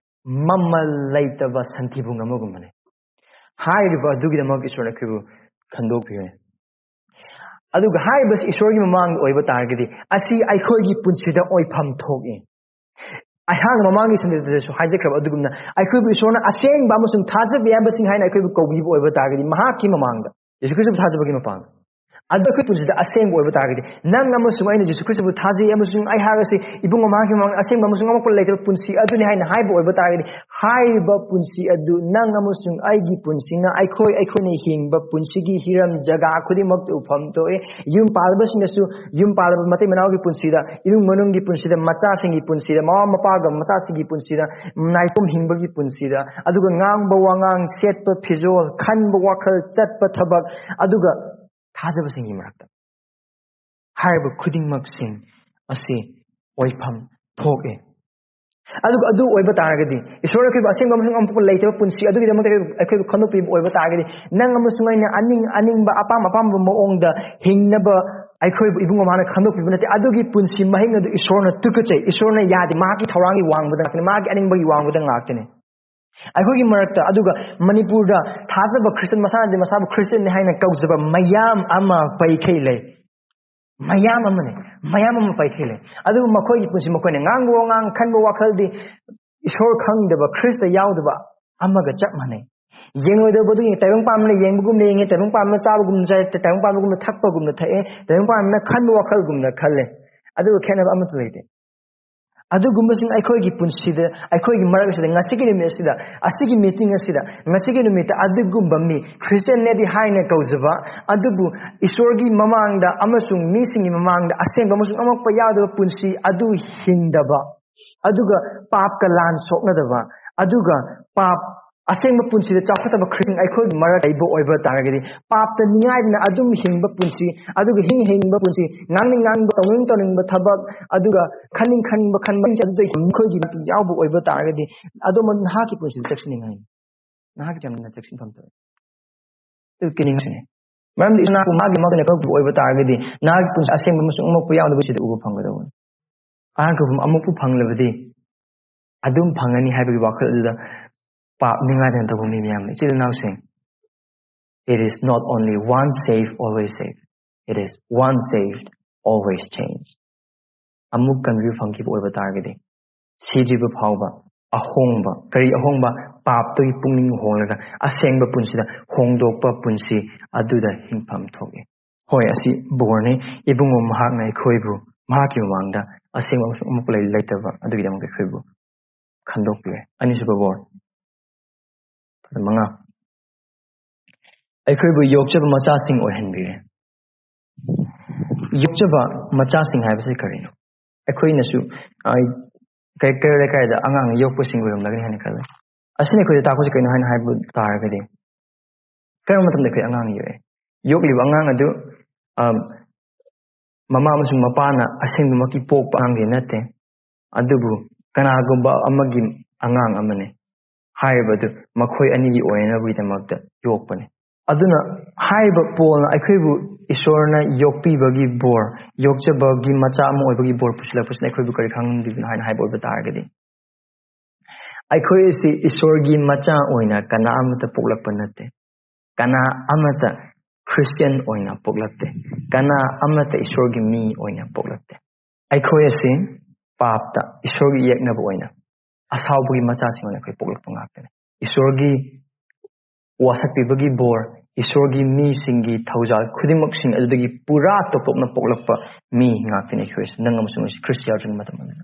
ꯃꯃꯜ ꯂꯩꯇꯕ ꯁꯟꯊꯤꯕꯨꯡ ꯑꯃꯒꯨꯝꯕꯅꯤ꯫ ꯍꯥꯏꯔꯤꯕ ꯑꯗꯨꯒꯤꯗꯃꯛ ꯏꯁꯣꯔꯅ ꯑꯩꯈꯣꯏꯕꯨ ꯈꯟꯗꯣꯛꯄꯤꯌꯨ꯫ ꯑꯗꯨꯒ ꯍꯥꯏꯔꯤꯕꯁꯤ ꯏꯁꯣꯔꯒꯤ ꯃꯃꯥꯡꯗ ꯑꯣꯏꯕ ꯇꯥꯔꯒꯗꯤ, ꯑꯁꯤ ꯑꯩꯈꯣꯏꯒꯤ ꯄꯨꯟꯁꯤꯗ ꯑꯣꯏꯐꯝ ꯊꯣꯛꯏ꯫ ꯑꯩꯍꯥꯛꯅ ꯃꯃꯥꯡꯒꯤ ꯁꯟꯗꯦꯗꯁꯨ ꯍꯥꯏꯖꯈ꯭ꯔꯕ ꯑꯗꯨꯒꯨꯝꯅ, ꯑꯩꯈꯣꯏꯕꯨ ꯏꯁꯣꯔꯅ ꯑꯁꯦꯡꯕ ꯑꯃꯁꯨꯡ ꯊꯥꯖꯕ ꯌꯥꯕꯁꯤꯡ ꯍꯥꯏꯅ ꯑꯩꯈꯣꯏꯕꯨ ꯀꯧꯕꯤꯕ ꯑꯣꯏꯕ ꯇꯥꯔꯒꯗꯤ, ꯃꯍꯥꯛꯀꯤ ꯃꯃꯥꯡꯗ, ꯌꯦꯁꯨ ꯈ꯭ꯔꯤꯁꯇꯕꯨ ꯊꯥꯖꯕꯒꯤ ꯃꯄꯥꯡ, ꯑꯗꯣ ꯑꯩꯈꯣꯏ ꯄꯨꯟꯁꯤꯗ ꯑꯁꯦꯡꯕ ꯑꯣꯏꯕ ꯇꯥꯔꯒꯗꯤ, ꯅꯪ ꯑꯃꯁꯨꯡ ꯑꯩꯅ ꯌꯦꯁꯨ ꯈ꯭ꯔꯤꯁꯇꯕꯨ ꯊꯥꯖꯩ ꯑꯃꯁꯨꯡ ꯑꯩ ꯍꯥꯏꯔꯒꯁꯤ ꯏꯕꯨꯡ ꯃꯍꯥꯛꯀꯤ ꯃꯃꯥꯡꯗ ꯑꯁꯦꯡꯕ ꯑꯃꯁꯨꯡ ꯑꯃꯛꯄ ꯂꯩꯇꯕ ꯄꯨꯟꯁꯤ ꯑꯗꯨꯅꯤ ꯍꯥꯏꯅ ꯍꯥꯏꯕ ꯑꯣꯏꯕ ꯇꯥꯔꯒꯗꯤ, ꯍꯥꯏꯔꯤꯕ ꯄꯨꯟꯁꯤ ꯑꯗꯨ ꯅꯪ ꯑꯃꯁꯨꯡ ꯑꯩꯒꯤ ꯄꯨꯟꯁꯤꯅ, ꯑꯩꯈꯣꯏ, ꯑꯩꯈꯣꯏꯅ ꯍꯤꯡꯕ ꯄꯨꯟꯁꯤꯒꯤ ꯍꯤꯔꯝ ꯖꯒꯥ ꯈꯨꯗꯤꯡꯃꯛꯇ ꯎꯐꯝ ꯊꯣꯛꯏ꯫ ꯌꯨꯝ ꯄꯥꯜꯂꯕꯁꯤꯡꯅꯁꯨ ꯌꯨꯝ ꯄꯥꯜꯂꯕ ꯃꯇꯩ ꯃꯅꯥꯎꯒꯤ ꯄꯨꯟꯁꯤꯗ, ꯏꯃꯨꯡ ꯃꯅꯨꯡꯒꯤ ꯄꯨꯟꯁꯤꯗ, ꯃꯆꯥꯁꯤꯡꯒꯤ ꯄꯨꯟꯁꯤꯗ, ꯃꯃꯥ ꯃꯄꯥꯒ ꯃꯆꯥꯁꯤꯡꯒꯤ ꯄꯨꯟꯁꯤꯗ, ꯅꯥꯏꯇꯣꯝ ꯍꯤꯡꯕꯒꯤ ꯄꯨꯟꯁꯤꯗ, ꯑꯗꯨꯒ ꯉꯥꯡꯕ ꯋꯥꯉꯥꯡ, ꯁꯦꯠꯄ ꯐꯤꯖꯣꯜ, ꯈꯟꯕ ꯋꯥꯈꯜ, ꯆꯠꯄ ꯊꯕꯛ, ꯑꯗꯨꯒ ꯊꯥꯖꯕꯁꯤꯡꯒꯤ ꯃꯔꯛꯇ ꯍꯥꯏꯔꯤꯕ ꯈꯨꯗꯤꯡꯃꯛꯁꯤꯡ ꯑꯁꯤ ꯑꯣꯏꯐꯝ ꯊꯣꯛꯑꯦ꯫ ꯑꯗꯨꯒ ꯑꯗꯨ ꯑꯣꯏꯕ ꯇꯥꯔꯒꯗꯤ, ꯏꯁꯣꯔꯅ ꯑꯩꯈꯣꯏꯕꯨ ꯑꯁꯦꯡꯕ ꯑꯃꯁꯨꯡ ꯑꯃꯨꯛ ꯂꯩꯇꯕ ꯄꯨꯟꯁꯤ ꯑꯗꯨꯒꯤꯗꯃꯛꯇ ꯑꯩꯈꯣꯏꯕꯨ, ꯑꯩꯈꯣꯏꯕꯨ ꯈꯟꯗꯣꯛꯄꯤꯕ ꯑꯣꯏꯕ ꯇꯥꯔꯒꯗꯤ, ꯅꯪ ꯑꯃꯁꯨꯡ ꯑꯩꯅ ꯑꯅꯤꯡ ꯑꯅꯤꯡꯕ, ꯑꯄꯥꯝ ꯑꯄꯥꯝꯕ ꯃꯑꯣꯡꯗ ꯍꯤꯡꯅꯕ ꯑꯩꯈꯣꯏꯕꯨ ꯏꯕꯨꯡ ꯃꯃꯥꯅ ꯈꯟꯗꯣꯛꯄꯤꯕ ꯅꯠꯇꯦ꯫ ꯑꯗꯨꯒꯤ ꯄꯨꯟꯁꯤ ꯃꯍꯤꯡ ꯑꯗꯨ ꯏꯁꯣꯔꯅ ꯇꯨꯀꯠꯆꯩ꯫ ꯏꯁꯣꯔꯅ ꯌꯥꯗꯦ꯫ ꯃꯍꯥꯛꯀꯤ ꯊꯧꯔꯥꯡꯒꯤ ꯋꯥꯡꯃꯗ ꯉꯥꯛꯇꯅꯤ, ꯃꯍꯥꯛꯀꯤ ꯑꯅꯤꯡꯕꯒꯤ ꯋꯥꯡꯃꯗ ꯉꯥꯛꯇꯅꯤ꯫ ꯑꯩꯈꯣꯏꯒꯤ ꯃꯔꯛꯇ, ꯑꯗꯨꯒ ꯃꯅꯤꯄꯨꯔꯗ ꯊꯥꯖꯕ ꯈ꯭ꯔꯤꯁꯇꯟ, ꯃꯁꯥꯅꯗꯤ ꯃꯁꯥꯕꯨ ꯈ꯭ꯔꯤꯁꯇꯟꯅꯤ ꯍꯥꯏꯅ ꯀꯧꯖꯕ ꯃꯌꯥꯝ ꯑꯃ ꯄꯩꯈꯩ ꯂꯩ꯫ ꯃꯌꯥꯝ ꯑꯃꯅꯤ, ꯃꯌꯥꯝ ꯑꯃ ꯄꯩꯈꯩ ꯂꯩ꯫ ꯑꯗꯨꯕꯨ ꯃꯈꯣꯏꯒꯤ ꯄꯨꯟꯁꯤ, ꯃꯈꯣꯏꯅ ꯉꯥꯡꯕ ꯋꯥꯉꯥꯡ, ꯈꯟꯕ ꯋꯥꯈꯜꯗꯤ ꯏꯁꯣꯔ ꯈꯪꯗꯕ, ꯈ꯭ꯔꯤꯁꯇ ꯌꯥꯎꯗꯕ ꯑꯃꯒ ꯆꯞ ꯃꯥꯟꯅꯩ꯫ ꯌꯦꯡꯂꯣꯏꯗꯕꯗꯨ ꯌꯦꯡꯉꯤ, ꯇꯥꯏꯕꯪ ꯄꯥꯟꯕꯅ ꯌꯦꯡꯕꯒꯨꯝꯅ ꯌꯦꯡꯉꯤ, ꯇꯥꯏꯕꯪ ꯄꯥꯟꯕꯅ ꯆꯥꯕꯒꯨꯝꯅ ꯆꯥꯏ, ꯇꯥꯏꯕꯪ ꯄꯥꯟꯕꯒꯨꯝꯅ ꯊꯛꯄꯒꯨꯝꯅ ꯊꯛꯑꯦ, ꯇꯥꯏꯕꯪ ꯄꯥꯟꯕꯅ ꯈꯟꯕ ꯋꯥꯈꯜꯒꯨꯝꯅ ꯈꯜꯂꯦ꯫ ꯑꯗꯨꯒ ꯈꯦꯠꯅꯕ ꯑꯃꯠꯇ ꯂꯩꯇꯦ꯫ ꯑꯗꯨꯒꯨꯝꯕꯁꯤꯡ ꯑꯩꯈꯣꯏꯒꯤ ꯄꯨꯟꯁꯤꯗ, ꯑꯩꯈꯣꯏꯒꯤ ꯃꯔꯛ ꯑꯁꯤꯗ, ꯉꯁꯤꯒꯤ ꯅꯨꯃꯤꯠ ꯑꯁꯤꯗ, ꯑꯁꯤꯒꯤ ꯃꯤꯇꯤꯡ ꯑꯁꯤꯗ, ꯉꯁꯤꯒꯤ ꯅꯨꯃꯤꯠꯇ ꯑꯗꯨꯒꯨꯝꯕ ꯃꯤ, ꯈ꯭ꯔꯤꯁꯇꯤꯌꯟꯅꯦꯗꯤ ꯍꯥꯏꯅ ꯀꯧꯖꯕ, ꯑꯗꯨꯕꯨ ꯏꯁꯣꯔꯒꯤ ꯃꯃꯥꯡꯗ ꯑꯃꯁꯨꯡ ꯃꯤꯁꯤꯡꯒꯤ ꯃꯃꯥꯡꯗ ꯑꯁꯦꯡꯕ ꯑꯃꯁꯨꯡ ꯑꯃꯛꯄ ꯌꯥꯎꯗꯕ ꯄꯨꯟꯁꯤ ꯑꯗꯨ ꯍꯤꯡꯗꯕ, ꯑꯗꯨꯒ ꯄꯥꯞꯀ ꯂꯥꯟ ꯁꯣꯛꯅꯗꯕ, ꯑꯗꯨꯒ ꯄꯥꯞ, ꯑꯁꯦꯡꯕ ꯄꯨꯟꯁꯤꯗ ꯆꯥꯎꯈꯠꯇꯕ ꯈ꯭ꯔꯤꯁꯇꯤꯌꯟ ꯑꯩꯈꯣꯏꯒꯤ ꯃꯔꯛ ꯂꯩꯕ ꯑꯣꯏꯕ ꯇꯥꯔꯒꯗꯤ, ꯄꯥꯞꯇ ꯅꯤꯡꯉꯥꯏꯗꯅ ꯑꯗꯨꯝ ꯍꯤꯡꯕ ꯄꯨꯟꯁꯤ, ꯑꯗꯨꯒ ꯍꯤꯡ ꯍꯤꯡꯕ ꯄꯨꯟꯁꯤ, ꯉꯥꯡꯅꯤꯡ ꯉꯥꯡꯕ, ꯇꯧꯅꯤꯡ ꯇꯧꯅꯤꯡꯕ ꯊꯕꯛ, ꯑꯗꯨꯒ ꯈꯟꯅꯤꯡ ꯈꯟꯕ ꯈꯟꯕ, ꯑꯗꯨꯗ ꯃꯈꯣꯏꯒꯤ ꯅꯨꯄꯤ ꯌꯥꯎꯕ ꯑꯣꯏꯕ ꯇꯥꯔꯒꯗꯤ, ꯑꯗꯣꯝ ꯅꯍꯥꯛꯀꯤ ꯄꯨꯟꯁꯤꯗ ꯆꯦꯛꯁꯤꯟꯅꯤꯡꯉꯥꯏ, ꯅꯍꯥꯛꯀꯤ ꯌꯥꯝꯅ ꯆꯦꯛꯁꯤꯟꯐꯝ ꯊꯣꯛꯑꯦ꯫ ꯑꯗꯨ ꯀꯤꯅꯤꯡꯉꯥꯏꯁꯤꯅꯤ꯫ ꯃꯔꯝꯗꯤ ꯏꯁꯣꯔꯅ ꯃꯥꯒꯤ ꯃꯥꯒꯤ ꯅꯀꯧꯕ ꯑꯣꯏꯕ ꯇꯥꯔꯒꯗꯤ, ꯅꯍꯥꯛꯀꯤ ꯄꯨꯟꯁꯤ ꯑꯁꯦꯡꯕ ꯑꯃꯁꯨꯡ ꯑꯃꯛꯄ ꯌꯥꯎꯗꯕ ꯁꯤꯗ ꯎꯕ ꯐꯪꯒꯗꯧꯕꯅꯤ꯫ ꯑꯍꯥꯟꯕ ꯑꯃꯨꯛꯄꯨ ꯐꯪꯂꯕꯗꯤ, ꯑꯗꯨꯝ ꯐꯪꯒꯅꯤ ꯍꯥꯏꯕꯒꯤ ꯋꯥꯈꯜ ꯑꯗꯨꯗ ꯄꯥꯞ ꯅꯤꯡꯉꯥꯏꯗꯅ ꯇꯧꯕ ꯃꯤ ꯃꯌꯥꯝ ꯂꯩ꯫ ꯏꯆꯤꯜ ꯏꯅꯥꯎꯁꯤꯡ, It is not only once saved, always saved. It is once saved, always changed. ꯑꯃꯨꯛ ꯀꯟꯕꯤꯕ ꯐꯪꯈꯤꯕ ꯑꯣꯏꯕ ꯇꯥꯔꯒꯗꯤ, ꯁꯤꯗ꯭ꯔꯤꯕ ꯐꯥꯎꯕ ꯑꯍꯣꯡꯕ, ꯀꯔꯤ ꯑꯍꯣꯡꯕ? ꯄꯥꯞꯇꯒꯤ ꯄꯨꯛꯅꯤꯡ ꯍꯣꯡꯂꯒ ꯑꯁꯦꯡꯕ ꯄꯨꯟꯁꯤꯗ ꯍꯣꯡꯗꯣꯛꯄ ꯄꯨꯟꯁꯤ ꯑꯗꯨꯗ ꯍꯤꯡꯐꯝ ꯊꯣꯛꯏ꯫ ꯍꯣꯏ, ꯑꯁꯤ ꯕꯣꯔꯅꯤ꯫ ꯏꯕꯨꯡꯉꯣ ꯃꯍꯥꯛꯅ ꯑꯩꯈꯣꯏꯕꯨ ꯃꯍꯥꯛꯀꯤ ꯃꯃꯥꯡꯗ ꯑꯁꯦꯡꯕ ꯑꯃꯁꯨꯡ ꯑꯃꯨꯛ ꯂꯩ ꯂꯩꯇꯕ ꯑꯗꯨꯒꯤꯗꯃꯛꯇ ꯑꯩꯈꯣꯏꯕꯨ ꯈꯟꯗꯣꯛꯄꯤꯔꯦ꯫ ꯑꯅꯤꯁꯨꯕ ꯕꯣꯔ꯫ ꯃꯉꯥ꯫ ꯑꯩꯈꯣꯏꯕꯨ ꯌꯣꯛꯆꯕ ꯃꯆꯥꯁꯤꯡ ꯑꯣꯏꯍꯟꯕꯤꯔꯦ꯫ ꯌꯣꯛꯆꯕ ꯃꯆꯥꯁꯤꯡ ꯍꯥꯏꯕꯁꯤ ꯀꯔꯤꯅꯣ? ꯑꯩꯈꯣꯏꯅꯁꯨ, ꯑ, ꯀꯩ-, ꯀꯩꯔꯣꯜ ꯂꯩꯀꯥꯏꯗ ꯑꯉꯥꯡ ꯌꯣꯛꯄꯁꯤꯡ ꯑꯣꯏꯔꯝꯂꯒꯅꯤ ꯍꯥꯏꯅ ꯈꯜꯂꯤ꯫ ꯑꯁꯤꯅ ꯑꯩꯈꯣꯏꯗ ꯇꯥꯛꯄꯁꯤ ꯀꯩꯅꯣ ꯍꯥꯏꯅ ꯍꯥꯏꯕ ꯇꯥꯔꯒꯗꯤ, ꯀꯔꯝꯕ ꯃꯇꯝꯗ ꯑꯩꯈꯣꯏ ꯑꯉꯥꯡ ꯌꯣꯛꯑꯦ? ꯌꯣꯛꯂꯤꯕ ꯑꯉꯥꯡ ꯑꯗꯨ, ꯑ, ꯃꯃꯥ ꯑꯃꯁꯨꯡ ꯃꯄꯥꯅ ꯑꯁꯦꯡꯕꯃꯛꯀꯤ ꯄꯣꯛꯄ ꯑꯉꯥꯡꯗꯤ ꯅꯠꯇꯦ, ꯑꯗꯨꯕꯨ ꯀꯅꯥꯒꯨꯝꯕ ꯑꯃꯒꯤ ꯑꯉꯥꯡ ꯑꯃꯅꯤ꯫ ꯍꯥꯏꯔꯤꯕꯗꯨ ꯃꯈꯣꯏ ꯑꯅꯤꯒꯤ ꯑꯣꯏꯅꯕꯒꯤꯗꯃꯛꯇ ꯌꯣꯛꯄꯅꯤ꯫ ꯑꯗꯨꯅ ꯍꯥꯏꯔꯤꯕ ꯄꯣꯜꯅ ꯑꯩꯈꯣꯏꯕꯨ ꯏꯁꯣꯔꯅ ꯌꯣꯛꯄꯤꯕꯒꯤ ꯕꯣꯔ, ꯌꯣꯛꯆꯕꯒꯤ ꯃꯆꯥ ꯑꯃ ꯑꯣꯏꯕꯒꯤ ꯕꯣꯔ ꯄꯨꯁꯤꯜꯂꯛꯄꯁꯤꯅ ꯑꯩꯈꯣꯏꯕꯨ ꯀꯔꯤ ꯈꯪꯍꯟꯕꯤꯕꯅꯣ ꯍꯥꯏꯅ ꯍꯥꯏꯕ ꯑꯣꯏꯕ ꯇꯥꯔꯒꯗꯤ, ꯑꯩꯈꯣꯏ ꯑꯁꯤ ꯏꯁꯣꯔꯒꯤ ꯃꯆꯥ ꯑꯣꯏꯅ ꯀꯅꯥ ꯑꯃꯠꯇ ꯄꯣꯛꯂꯛꯄ ꯅꯠꯇꯦ꯫ ꯀꯅꯥ ꯑꯃꯠꯇ ꯈ꯭ꯔꯤꯁꯇꯤꯌꯥꯟ ꯑꯣꯏꯅ ꯄꯣꯛꯂꯛꯇꯦ꯫ ꯀꯅꯥ ꯑꯃꯠꯇ ꯏꯁꯣꯔꯒꯤ ꯃꯤ ꯑꯣꯏꯅ ꯄꯣꯛꯂꯛꯇꯦ꯫ ꯑꯩꯈꯣꯏ ꯑꯁꯤ ꯄꯥꯞꯇ ꯏꯁꯣꯔꯒꯤ ꯌꯦꯛꯅꯕ ꯑꯣꯏꯅ ꯑꯁꯥꯎꯕꯒꯤ ꯃꯆꯥꯁꯤꯡ ꯑꯣꯏꯅ ꯑꯩꯈꯣꯏ ꯄꯣꯛꯂꯛꯄ ꯉꯥꯛꯇꯅꯤ꯫ ꯏꯁꯣꯔꯒꯤ ꯋꯥꯁꯛꯄꯤꯕꯒꯤ ꯕꯣꯔ, ꯏꯁꯣꯔꯒꯤ ꯃꯤꯁꯤꯡꯒꯤ ꯊꯧꯖꯥꯜ ꯈꯨꯗꯤꯡꯃꯛꯁꯤꯡ ꯑꯗꯨꯗꯒꯤ ꯄꯨꯔꯥ ꯇꯣꯞ ꯇꯣꯞꯅ ꯄꯣꯛꯂꯛꯄ ꯃꯤ ꯉꯥꯛꯇꯅꯤ ꯑꯩꯈꯣꯏꯁꯦ, ꯅꯪ ꯑꯃꯁꯨꯡ ꯑꯩꯁꯦ ꯈ꯭ꯔꯤꯁꯇ ꯌꯥꯎꯗ꯭ꯔꯤꯉꯩ ꯃꯇꯝ ꯑꯗꯨꯗ꯫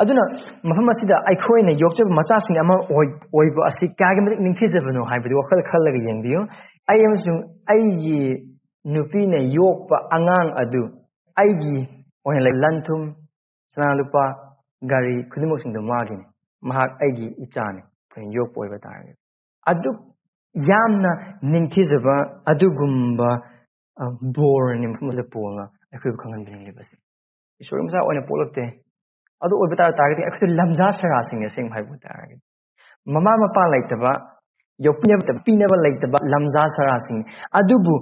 ꯑꯗꯨꯅ ꯃꯐꯝ ꯑꯁꯤꯗ ꯑꯩꯈꯣꯏꯅ ꯌꯣꯛꯆꯕ ꯃꯆꯥꯁꯤꯡ ꯑꯃ ꯑꯣꯏ-, ꯑꯣꯏꯕ ꯑꯁꯤ ꯀꯌꯥꯒꯤ ꯃꯇꯤꯛ ꯅꯤꯡꯊꯤꯖꯕꯅꯣ ꯍꯥꯏꯕꯗꯨ ꯋꯥꯈꯜ ꯈꯜꯂꯒ ꯌꯦꯡꯕꯤꯌꯨ꯫ ꯑꯩ ꯑꯃꯁꯨꯡ ꯑꯩꯒꯤ ꯅꯨꯄꯤꯅ ꯌꯣꯛꯄ ꯑꯉꯥꯡ ꯑꯗꯨ ꯑꯩꯒꯤ ꯑꯣꯏꯅ ꯂꯩ, ꯂꯟ ꯊꯨꯝ, ꯁꯅꯥ ꯂꯨꯄꯥ, ꯒꯥꯔꯤ ꯈꯨꯗꯤꯡꯃꯛꯁꯤꯡꯗꯣ ꯃꯥꯒꯤꯅꯤ꯫ ꯃꯍꯥꯛ ꯑꯩꯒꯤ ꯏꯆꯥꯅꯤ, ꯑꯩꯈꯣꯏꯅ ꯌꯣꯛꯄ ꯑꯣꯏꯕ ꯇꯥꯔꯒꯗꯤ꯫ ꯑꯗꯨꯛ ꯌꯥꯝꯅ ꯅꯤꯡꯊꯤꯖꯕ ꯑꯗꯨꯒꯨꯝꯕ, ꯑ, ꯕꯣꯔꯅꯤ ꯃꯐꯝ ꯑꯁꯤꯗ ꯄꯣꯜꯅ ꯑꯩꯈꯣꯏꯕꯨ ꯈꯪꯍꯟꯕꯤꯅꯤꯡꯂꯤꯕꯁꯦ꯫ ꯏꯁꯣꯔꯒꯤ ꯃꯆꯥ ꯑꯣꯏꯅ ꯄꯣꯛꯂꯛꯇꯦ꯫ ꯑꯗꯨ ꯑꯣꯏꯕ ꯇꯥꯔ-, ꯇꯥꯔꯒꯗꯤ ꯑꯩꯈꯣꯏꯁꯨ ꯂꯝꯖꯥ ꯁꯔꯥꯁꯤꯡꯅꯤ ꯑꯁꯦꯡꯕ ꯍꯥꯏꯕ ꯇꯥꯔꯒꯗꯤ꯫ ꯃꯃꯥ ꯃꯄꯥ ꯂꯩꯇꯕ, ꯌꯣꯛꯄꯤꯅꯕ, ꯄꯤꯅꯕ ꯂꯩꯇꯕ ꯂꯝꯖꯥ ꯁꯔꯥꯁꯤꯡꯅꯤ꯫ ꯑꯗꯨꯕꯨ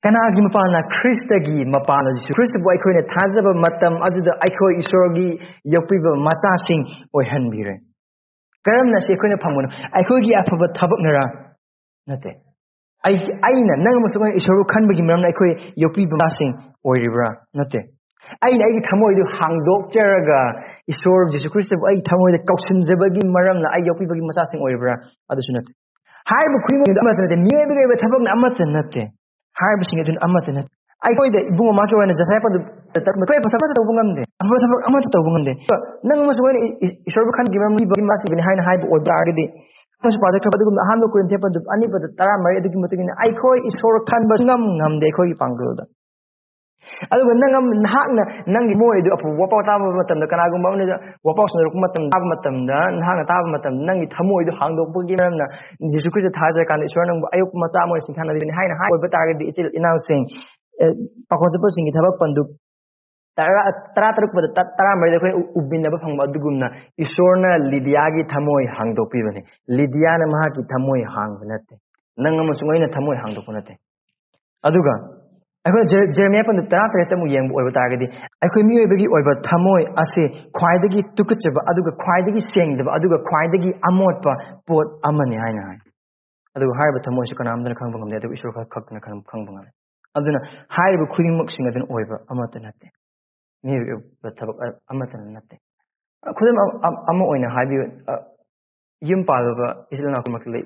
ꯀꯅꯥꯒꯤ ꯃꯄꯥꯟꯅ? ꯈ꯭ꯔꯤꯁꯇꯒꯤ ꯃꯄꯥꯟꯅ, ꯖꯤꯁꯨ ꯈ꯭ꯔꯤꯁꯇꯕꯨ ꯑꯩꯈꯣꯏꯅ ꯊꯥꯖꯕ ꯃꯇꯝ ꯑꯗꯨꯗ ꯑꯩꯈꯣꯏ ꯏꯁꯣꯔꯒꯤ ꯌꯣꯛꯄꯤꯕ ꯃꯆꯥꯁꯤꯡ ꯑꯣꯏꯍꯟꯕꯤꯔꯦ꯫ ꯀꯔꯝꯅ ꯁꯤ ꯑꯩꯈꯣꯏꯅ ꯐꯪꯕꯅꯣ? ꯑꯩꯈꯣꯏꯒꯤ ꯑꯐꯕ ꯊꯕꯛꯅꯔꯥ? ꯅꯠꯇꯦ꯫ ꯑꯩ, ꯑꯩꯅ, ꯅꯪ ꯑꯃꯁꯨꯡ ꯑꯩꯅ ꯏꯁꯣꯔꯕꯨ ꯈꯟꯕꯒꯤ ꯃꯔꯝꯅ ꯑꯩꯈꯣꯏ ꯌꯣꯛꯄꯤꯕ ꯃꯆꯥꯁꯤꯡ ꯑꯣꯏꯔꯤꯕ꯭ꯔꯥ? ꯅꯠꯇꯦ꯫ ꯑꯩꯅ ꯑꯩꯒꯤ ꯊꯃꯣꯏꯗꯨ ꯍꯥꯡꯗꯣꯛꯆꯔꯒ ꯏꯁꯣꯔ ꯖꯤꯁꯨ ꯈ꯭ꯔꯤꯁꯇꯕꯨ ꯑꯩꯒꯤ ꯊꯃꯣꯏꯗ ꯀꯧꯁꯤꯟꯖꯕꯒꯤ ꯃꯔꯝꯅ ꯑꯩ ꯌꯣꯛꯄꯤꯕꯒꯤ ꯃꯆꯥꯁꯤꯡ ꯑꯣꯏꯔꯤꯕ꯭ꯔꯥ? ꯑꯗꯨꯁꯨ ꯅꯠꯇꯦ꯫ ꯍꯥꯏꯔꯤꯕ ꯈꯨꯗꯤꯡꯃꯛ ꯑꯃꯠꯇ ꯅꯠꯇꯦ, ꯃꯤꯑꯣꯏꯕꯒꯤ ꯑꯣꯏꯕ ꯊꯕꯛꯅ ꯑꯃꯠꯇ ꯅꯠꯇꯦ꯫ ꯍꯥꯏꯔꯤꯕꯁꯤꯡ ꯑꯗꯨꯅ ꯑꯃꯠꯇ ꯅꯠꯇꯦ꯫ ꯑꯩꯈꯣꯏꯗ ꯏꯕꯨꯡꯉꯣ ꯃꯍꯥꯛꯀꯤ ꯑꯣꯏꯅ ꯖꯁꯥꯏ ꯄꯟꯗꯨ ꯇꯧꯕ ꯉꯝꯗꯦ, ꯑꯐꯕ ꯊꯕꯛ ꯑꯃꯠꯇ ꯇꯧꯕ ꯉꯝꯗꯦ꯫ ꯅꯪ ꯑꯃꯁꯨꯡ ꯑꯩꯅ ꯏ-, ꯏ-, ꯏꯁꯣꯔꯕꯨ ꯈꯟꯈꯤꯕ ꯃꯤꯕꯒꯤ ꯃꯆꯥꯁꯤꯡꯅꯤ ꯍꯥꯏꯅ ꯍꯥꯏꯕ ꯑꯣꯏꯕ ꯇꯥꯔꯒꯗꯤ, ꯑꯃꯁꯨ ꯄꯥꯖꯈ꯭ꯔꯕ ꯑꯗꯨꯒꯨꯝꯕ ꯑꯍꯥꯟꯕ ꯀꯣꯔꯤꯟꯊꯤꯌꯥ ꯄꯟꯗꯨ ꯑꯅꯤꯄꯗ ꯇꯔꯥꯃꯔꯤ ꯑꯗꯨꯒꯤ ꯃꯇꯨꯡ ꯏꯟꯅ ꯑꯩꯈꯣꯏ ꯏꯁꯣꯔ ꯈꯟꯕ ꯉꯝ ꯉꯝꯗꯦ ꯑꯩꯈꯣꯏꯒꯤ ꯄꯥꯡꯒꯜꯗ꯫ ꯑꯗꯨꯒ ꯅꯪ ꯑꯃ, ꯅꯍꯥꯛꯅ ꯅꯪꯒꯤ ꯃꯣꯏꯗꯨ ꯑꯐꯕ ꯋꯥꯄꯥꯎ ꯇꯥꯕ ꯃꯇꯝꯗ, ꯀꯅꯥꯒꯨꯝꯕ ꯑꯃꯅ ꯋꯥꯄꯥꯎ ꯁꯟꯗꯣꯔꯛꯄ ꯃꯇꯝꯗ, ꯇꯥꯕ ꯃꯇꯝꯗ, ꯅꯍꯥꯛꯅ ꯇꯥꯕ ꯃꯇꯝꯗ ꯅꯪꯒꯤ ꯊꯃꯣꯏꯗꯨ ꯍꯥꯡꯗꯣꯛꯄꯒꯤ ꯃꯔꯝꯅ ꯖꯤꯁꯨ ꯈ꯭ꯔꯤꯁꯇ ꯊꯥꯖꯔꯀꯥꯟꯗ ꯏꯁꯣꯔ ꯅꯪꯕꯨ ꯑꯌꯣꯛꯄ ꯃꯆꯥ ꯑꯃ ꯑꯣꯏꯅ ꯁꯤꯡꯊꯥꯅꯕꯤꯕꯅꯤ ꯍꯥꯏꯅ ꯍꯥꯏ ꯑꯣꯏꯕ ꯇꯥꯔꯒꯗꯤ, ꯏꯆꯤꯜ ꯏꯅꯥꯎꯁꯤꯡ, ꯑꯦ, ꯄꯥꯈꯣꯟ ꯆꯠꯄꯁꯤꯡꯒꯤ ꯊꯕꯛ ꯄꯟꯗꯨ ꯇꯔꯥ, ꯇꯔꯥ ꯇꯔꯨꯛ ꯄꯗ ꯇ-, ꯇꯔꯥꯃꯔꯤꯗ ꯑꯩꯈꯣꯏ ꯎ-, ꯎꯕꯤꯟꯅꯕ ꯐꯪꯕ ꯑꯗꯨꯒꯨꯝꯅ ꯏꯁꯣꯔꯅ ꯂꯤꯗꯤꯌꯥꯒꯤ ꯊꯃꯣꯏ ꯍꯥꯡꯗꯣꯛꯄꯤꯕꯅꯤ꯫ ꯂꯤꯗꯤꯌꯥꯅ ꯃꯍꯥꯛꯀꯤ ꯊꯃꯣꯏ ꯍꯥꯡꯕ ꯅꯠꯇꯦ꯫ ꯅꯪ ꯑꯃꯁꯨꯡ ꯑꯩꯅ ꯊꯃꯣꯏ ꯍꯥꯡꯗꯣꯛꯄ ꯅꯠꯇꯦ꯫ ꯑꯗꯨꯒ ꯑꯩꯈꯣꯏ ꯖꯦ-, ꯖꯦꯔꯦꯃꯤꯌꯥ ꯄꯟꯗꯨ ꯇꯔꯥꯇꯔꯦꯠꯇ ꯑꯃꯨꯛ ꯌꯦꯡꯕ ꯑꯣꯏꯕ ꯇꯥꯔꯒꯗꯤ, ꯑꯩꯈꯣꯏ ꯃꯤꯑꯣꯏꯕꯒꯤ ꯑꯣꯏꯕ ꯊꯃꯣꯏ ꯑꯁꯤ ꯈ꯭ꯋꯥꯏꯗꯒꯤ ꯇꯨꯀꯠꯆꯕ ꯑꯗꯨꯒ ꯈ꯭ꯋꯥꯏꯗꯒꯤ ꯁꯦꯡꯗꯕ ꯑꯗꯨꯒ ꯈ꯭ꯋꯥꯏꯗꯒꯤ ꯑꯃꯣꯠꯄ ꯄꯣꯠ ꯑꯃꯅꯤ ꯍꯥꯏꯅ ꯍꯥꯏ꯫ ꯑꯗꯨꯒ ꯍꯥꯏꯔꯤꯕ ꯊꯃꯣꯏꯁꯨ ꯀꯅꯥꯝꯇꯅ ꯈꯪꯕ ꯉꯝꯗꯦ, ꯑꯗꯨꯕꯨ ꯏꯁꯣꯔ ꯈꯛ-, ꯈꯛꯇꯅ ꯈꯪ-, ꯈꯪꯕ ꯉꯝꯃꯤ꯫ ꯑꯗꯨꯅ ꯍꯥꯏꯔꯤꯕ ꯈꯨꯗꯤꯡꯃꯛꯁꯤꯡ ꯑꯗꯨꯅ ꯑꯣꯏꯕ ꯑꯃꯠꯇ ꯅꯠꯇꯦ, ꯃꯤꯑꯣꯏꯕ ꯊꯕꯛ ꯑ-, ꯑꯃꯠꯇꯅ ꯅꯠꯇꯦ꯫ ꯑ, ꯈꯨꯗꯝ ꯑ-, ꯑ-, ꯑꯃ ꯑꯣꯏꯅ ꯍꯥꯏꯕꯤꯌꯨ, ꯑ, ꯌꯨꯝ ꯄꯥꯜꯂꯕ ꯏꯆꯤꯜ ꯏꯅꯥꯎ ꯈꯨꯗꯤꯡꯃꯛꯇ ꯂꯩ꯫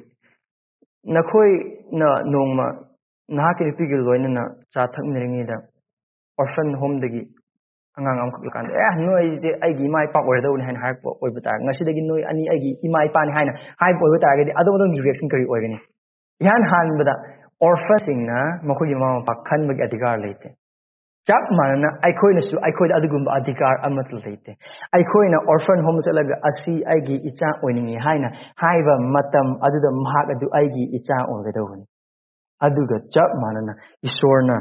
ꯅꯈꯣꯏꯅ ꯅꯣꯡꯃ ꯅꯍꯥꯛꯀꯤ ꯅꯨꯄꯤꯒ ꯂꯣꯏꯅꯅ ꯆꯥ ꯊꯛꯃꯤꯟꯅꯔꯤꯉꯩꯗ orphan homeꯗꯒꯤ ꯑꯉꯥꯡ ꯑꯃꯈꯛ ꯂꯥꯛꯀꯥꯟꯗ, "ꯑꯦ, ꯅꯣꯏꯁꯦ ꯑꯩꯒꯤ ꯏꯃꯥ ꯏꯄꯥ ꯑꯣꯏꯔꯗꯧꯅꯤ" ꯍꯥꯏꯅ ꯍꯥꯏꯔꯛꯄ ꯑꯣꯏꯕ ꯇꯥꯔꯦ, "ꯉꯁꯤꯗꯒꯤ ꯅꯣꯏ ꯑꯅꯤ ꯑꯩꯒꯤ ꯏꯃꯥ ꯏꯄꯥꯅꯤ" ꯍꯥꯏꯅ ꯍꯥꯏꯕ ꯑꯣꯏꯕ ꯇꯥꯔꯒꯗꯤ, ꯑꯗꯣꯝ ꯑꯗꯣꯝꯒꯤ reaction ꯀꯔꯤ ꯑꯣꯏꯒꯅꯤ? ꯏꯍꯥꯟ ꯍꯥꯟꯕꯗ, orphanꯁꯤꯡꯅ ꯃꯈꯣꯏꯒꯤ ꯃꯃꯥ ꯃꯄꯥ ꯈꯟꯕꯒꯤ ꯑꯙꯤꯀꯥꯔ ꯂꯩꯇꯦ꯫ ꯆꯞ ꯃꯥꯟꯅꯅ ꯑꯩꯈꯣꯏꯅꯁꯨ ꯑꯩꯈꯣꯏꯗ ꯑꯗꯨꯒꯨꯝꯕ ꯑꯙꯤꯀꯥꯔ ꯑꯃꯠꯇ ꯂꯩꯇꯦ꯫ ꯑꯩꯈꯣꯏꯅ orphan home ꯆꯠꯂꯒ, "ꯑꯁꯤ ꯑꯩꯒꯤ ꯏꯆꯥ ꯑꯣꯏꯅꯤꯡꯏ" ꯍꯥꯏꯅ ꯍꯥꯏꯕ ꯃꯇꯝ ꯑꯗꯨꯗ ꯃꯍꯥꯛ ꯑꯗꯨ ꯑꯩꯒꯤ ꯏꯆꯥ ꯑꯣꯏꯒꯗꯧꯕꯅꯤ꯫ ꯑꯗꯨꯒ ꯆꯞ ꯃꯥꯟꯅꯅ ꯏꯁꯣꯔꯅ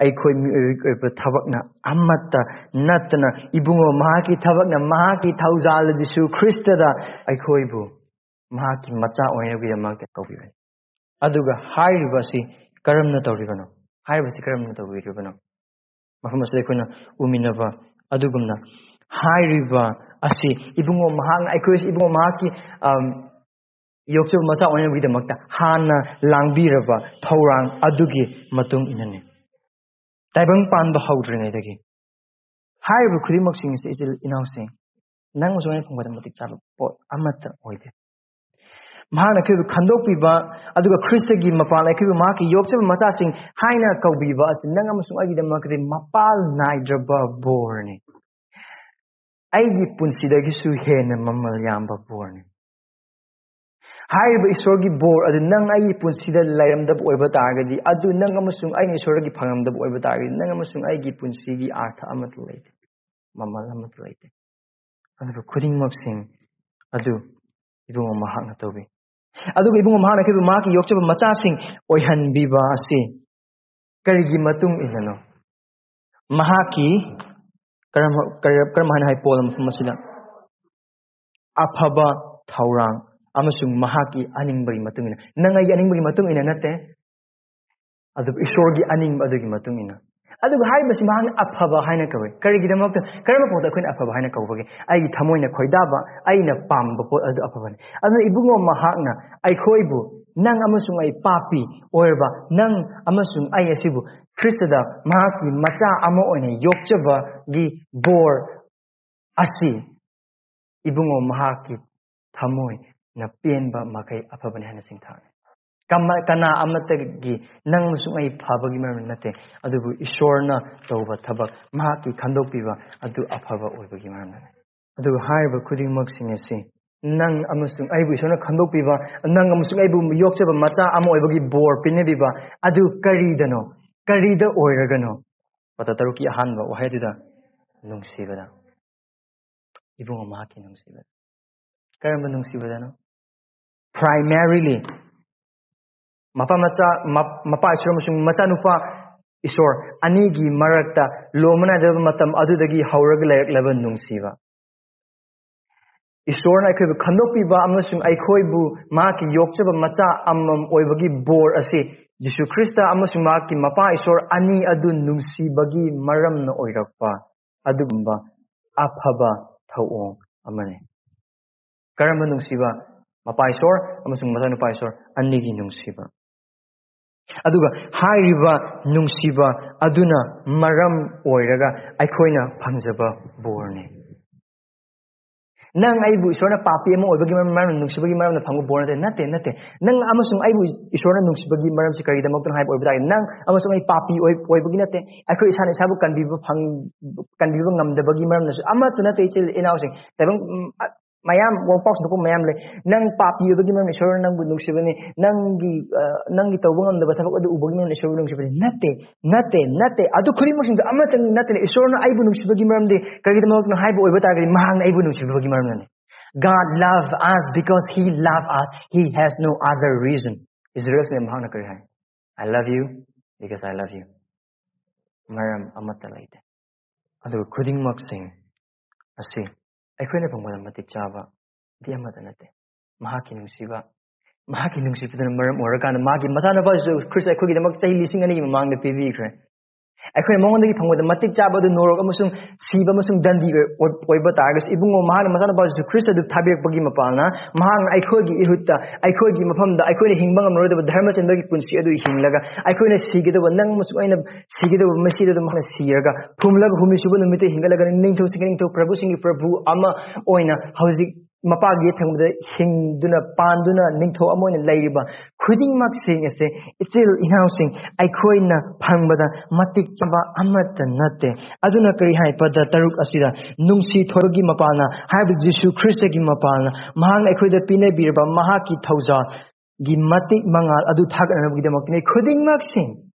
ꯑꯩꯈꯣꯏ ꯃꯤꯑꯣꯏꯕꯒꯤ ꯑꯣꯏꯕ ꯊꯕꯛꯅ ꯑꯃꯠꯇ ꯅꯠꯇꯅ, ꯏꯕꯨꯡꯉꯣ ꯃꯍꯥꯛꯀꯤ ꯊꯕꯛꯅ, ꯃꯍꯥꯛꯀꯤ ꯊꯧꯖꯥꯜ ꯖꯤꯁꯨ ꯈ꯭ꯔꯤꯁꯇꯗ ꯑꯩꯈꯣꯏꯕꯨ ꯃꯍꯥꯛꯀꯤ ꯃꯆꯥ ꯑꯣꯏꯅꯕꯒꯤꯗꯃꯛꯇ ꯀꯧꯕꯤꯕꯅꯤ꯫ ꯑꯗꯨꯒ ꯍꯥꯏꯔꯤꯕ ꯑꯁꯤ ꯀꯔꯝꯅ ꯇꯧꯔꯤꯕꯅꯣ? ꯍꯥꯏꯔꯤꯕꯁꯤ ꯀꯔꯝꯅ ꯇꯧꯕꯤꯔꯤꯕꯅꯣ? ꯃꯐꯝ ꯑꯁꯤꯗ ꯑꯩꯈꯣꯏꯅ ꯎꯃꯤꯟꯅꯕ ꯑꯗꯨꯒꯨꯝꯅ ꯍꯥꯏꯔꯤꯕ ꯑꯁꯤ ꯏꯕꯨꯡꯉꯣ ꯃꯍꯥꯛꯅ, ꯑꯩꯈꯣꯏꯁꯤ ꯏꯕꯨꯡꯉꯣ ꯃꯍꯥꯛꯀꯤ, ꯑꯝ, ꯌꯣꯛꯆꯕ ꯃꯆꯥ ꯑꯣꯏꯅꯕꯒꯤꯗꯃꯛꯇ ꯍꯥꯟꯅ ꯂꯥꯡꯕꯤꯔꯕ ꯊꯧꯔꯥꯡ ꯑꯗꯨꯒꯤ ꯃꯇꯨꯡ ꯏꯟꯅꯅꯤ꯫ ꯇꯥꯏꯕꯪ ꯄꯥꯟꯕ ꯍꯧꯗ꯭ꯔꯤꯉꯩꯗꯒꯤ꯫ ꯍꯥꯏꯔꯤꯕ ꯈꯨꯗꯤꯡꯃꯛꯁꯤꯡ ꯑꯁꯤ, ꯏꯆꯤꯜ ꯏꯅꯥꯎꯁꯤꯡ, ꯅꯪ ꯑꯃꯁꯨꯡ ꯑꯩꯅ ꯐꯪꯕꯗ ꯃꯇꯤꯛ ꯆꯥꯕ ꯄꯣꯠ ꯑꯃꯠꯇ ꯑꯣꯏꯗꯦ꯫ ꯃꯍꯥꯛꯅ ꯑꯩꯈꯣꯏꯕꯨ ꯈꯟꯗꯣꯛꯄꯤꯕ, ꯑꯗꯨꯒ ꯈ꯭ꯔꯤꯁꯇꯒꯤ ꯃꯄꯥꯟ ꯑꯩꯈꯣꯏꯕꯨ ꯃꯍꯥꯛꯀꯤ ꯌꯣꯛꯆꯕ ꯃꯆꯥꯁꯤꯡ ꯍꯥꯏꯅ ꯀꯧꯕꯤꯕ ꯑꯁꯤ ꯅꯪ ꯑꯃꯁꯨꯡ ꯑꯩꯒꯤꯗꯃꯛꯇꯗꯤ ꯃꯄꯥꯜ ꯅꯥꯏꯗ꯭ꯔꯕ ꯕꯣꯔꯅꯤ꯫ ꯑꯩꯒꯤ ꯄꯨꯟꯁꯤꯗꯒꯤꯁꯨ ꯍꯦꯟꯅ ꯃꯃꯜ ꯌꯥꯝꯕ ꯕꯣꯔꯅꯤ꯫ ꯍꯥꯏꯔꯤꯕ ꯏꯁꯣꯔꯒꯤ ꯕꯣꯔ ꯑꯗꯨ ꯅꯪ ꯑꯩꯒꯤ ꯄꯨꯟꯁꯤꯗ ꯂꯩꯔꯝꯗꯕ ꯑꯣꯏꯕ ꯇꯥꯔꯒꯗꯤ, ꯑꯗꯨ ꯅꯪ ꯑꯃꯁꯨꯡ ꯑꯩꯅ ꯏꯁꯣꯔꯗꯒꯤ ꯐꯪꯂꯝꯗꯕ ꯑꯣꯏꯕ ꯇꯥꯔꯒꯗꯤ, ꯅꯪ ꯑꯃꯁꯨꯡ ꯑꯩꯒꯤ ꯄꯨꯟꯁꯤꯒꯤ ꯑꯥꯔꯊ ꯑꯃꯠꯇ ꯂꯩꯇꯦ, ꯃꯃꯜ ꯑꯃꯠꯇ ꯂꯩꯇꯦ꯫ ꯑꯗꯨꯒ ꯈꯨꯗꯤꯡꯃꯛꯁꯤꯡ ꯑꯗꯨ ꯏꯕꯨꯡꯉꯣ ꯃꯍꯥꯛꯅ ꯇꯧꯕꯤ꯫ ꯑꯗꯨꯒ ꯏꯕꯨꯡꯉꯣ ꯃꯍꯥꯛꯅ ꯑꯩꯈꯣꯏꯕꯨ ꯃꯍꯥꯛꯀꯤ ꯌꯣꯛꯆꯕ ꯃꯆꯥꯁꯤꯡ ꯑꯣꯏꯍꯟꯕꯤꯕ ꯑꯁꯤ ꯀꯔꯤꯒꯤ ꯃꯇꯨꯡ ꯏꯟꯅꯅꯣ? ꯃꯍꯥꯛꯀꯤ ꯀꯔꯝ-, ꯀꯔꯝ-, ꯀꯔꯝ ꯍꯥꯏꯅ ꯍꯥꯏ ꯄꯣꯜ ꯃꯐꯝ ꯑꯁꯤꯗ? ꯑꯐꯕ ꯊꯧꯔꯥꯡ ꯑꯃꯁꯨꯡ ꯃꯍꯥꯛꯀꯤ ꯑꯅꯤꯡꯕꯒꯤ ꯃꯇꯨꯡ ꯏꯟꯅ꯫ ꯅꯪ ꯑꯩꯒꯤ ꯑꯅꯤꯡꯕꯒꯤ ꯃꯇꯨꯡ ꯏꯟꯅ ꯅꯠꯇꯦ, ꯑꯗꯨꯕꯨ ꯏꯁꯣꯔꯒꯤ ꯑꯅꯤꯡꯕ ꯑꯗꯨꯒꯤ ꯃꯇꯨꯡ ꯏꯟꯅ꯫ ꯑꯗꯨꯒ ꯍꯥꯏꯔꯤꯕꯁꯤ ꯃꯍꯥꯛꯅ ꯑꯐꯕ ꯍꯥꯏꯅ ꯀꯧꯏ꯫ ꯀꯔꯤꯒꯤꯗꯃꯛꯇ? ꯀꯔꯝꯕ ꯄꯣꯠꯇ ꯑꯩꯈꯣꯏꯅ ꯑꯐꯕ ꯍꯥꯏꯅ ꯀꯧꯕꯒꯦ? ꯑꯩꯒꯤ ꯊꯃꯣꯏꯅ ꯈꯣꯏꯗꯥꯕ, ꯑꯩꯅ ꯄꯥꯝꯕ ꯄꯣꯠ ꯑꯗꯨ ꯑꯐꯕꯅꯤ꯫ ꯑꯗꯨꯅ ꯏꯕꯨꯡꯉꯣ ꯃꯍꯥꯛꯅ ꯑꯩꯈꯣꯏꯕꯨ, ꯅꯪ ꯑꯃꯁꯨꯡ ꯑꯩ ꯄꯥꯄꯤ ꯑꯣꯏꯔꯕ ꯅꯪ ꯑꯃꯁꯨꯡ ꯑꯩ ꯑꯁꯤꯕꯨ ꯈ꯭ꯔꯤꯁꯇꯗ ꯃꯍꯥꯛꯀꯤ ꯃꯆꯥ ꯑꯃ ꯑꯣꯏꯅ ꯌꯣꯛꯆꯕꯒꯤ ꯕꯣꯔ ꯑꯁꯤ ꯏꯕꯨꯡꯉꯣ ꯃꯍꯥꯛꯀꯤ ꯊꯃꯣꯏꯅ ꯄꯦꯟꯕ ꯃꯈꯩ ꯑꯐꯕꯅꯤ ꯍꯥꯏꯅ ꯆꯤꯡꯊꯥꯅꯤ꯫ ꯀꯃ-, ꯀꯅꯥ ꯑꯃꯠꯇꯒꯤ ꯅꯪ ꯑꯃꯁꯨꯡ ꯑꯩ ꯐꯕꯒꯤ ꯃꯔꯝ ꯅꯠꯇꯦ, ꯑꯗꯨꯕꯨ ꯏꯁꯣꯔꯅ ꯇꯧꯕ ꯊꯕꯛ, ꯃꯍꯥꯛꯀꯤ ꯈꯟꯗꯣꯛꯄꯤꯕ ꯑꯗꯨ ꯑꯐꯕ ꯑꯣꯏꯕꯒꯤ ꯃꯔꯝꯅꯅꯤ꯫ ꯑꯗꯨꯒ ꯍꯥꯏꯔꯤꯕ ꯈꯨꯗꯤꯡꯃꯛꯁꯤꯡ ꯑꯁꯤ ꯅꯪ ꯑꯃꯁꯨꯡ ꯑꯩꯕꯨ ꯏꯁꯣꯔꯅ ꯈꯟꯗꯣꯛꯄꯤꯕ, ꯅꯪ ꯑꯃꯁꯨꯡ ꯑꯩꯕꯨ ꯌꯣꯛꯆꯕ ꯃꯆꯥ ꯑꯃ ꯑꯣꯏꯕꯒꯤ ꯕꯣꯔ ꯄꯤꯅꯕꯤꯕ ꯑꯗꯨ ꯀꯔꯤꯗꯅꯣ? ꯀꯔꯤꯗ ꯑꯣꯏꯔꯒꯅꯣ? ꯄꯗ ꯇꯔꯨꯛꯀꯤ ꯑꯍꯥꯟꯕ ꯋꯥꯍꯩꯗꯨꯗ, ꯅꯨꯡꯁꯤꯕꯗ꯫ ꯏꯕꯨꯡꯉꯣ ꯃꯍꯥꯛꯀꯤ ꯅꯨꯡꯁꯤꯕꯗ꯫ ꯀꯔꯝꯕ ꯅꯨꯡꯁꯤꯕꯗꯅꯣ? Primarily, ꯃꯄꯥ ꯃꯆꯥ, ꯃꯞ-, ꯃꯄꯥ ꯏꯁꯣꯔ ꯑꯃꯁꯨꯡ ꯃꯆꯥꯅꯨꯄꯥ ꯏꯁꯣꯔ ꯑꯅꯤꯒꯤ ꯃꯔꯛꯇ ꯂꯣꯝꯕ ꯅꯥꯏꯗꯕ ꯃꯇꯝ ꯑꯗꯨꯗꯒꯤ ꯍꯧꯔꯒ ꯂꯩꯔꯛꯂꯕ ꯅꯨꯡꯁꯤꯕ꯫ ꯏꯁꯣꯔꯅ ꯑꯩꯈꯣꯏꯕꯨ ꯈꯟꯗꯣꯛꯄꯤꯕ ꯑꯃꯁꯨꯡ ꯑꯩꯈꯣꯏꯕꯨ ꯃꯍꯥꯛꯀꯤ ꯌꯣꯛꯆꯕ ꯃꯆꯥ ꯑꯃꯃꯝ ꯑꯣꯏꯕꯒꯤ ꯕꯣꯔ ꯑꯁꯤ ꯖꯤꯁꯨ ꯈ꯭ꯔꯤꯁꯇ ꯑꯃꯁꯨꯡ ꯃꯍꯥꯛꯀꯤ ꯃꯄꯥ ꯏꯁꯣꯔ ꯑꯅꯤ ꯑꯗꯨ ꯅꯨꯡꯁꯤꯕꯒꯤ ꯃꯔꯝꯅ ꯑꯣꯏꯔꯛꯄ ꯑꯗꯨꯒꯨꯝꯕ ꯑꯐꯕ ꯊꯧꯑꯣꯡ ꯑꯃꯅꯤ꯫ ꯀꯔꯝꯕ ꯅꯨꯡꯁꯤꯕ? ꯃꯄꯥ ꯏꯁꯣꯔ ꯑꯃꯁꯨꯡ ꯃꯆꯥꯅꯨꯄꯥ ꯏꯁꯣꯔ ꯑꯅꯤꯒꯤ ꯅꯨꯡꯁꯤꯕ꯫ ꯑꯗꯨꯒ ꯍꯥꯏꯔꯤꯕ ꯅꯨꯡꯁꯤꯕ ꯑꯗꯨꯅ ꯃꯔꯝ ꯑꯣꯏꯔꯒ ꯑꯩꯈꯣꯏꯅ ꯐꯪꯖꯕ ꯕꯣꯔꯅꯤ꯫ ꯅꯪ ꯑꯩꯕꯨ ꯏꯁꯣꯔꯅ ꯄꯥꯄꯤ ꯑꯃ ꯑꯣꯏꯕꯒꯤ ꯃꯔꯝ, ꯃꯔꯝꯅ ꯅꯨꯡꯁꯤꯕꯒꯤ ꯃꯔꯝꯅ ꯐꯪꯕ ꯕꯣꯔ ꯅꯠꯇꯦ, ꯅꯠꯇꯦ, ꯅꯠꯇꯦ꯫ ꯅꯪ ꯑꯃꯁꯨꯡ ꯑꯩꯕꯨ ꯏꯁꯣꯔꯅ ꯅꯨꯡꯁꯤꯕꯒꯤ ꯃꯔꯝꯁꯤ ꯀꯔꯤꯒꯤꯗꯃꯛꯇꯅꯣ ꯍꯥꯏꯕ ꯑꯣꯏꯕ ꯇꯥꯔꯒꯗꯤ, ꯅꯪ ꯑꯃꯁꯨꯡ ꯑꯩ ꯄꯥꯄꯤ ꯑꯣꯏ-, ꯑꯣꯏꯕꯒꯤ ꯅꯠꯇꯦ꯫ ꯑꯩꯈꯣꯏ ꯏꯁꯥꯅ ꯏꯁꯥꯕꯨ ꯀꯟꯕꯤꯕ ꯐꯪ-, ꯀꯟꯕꯤꯕ ꯉꯝꯗꯕꯒꯤ ꯃꯔꯝꯅꯁꯨ ꯑꯃꯠꯇ ꯅꯠꯇꯦ, ꯏꯆꯤꯜ ꯏꯅꯥꯎꯁꯤꯡ꯫ ꯇꯥꯏꯕꯪ, ꯎꯝ, ꯑ, ꯃꯌꯥꯝ ꯋꯥꯄꯥꯎ ꯁꯟꯗꯣꯛꯄ ꯃꯌꯥꯝ ꯂꯩ꯫ ꯅꯪ ꯄꯥꯄꯤ ꯑꯣꯏꯕꯒꯤ ꯃꯔꯝ ꯏꯁꯣꯔꯅ ꯅꯪꯕꯨ ꯅꯨꯡꯁꯤꯕꯅꯤ꯫ ꯅꯪꯒꯤ, ꯑ, ꯅꯪꯒꯤ ꯇꯧꯕ ꯉꯝꯗꯕ ꯊꯕꯛ ꯑꯗꯨ ꯎꯕꯒꯤ ꯃꯔꯝ ꯏꯁꯣꯔꯕꯨ ꯅꯨꯡꯁꯤꯕꯅꯤ꯫ ꯅꯠꯇꯦ, ꯅꯠꯇꯦ, ꯅꯠꯇꯦ꯫ ꯑꯗꯨ ꯈꯨꯗꯤꯡꯃꯛꯁꯤꯡꯗꯣ ꯑꯃꯠꯇ ꯅꯠꯇꯦ꯫ ꯏꯁꯣꯔꯅ ꯑꯩꯕꯨ ꯅꯨꯡꯁꯤꯕꯒꯤ ꯃꯔꯝꯗꯤ ꯀꯔꯤꯒꯤꯗꯃꯛꯅꯣ ꯍꯥꯏꯕ ꯑꯣꯏꯕ ꯇꯥꯔꯒꯗꯤ, ꯃꯍꯥꯛꯅ ꯑꯩꯕꯨ ꯅꯨꯡꯁꯤꯕꯒꯤ ꯃꯔꯝꯅꯅꯤ꯫ God love us because he love us. He has no other reason. ꯏꯁꯔꯥꯌꯦꯜꯁꯤꯡꯅ ꯃꯍꯥꯛꯅ ꯀꯔꯤ ꯍꯥꯏ? "I love you because I love you." ꯃꯔꯝ ꯑꯃꯠꯇ ꯂꯩꯇꯦ꯫ ꯑꯗꯨꯒ ꯈꯨꯗꯤꯡꯃꯛꯁꯤꯡ ꯑꯁꯤ ꯑꯩꯈꯣꯏꯅ ꯐꯪꯕꯗ ꯃꯇꯤꯛ ꯆꯥꯕ ꯗꯤ ꯑꯃꯠꯇ ꯅꯠꯇꯦ꯫ ꯃꯍꯥꯛꯀꯤ ꯅꯨꯡꯁꯤꯕ, ꯃꯍꯥꯛꯀꯤ ꯅꯨꯡꯁꯤꯕꯗꯨꯅ ꯃꯔꯝ ꯑꯣꯏꯔꯀꯥꯟꯗ ꯃꯥꯒꯤ ꯃꯆꯥꯅꯨꯄꯥ ꯖꯤꯁꯨ ꯈ꯭ꯔꯤꯁꯇ ꯑꯩꯈꯣꯏꯒꯤꯗꯃꯛ ꯆꯍꯤ ꯂꯤꯁꯤꯡ ꯑꯅꯤꯒꯤ ꯃꯃꯥꯡꯗ ꯄꯤꯕꯤꯈ꯭ꯔꯦ꯫ ꯑꯩꯈꯣꯏꯅ ꯃꯉꯣꯟꯗꯒꯤ ꯐꯪꯕꯗ ꯃꯇꯤꯛ ꯆꯥꯕ ꯑꯗꯨ ꯅꯣꯔꯣꯛ ꯑꯃꯁꯨꯡ ꯁꯤꯕ ꯑꯃꯁꯨꯡ ꯗꯟꯗꯤ ꯑꯣꯏ-, ꯑꯣꯏꯕ ꯇꯥꯔꯒꯁꯨ, ꯏꯕꯨꯡꯉꯣ, ꯃꯍꯥꯛꯅ ꯃꯆꯥꯅꯨꯄꯥ ꯖꯤꯁꯨ ꯈ꯭ꯔꯤꯁꯇ ꯑꯗꯨ ꯊꯥꯕꯤꯔꯛꯄꯒꯤ ꯃꯄꯥꯜꯅ, ꯃꯍꯥꯛꯅ ꯑꯩꯈꯣꯏꯒꯤ ꯏꯍꯨꯠꯇ, ꯑꯩꯈꯣꯏꯒꯤ ꯃꯐꯝꯗ, ꯑꯩꯈꯣꯏꯅ ꯍꯤꯡꯕ ꯉꯝꯂꯔꯣꯏꯗꯕ ꯙꯔꯃ ꯆꯦꯟꯕꯒꯤ ꯄꯨꯟꯁꯤ ꯑꯗꯨ ꯍꯤꯡꯂꯒ, ꯑꯩꯈꯣꯏꯅ ꯁꯤꯒꯗꯕ, ꯅꯪ ꯑꯃꯁꯨꯡ ꯑꯩꯅ ꯁꯤꯒꯗꯕ ꯃꯁꯤꯗ ꯑꯗꯨꯝ ꯃꯍꯥꯛꯅ ꯁꯤꯔꯒ, ꯐꯨꯝꯂꯒ ꯍꯨꯝꯅꯤ ꯁꯨꯕ ꯅꯨꯃꯤꯠꯇ ꯍꯤꯡꯒꯠꯂꯒ, ꯅꯤꯡꯊꯧꯁꯤꯡꯒꯤ ꯅꯤꯡꯊꯧ, ꯄ꯭ꯔꯚꯨꯁꯤꯡꯒꯤ ꯄ꯭ꯔꯚꯨ ꯑꯃ ꯑꯣꯏꯅ ꯍꯧꯖꯤꯛ ꯃꯄꯥꯒꯤ ꯌꯦꯠ ꯊꯪꯕꯗ ꯍꯤꯡꯗꯨꯅ, ꯄꯥꯟꯗꯨꯅ, ꯅꯤꯡꯊꯧ ꯑꯃ ꯑꯣꯏꯅ ꯂꯩꯔꯤꯕ ꯈꯨꯗꯤꯡꯃꯛꯁꯤꯡ ꯑꯁꯦ, ꯏꯆꯤꯜ ꯏꯅꯥꯎꯁꯤꯡ, ꯑꯩꯈꯣꯏꯅ ꯐꯪꯕꯗ ꯃꯇꯤꯛ ꯆꯥꯕ ꯑꯃꯠꯇ ꯅꯠꯇꯦ꯫ ꯑꯗꯨꯅ ꯀꯔꯤ ꯍꯥꯏ? ꯄꯗ ꯇꯔꯨꯛ ꯑꯁꯤꯗ, "ꯅꯨꯡꯁꯤ ꯊꯣꯏꯕꯒꯤ ꯃꯄꯥꯜꯅ", ꯍꯥꯏꯕꯗꯤ ꯖꯤꯁꯨ ꯈ꯭ꯔꯤꯁꯇꯒꯤ ꯃꯄꯥꯜꯅ, ꯃꯍꯥꯛꯅ ꯑꯩꯈꯣꯏꯗ ꯄꯤꯅꯕꯤꯔꯕ ꯃꯍꯥꯛꯀꯤ ꯊꯧꯖꯥꯜꯒꯤ ꯃꯇꯤꯛ ꯃꯉꯥꯜ ꯑꯗꯨ ꯊꯥꯒꯠꯅꯅꯕꯒꯤꯗꯃꯛꯇꯅꯤ꯫ ꯈꯨꯗꯤꯡꯃꯛꯁꯤꯡ,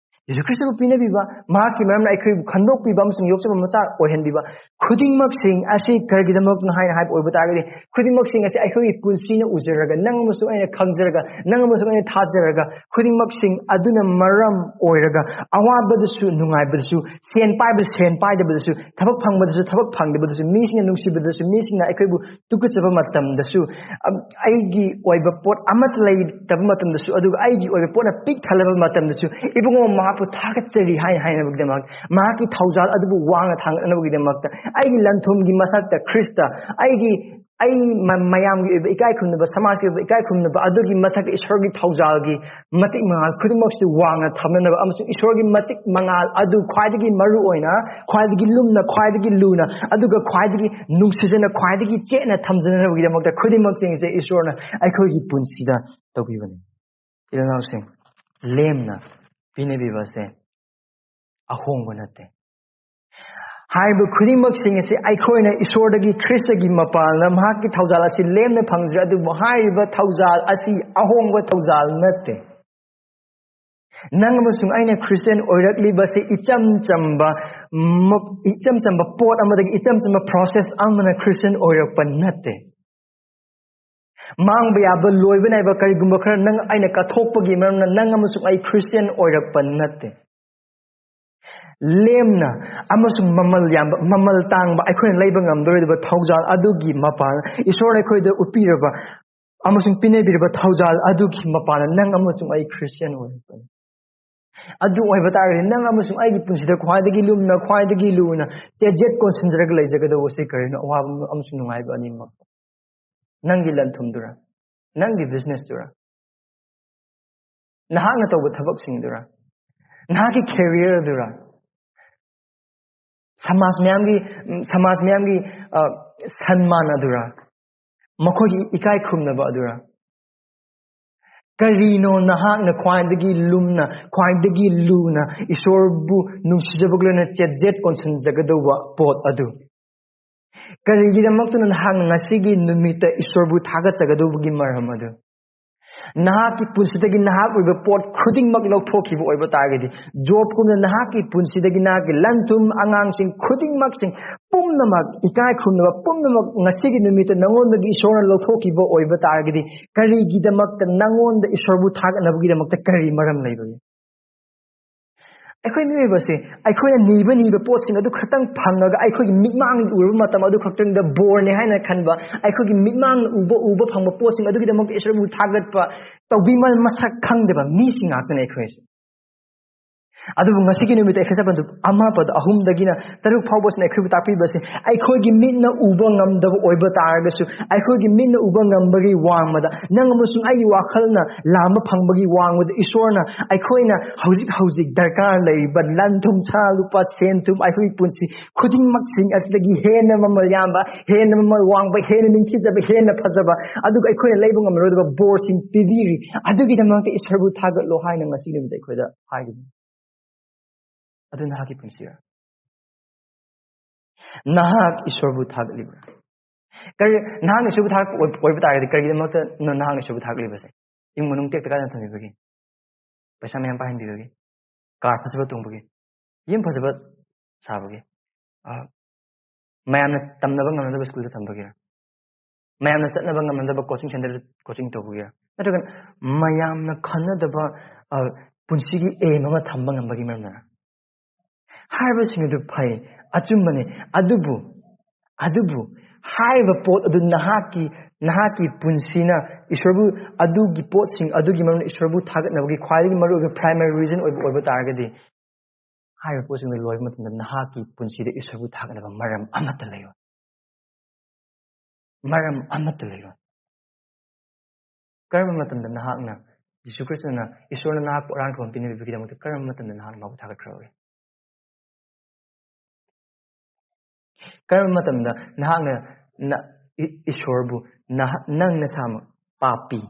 ꯖꯤꯁꯨ ꯈ꯭ꯔꯤꯁꯇꯕꯨ ꯄꯤꯅꯕꯤꯕ, ꯃꯍꯥꯛꯀꯤ ꯃꯔꯝꯅ ꯑꯩꯈꯣꯏꯕꯨ ꯈꯟꯗꯣꯛꯄꯤꯕ ꯑꯃꯁꯨꯡ ꯌꯣꯛꯆꯕ ꯃꯆꯥ ꯑꯣꯏꯍꯟꯕꯤꯕ ꯈꯨꯗꯤꯡꯃꯛꯁꯤꯡ ꯑꯁꯤ ꯀꯔꯤꯒꯤꯗꯃꯛꯅꯣ ꯍꯥꯏꯅ ꯍꯥꯏꯕ ꯑꯣꯏꯕ ꯇꯥꯔꯒꯗꯤ, ꯈꯨꯗꯤꯡꯃꯛꯁꯤꯡ ꯑꯁꯤ ꯑꯩꯈꯣꯏꯒꯤ ꯄꯨꯟꯁꯤꯅ ꯎꯖꯔꯒ, ꯅꯪ ꯑꯃꯁꯨꯡ ꯑꯩꯅ ꯈꯪꯖꯔꯒ, ꯅꯪ ꯑꯃꯁꯨꯡ ꯑꯩꯅ ꯊꯥꯖꯔꯒ, ꯈꯨꯗꯤꯡꯃꯛꯁꯤꯡ ꯑꯗꯨꯅ ꯃꯔꯝ ꯑꯣꯏꯔꯒ, ꯑꯋꯥꯕꯗꯁꯨ, ꯅꯨꯡꯉꯥꯏꯕꯗꯁꯨ, ꯁꯦꯟ ꯄꯥꯏꯕꯗꯁꯨ, ꯁꯦꯟ ꯄꯥꯏꯗꯕꯗꯁꯨ, ꯊꯕꯛ ꯐꯪꯕꯗꯁꯨ, ꯊꯕꯛ ꯐꯪꯗꯕꯗꯁꯨ, ꯃꯤꯁꯤꯡꯅ ꯅꯨꯡꯁꯤꯕꯗꯁꯨ, ꯃꯤꯁꯤꯡꯅ ꯑꯩꯈꯣꯏꯕꯨ ꯇꯨꯀꯠꯆꯕ ꯃꯇꯝꯗꯁꯨ, ꯑꯝ, ꯑꯩꯒꯤ ꯑꯣꯏꯕ ꯄꯣꯠ ꯑꯃꯠꯇ ꯂꯩꯇꯕ ꯃꯇꯝꯗꯁꯨ, ꯑꯗꯨꯒ ꯑꯩꯒꯤ ꯑꯣꯏꯕ ꯄꯣꯠꯅ ꯄꯤꯛ ꯊꯜꯂꯕ ꯃꯇꯝꯗꯁꯨ, ꯏꯕꯨꯡꯉꯣ, ꯃꯍꯥꯛꯄꯨ ꯊꯥꯒꯠꯆꯔꯤ ꯍꯥꯏꯅ ꯍꯥꯏꯅꯕꯒꯤꯗꯃꯛ, ꯃꯍꯥꯛꯀꯤ ꯊꯧꯖꯥꯜ ꯑꯗꯨꯕꯨ ꯋꯥꯡꯅ ꯊꯥꯡꯒꯠꯅꯕꯒꯤꯗꯃꯛꯇ, ꯑꯩꯒꯤ ꯂꯟ-ꯊꯨꯝꯒꯤ ꯃꯊꯛꯇ ꯈ꯭ꯔꯤꯁꯇ, ꯑꯩꯒꯤ ꯑꯩ ꯃ-, ꯃꯌꯥꯝꯒꯤ ꯑꯣꯏꯕ ꯏꯀꯥꯏ ꯈꯨꯝꯅꯕ, ꯁꯃꯥꯖꯀꯤ ꯑꯣꯏꯕ ꯏꯀꯥꯏ ꯈꯨꯝꯅꯕ, ꯑꯗꯨꯒꯤ ꯃꯊꯛꯇ ꯏꯁꯣꯔꯒꯤ ꯊꯧꯖꯥꯜꯒꯤ ꯃꯇꯤꯛ ꯃꯉꯥꯜ ꯈꯨꯗꯤꯡꯃꯛꯁꯨ ꯋꯥꯡꯅ ꯊꯝꯅꯅꯕ ꯑꯃꯁꯨꯡ ꯏꯁꯣꯔꯒꯤ ꯃꯇꯤꯛ ꯃꯉꯥꯜ ꯑꯗꯨ ꯈ꯭ꯋꯥꯏꯗꯒꯤ ꯃꯔꯨ ꯑꯣꯏꯅ, ꯈ꯭ꯋꯥꯏꯗꯒꯤ ꯂꯨꯝꯅ, ꯈ꯭ꯋꯥꯏꯗꯒꯤ ꯂꯨꯅ, ꯑꯗꯨꯒ ꯈ꯭ꯋꯥꯏꯗꯒꯤ ꯅꯨꯡꯁꯤꯖꯅ, ꯈ꯭ꯋꯥꯏꯗꯒꯤ ꯆꯦꯠꯅ ꯊꯝꯖꯅꯕꯒꯤꯗꯃꯛꯇ ꯈꯨꯗꯤꯡꯃꯛꯁꯤꯡꯁꯦ ꯏꯁꯣꯔꯅ ꯑꯩꯈꯣꯏꯒꯤ ꯄꯨꯟꯁꯤꯗ ꯇꯧꯕꯤꯕꯅꯤ꯫ ꯏꯆꯤꯜ ꯏꯅꯥꯎꯁꯤꯡ, ꯂꯦꯝꯅ ꯄꯤꯅꯕꯤꯕꯁꯦ ꯑꯍꯣꯡꯕ ꯅꯠꯇꯦ꯫ ꯍꯥꯏꯔꯤꯕ ꯈꯨꯗꯤꯡꯃꯛꯁꯤꯡ ꯑꯁꯤ ꯑꯩꯈꯣꯏꯅ ꯏꯁꯣꯔꯗꯒꯤ, ꯈ꯭ꯔꯤꯁꯇꯒꯤ ꯃꯄꯥꯟꯗ ꯃꯍꯥꯛꯀꯤ ꯊꯧꯖꯥꯜ ꯑꯁꯤ ꯂꯦꯝꯅ ꯐꯪꯖ꯭ꯔꯦ, ꯑꯗꯨꯕꯨ ꯍꯥꯏꯔꯤꯕ ꯊꯧꯖꯥꯜ ꯑꯁꯤ ꯑꯍꯣꯡꯕ ꯊꯧꯖꯥꯜ ꯅꯠꯇꯦ꯫ ꯅꯪ ꯑꯃꯁꯨꯡ ꯑꯩꯅ ꯈ꯭ꯔꯤꯁꯇꯤꯌꯥꯟ ꯑꯣꯏꯔꯛꯂꯤꯕꯁꯤ ꯏꯆꯝ ꯆꯝꯕ, ꯃ-, ꯏꯆꯝ ꯆꯝꯕ ꯄꯣꯠ ꯑꯃꯗꯒꯤ, ꯏꯆꯝ ꯆꯝꯕ process ꯑꯃꯅ ꯈ꯭ꯔꯤꯁꯇꯤꯌꯥꯟ ꯑꯣꯏꯔꯛꯄ ꯅꯠꯇꯦ꯫ ꯃꯥꯡꯕ ꯌꯥꯕ, ꯂꯣꯏꯕ ꯅꯥꯏꯕ ꯀꯔꯤꯒꯨꯝꯕ ꯈꯔ ꯅꯪ ꯑꯩꯅ ꯀꯠꯊꯣꯛꯄꯒꯤ ꯃꯔꯝꯅ ꯅꯪ ꯑꯃꯁꯨꯡ ꯑꯩ ꯈ꯭ꯔꯤꯁꯇꯤꯌꯥꯟ ꯑꯣꯏꯔꯛꯄ ꯅꯠꯇꯦ꯫ ꯂꯦꯝꯅ ꯑꯃꯁꯨꯡ ꯃꯃꯜ ꯌꯥꯝꯕ, ꯃꯃꯜ ꯇꯥꯡꯕ, ꯑꯩꯈꯣꯏꯅ ꯂꯩꯕ ꯉꯝꯗꯣꯏꯗꯕ ꯊꯧꯖꯥꯜ ꯑꯗꯨꯒꯤ ꯃꯄꯥꯟ, ꯏꯁꯣꯔꯅ ꯑꯩꯈꯣꯏꯗ ꯎꯠꯄꯤꯔꯕ ꯑꯃꯁꯨꯡ ꯄꯤꯅꯕꯤꯔꯕ ꯊꯧꯖꯥꯜ ꯑꯗꯨꯒꯤ ꯃꯄꯥꯟꯗ ꯅꯪ ꯑꯃꯁꯨꯡ ꯑꯩ ꯈ꯭ꯔꯤꯁꯇꯤꯌꯥꯟ ꯑꯣꯏꯔꯛꯄꯅꯤ꯫ ꯑꯗꯨ ꯑꯣꯏꯕ ꯇꯥꯔꯒꯗꯤ ꯅꯪ ꯑꯃꯁꯨꯡ ꯑꯩꯒꯤ ꯄꯨꯟꯁꯤꯗ ꯈ꯭ꯋꯥꯏꯗꯒꯤ ꯂꯨꯝꯅ, ꯈ꯭ꯋꯥꯏꯗꯒꯤ ꯂꯨꯅ ꯆꯦꯖꯦꯠ ꯀꯣꯟꯁꯤꯟꯖꯔꯒ ꯂꯩꯖꯒꯗꯧꯕꯁꯤ ꯀꯔꯤꯅꯣ? ꯑꯋꯥꯕ ꯑꯃꯁꯨꯡ ꯅꯨꯡꯉꯥꯏꯕ ꯑꯅꯤꯃꯛ꯫ ꯅꯪꯒꯤ ꯂꯟ-ꯊꯨꯝꯗꯨꯔꯥ? ꯅꯪꯒꯤ businessꯇꯨꯔꯥ? ꯅꯍꯥꯛꯅ ꯇꯧꯕ ꯊꯕꯛꯁꯤꯡꯗꯨꯔꯥ? ꯅꯍꯥꯛꯀꯤ careerꯗꯨꯔꯥ? ꯁꯃꯥꯖ ꯃꯌꯥꯝꯒꯤ, ꯎꯝ, ꯁꯃꯥꯖ ꯃꯌꯥꯝꯒꯤ, ꯑ, ꯁꯟꯃꯥꯟ ꯑꯗꯨꯔꯥ? ꯃꯈꯣꯏꯒꯤ ꯏꯀꯥꯏ ꯈꯨꯝꯅꯕ ꯑꯗꯨꯔꯥ? ꯀꯔꯤꯅꯣ ꯅꯍꯥꯛꯅ ꯈ꯭ꯋꯥꯏꯗꯒꯤ ꯂꯨꯝꯅ, ꯈ꯭ꯋꯥꯏꯗꯒꯤ ꯂꯨꯅ ꯏꯁꯣꯔꯕꯨ ꯅꯨꯡꯁꯤꯖꯕꯒ ꯂꯣꯏꯅꯅ ꯆꯦꯠ ꯆꯦꯠ ꯀꯣꯟꯁꯤꯟꯖꯒꯗꯧꯕ ꯄꯣꯠ ꯑꯗꯨ? ꯀꯔꯤꯒꯤꯗꯃꯛꯇꯅ ꯅꯍꯥꯛꯅ ꯉꯁꯤꯒꯤ ꯅꯨꯃꯤꯠꯇ ꯏꯁꯣꯔꯕꯨ ꯊꯥꯒꯠꯆꯒꯗꯧꯕꯒꯤ ꯃꯔꯝ ꯑꯗꯨ? ꯅꯍꯥꯛꯀꯤ ꯄꯨꯟꯁꯤꯗꯒꯤ ꯅꯍꯥꯛ ꯑꯣꯏꯕ ꯄꯣꯠ ꯈꯨꯗꯤꯡꯃꯛ ꯂꯧꯊꯣꯛꯈꯤꯕ ꯑꯣꯏꯕ ꯇꯥꯔꯒꯗꯤ, ꯖꯣꯕꯀꯨꯝꯅ ꯅꯍꯥꯛꯀꯤ ꯄꯨꯟꯁꯤꯗꯒꯤ ꯅꯍꯥꯛꯀꯤ ꯂꯟ-ꯊꯨꯝ, ꯑꯉꯥꯡꯁꯤꯡ ꯈꯨꯗꯤꯡꯃꯛꯁꯤꯡ ꯄꯨꯝꯅꯃꯛ, ꯏꯀꯥꯏ ꯈꯨꯝꯅꯕ ꯄꯨꯝꯅꯃꯛ ꯉꯁꯤꯒꯤ ꯅꯨꯃꯤꯠꯇ ꯅꯉꯣꯟꯗꯒꯤ ꯏꯁꯣꯔꯅ ꯂꯧꯊꯣꯛꯈꯤꯕ ꯑꯣꯏꯕ ꯇꯥꯔꯒꯗꯤ, ꯀꯔꯤꯒꯤꯗꯃꯛꯇ ꯅꯉꯣꯟꯗ ꯏꯁꯣꯔꯕꯨ ꯊꯥꯒꯠꯅꯕꯒꯤꯗꯃꯛꯇ ꯀꯔꯤ ꯃꯔꯝ ꯂꯩꯕꯒꯦ? ꯑꯩꯈꯣꯏ ꯃꯤꯑꯣꯏꯕꯁꯦ, ꯑꯩꯈꯣꯏꯅ ꯅꯤꯕ ꯅꯤꯕ ꯄꯣꯠꯁꯤꯡ ꯑꯗꯨ ꯈꯛꯇꯪ ꯐꯪꯉꯒ, ꯑꯩꯈꯣꯏꯒꯤ ꯃꯤꯠꯃꯥꯡꯗ ꯎꯔꯕ ꯃꯇꯝ ꯑꯗꯨ ꯈꯛꯇꯪꯗ ꯕꯣꯔꯅꯦ ꯍꯥꯏꯅ ꯈꯟꯕ, ꯑꯩꯈꯣꯏꯒꯤ ꯃꯤꯠꯃꯥꯡꯅ ꯎꯕ, ꯎꯕ ꯐꯪꯕ ꯄꯣꯠꯁꯤꯡ ꯑꯗꯨꯒꯤꯗꯃꯛꯇ ꯏꯁꯣꯔꯕꯨ ꯊꯥꯒꯠꯄ, ꯇꯧꯕꯤꯃꯜ ꯃꯁꯛ ꯈꯪꯗꯕ ꯃꯤꯁꯤꯡ ꯉꯥꯛꯇꯅꯦ ꯑꯩꯈꯣꯏꯁꯦ꯫ ꯑꯗꯨꯕꯨ ꯉꯁꯤꯒꯤ ꯅꯨꯃꯤꯠꯇ Ephesians ꯄꯟꯗꯨ ꯑꯃ ꯄꯗ ꯑꯍꯨꯝꯗꯒꯤꯅ ꯇꯔꯨꯛ ꯐꯥꯎꯕꯁꯤꯅ ꯑꯩꯈꯣꯏꯕꯨ ꯇꯥꯛꯄꯤꯕꯁꯤ, ꯑꯩꯈꯣꯏꯒꯤ ꯃꯤꯠꯅ ꯎꯕ ꯉꯝꯗꯕ ꯑꯣꯏꯕ ꯇꯥꯔꯒꯁꯨ, ꯑꯩꯈꯣꯏꯒꯤ ꯃꯤꯠꯅ ꯎꯕ ꯉꯝꯕꯒꯤ ꯋꯥꯡꯃꯗ, ꯅꯪ ꯑꯃꯁꯨꯡ ꯑꯩꯒꯤ ꯋꯥꯈꯜꯅ ꯂꯥꯝꯕ ꯐꯪꯕꯒꯤ ꯋꯥꯡꯃꯗ, ꯏꯁꯣꯔꯅ ꯑꯩꯈꯣꯏꯅ ꯍꯧꯖꯤꯛ ꯍꯧꯖꯤꯛ ꯗꯔꯀꯥꯔ ꯂꯩꯔꯤꯕ ꯂꯟ ꯊꯨꯝ, ꯁꯥ ꯂꯨꯄꯥ, ꯁꯦꯟ ꯊꯨꯝ, ꯑꯩꯈꯣꯏꯒꯤ ꯄꯨꯟꯁꯤ ꯈꯨꯗꯤꯡꯃꯛꯁꯤꯡ ꯑꯁꯤꯗꯒꯤ ꯍꯦꯟꯅ ꯃꯃꯜ ꯌꯥꯝꯕ, ꯍꯦꯟꯅ ꯃꯃꯜ ꯋꯥꯡꯕ, ꯍꯦꯟꯅ ꯅꯤꯡꯊꯤꯖꯕ, ꯍꯦꯟꯅ ꯐꯖꯕ, ꯑꯗꯨꯒ ꯑꯩꯈꯣꯏꯅ ꯂꯩꯕ ꯉꯝꯂꯔꯣꯏꯗꯕ ꯕꯣꯔꯁꯤꯡ ꯄꯤꯕꯤꯔꯤ꯫ ꯑꯗꯨꯒꯤꯗꯃꯛꯇ ꯏꯁꯣꯔꯕꯨ ꯊꯥꯒꯠꯂꯣ ꯍꯥꯏꯅ ꯉꯁꯤ ꯅꯨꯃꯤꯠꯇ ꯑꯩꯈꯣꯏꯗ ꯍꯥꯏꯔꯤꯕꯅꯤ꯫ ꯑꯗꯨ ꯅꯍꯥꯛꯀꯤ ꯄꯨꯟꯁꯤꯔ? ꯅꯍꯥꯛ ꯏꯁꯣꯔꯕꯨ ꯊꯥꯒꯠꯂꯤꯕ꯭ꯔꯥ? ꯀꯔꯤ, ꯅꯍꯥꯛꯅ ꯏꯁꯣꯔꯕꯨ ꯊꯥꯒꯠꯄ ꯑꯣꯏ-, ꯑꯣꯏꯕ ꯇꯥꯔꯒꯗꯤ ꯀꯔꯤꯒꯤꯗꯃꯛꯇ ꯅ-, ꯅꯍꯥꯛꯅ ꯏꯁꯣꯔꯕꯨ ꯊꯥꯒꯠꯂꯤꯕꯁꯦ? ꯏꯃꯨꯡ ꯃꯅꯨꯡ ꯇꯦꯛꯇ ꯀꯥꯏꯗꯅ ꯊꯝꯕꯤꯕꯒꯤ, ꯄꯩꯁꯥ ꯃꯌꯥꯝ ꯄꯥꯏꯍꯟꯕꯤꯕꯒꯤ, ꯀꯥꯔ ꯐꯖꯕ ꯇꯣꯡꯕꯒꯤ, ꯌꯨꯝ ꯐꯖꯕ ꯁꯥꯕꯒꯤ, ꯑ, ꯃꯌꯥꯝꯅ ꯇꯝꯅꯕ ꯉꯝꯅꯗꯕ ꯁ꯭ꯀꯨꯜꯗ ꯊꯝꯕꯒꯤꯔ? ꯃꯌꯥꯝꯅ ꯆꯠꯅꯕ ꯉꯝꯅꯗꯕ ꯀꯣꯆꯤꯡ ꯁꯦꯟꯇꯔꯗ ꯀꯣꯆꯤꯡ ꯇꯧꯕꯒꯤꯔ? ꯅꯠꯇ꯭ꯔꯒ ꯃꯌꯥꯝꯅ ꯈꯟꯅꯗꯕ, ꯑ, ꯄꯨꯟꯁꯤꯒꯤ ꯑꯦꯝ ꯑꯃ ꯊꯝꯕ ꯉꯝꯕꯒꯤ ꯃꯔꯝꯅ? ꯍꯥꯏꯔꯤꯕꯁꯤꯡ ꯑꯗꯨ ꯐꯩ, ꯑꯆꯨꯝꯕꯅꯤ꯫ ꯑꯗꯨꯕꯨ, ꯑꯗꯨꯕꯨ ꯍꯥꯏꯔꯤꯕ ꯄꯣꯠ ꯑꯗꯨ ꯅꯍꯥꯛꯀꯤ, ꯅꯍꯥꯛꯀꯤ ꯄꯨꯟꯁꯤꯅ ꯏꯁꯣꯔꯕꯨ, ꯑꯗꯨꯒꯤ ꯄꯣꯠꯁꯤꯡ ꯑꯗꯨꯒꯤ ꯃꯔꯝꯗ ꯏꯁꯣꯔꯕꯨ ꯊꯥꯒꯠꯅꯕꯒꯤ ꯈ꯭ꯋꯥꯏꯗꯒꯤ ꯃꯔꯨꯑꯣꯏꯕ primary reason ꯑꯣꯏꯕ, ꯑꯣꯏꯕ ꯇꯥꯔꯒꯗꯤ, ꯍꯥꯏꯔꯤꯕ ꯄꯣꯠꯁꯤꯡꯗꯣ ꯂꯣꯏꯕ ꯃꯇꯝꯗ ꯅꯍꯥꯛꯀꯤ ꯄꯨꯟꯁꯤꯗ ꯏꯁꯣꯔꯕꯨ ꯊꯥꯒꯠꯅꯕ ꯃꯔꯝ ꯑꯃꯠꯇ ꯂꯩꯔꯣꯏ꯫ ꯃꯔꯝ ꯑꯃꯠꯇ ꯂꯩꯔꯣꯏ꯫ ꯀꯔꯝꯕ ꯃꯇꯝꯗ ꯅꯍꯥꯛꯅ, ꯖꯤꯁꯨ ꯈ꯭ꯔꯤꯁꯇꯅ ꯏꯁꯣꯔꯅ ꯅꯍꯥꯛꯄꯨ ꯑꯔꯥꯟ ꯈꯨꯕꯝ ꯄꯤꯅꯕꯤꯕꯒꯤꯗꯃꯛꯇ ꯀꯔꯝꯕ ꯃꯇꯝꯗ ꯅꯍꯥꯛꯅ ꯃꯥꯕꯨ ꯊꯥꯒꯠꯈ꯭ꯔꯕꯒꯦ? ꯀꯔꯝꯕ ꯃꯇꯝꯗ ꯅꯍꯥꯛꯅ ꯅ-, ꯏ-, ꯏꯁꯣꯔꯕꯨ ꯅꯍꯥꯛ, ꯅꯪ ꯅꯁꯥꯃꯛ ꯄꯥꯄꯤ,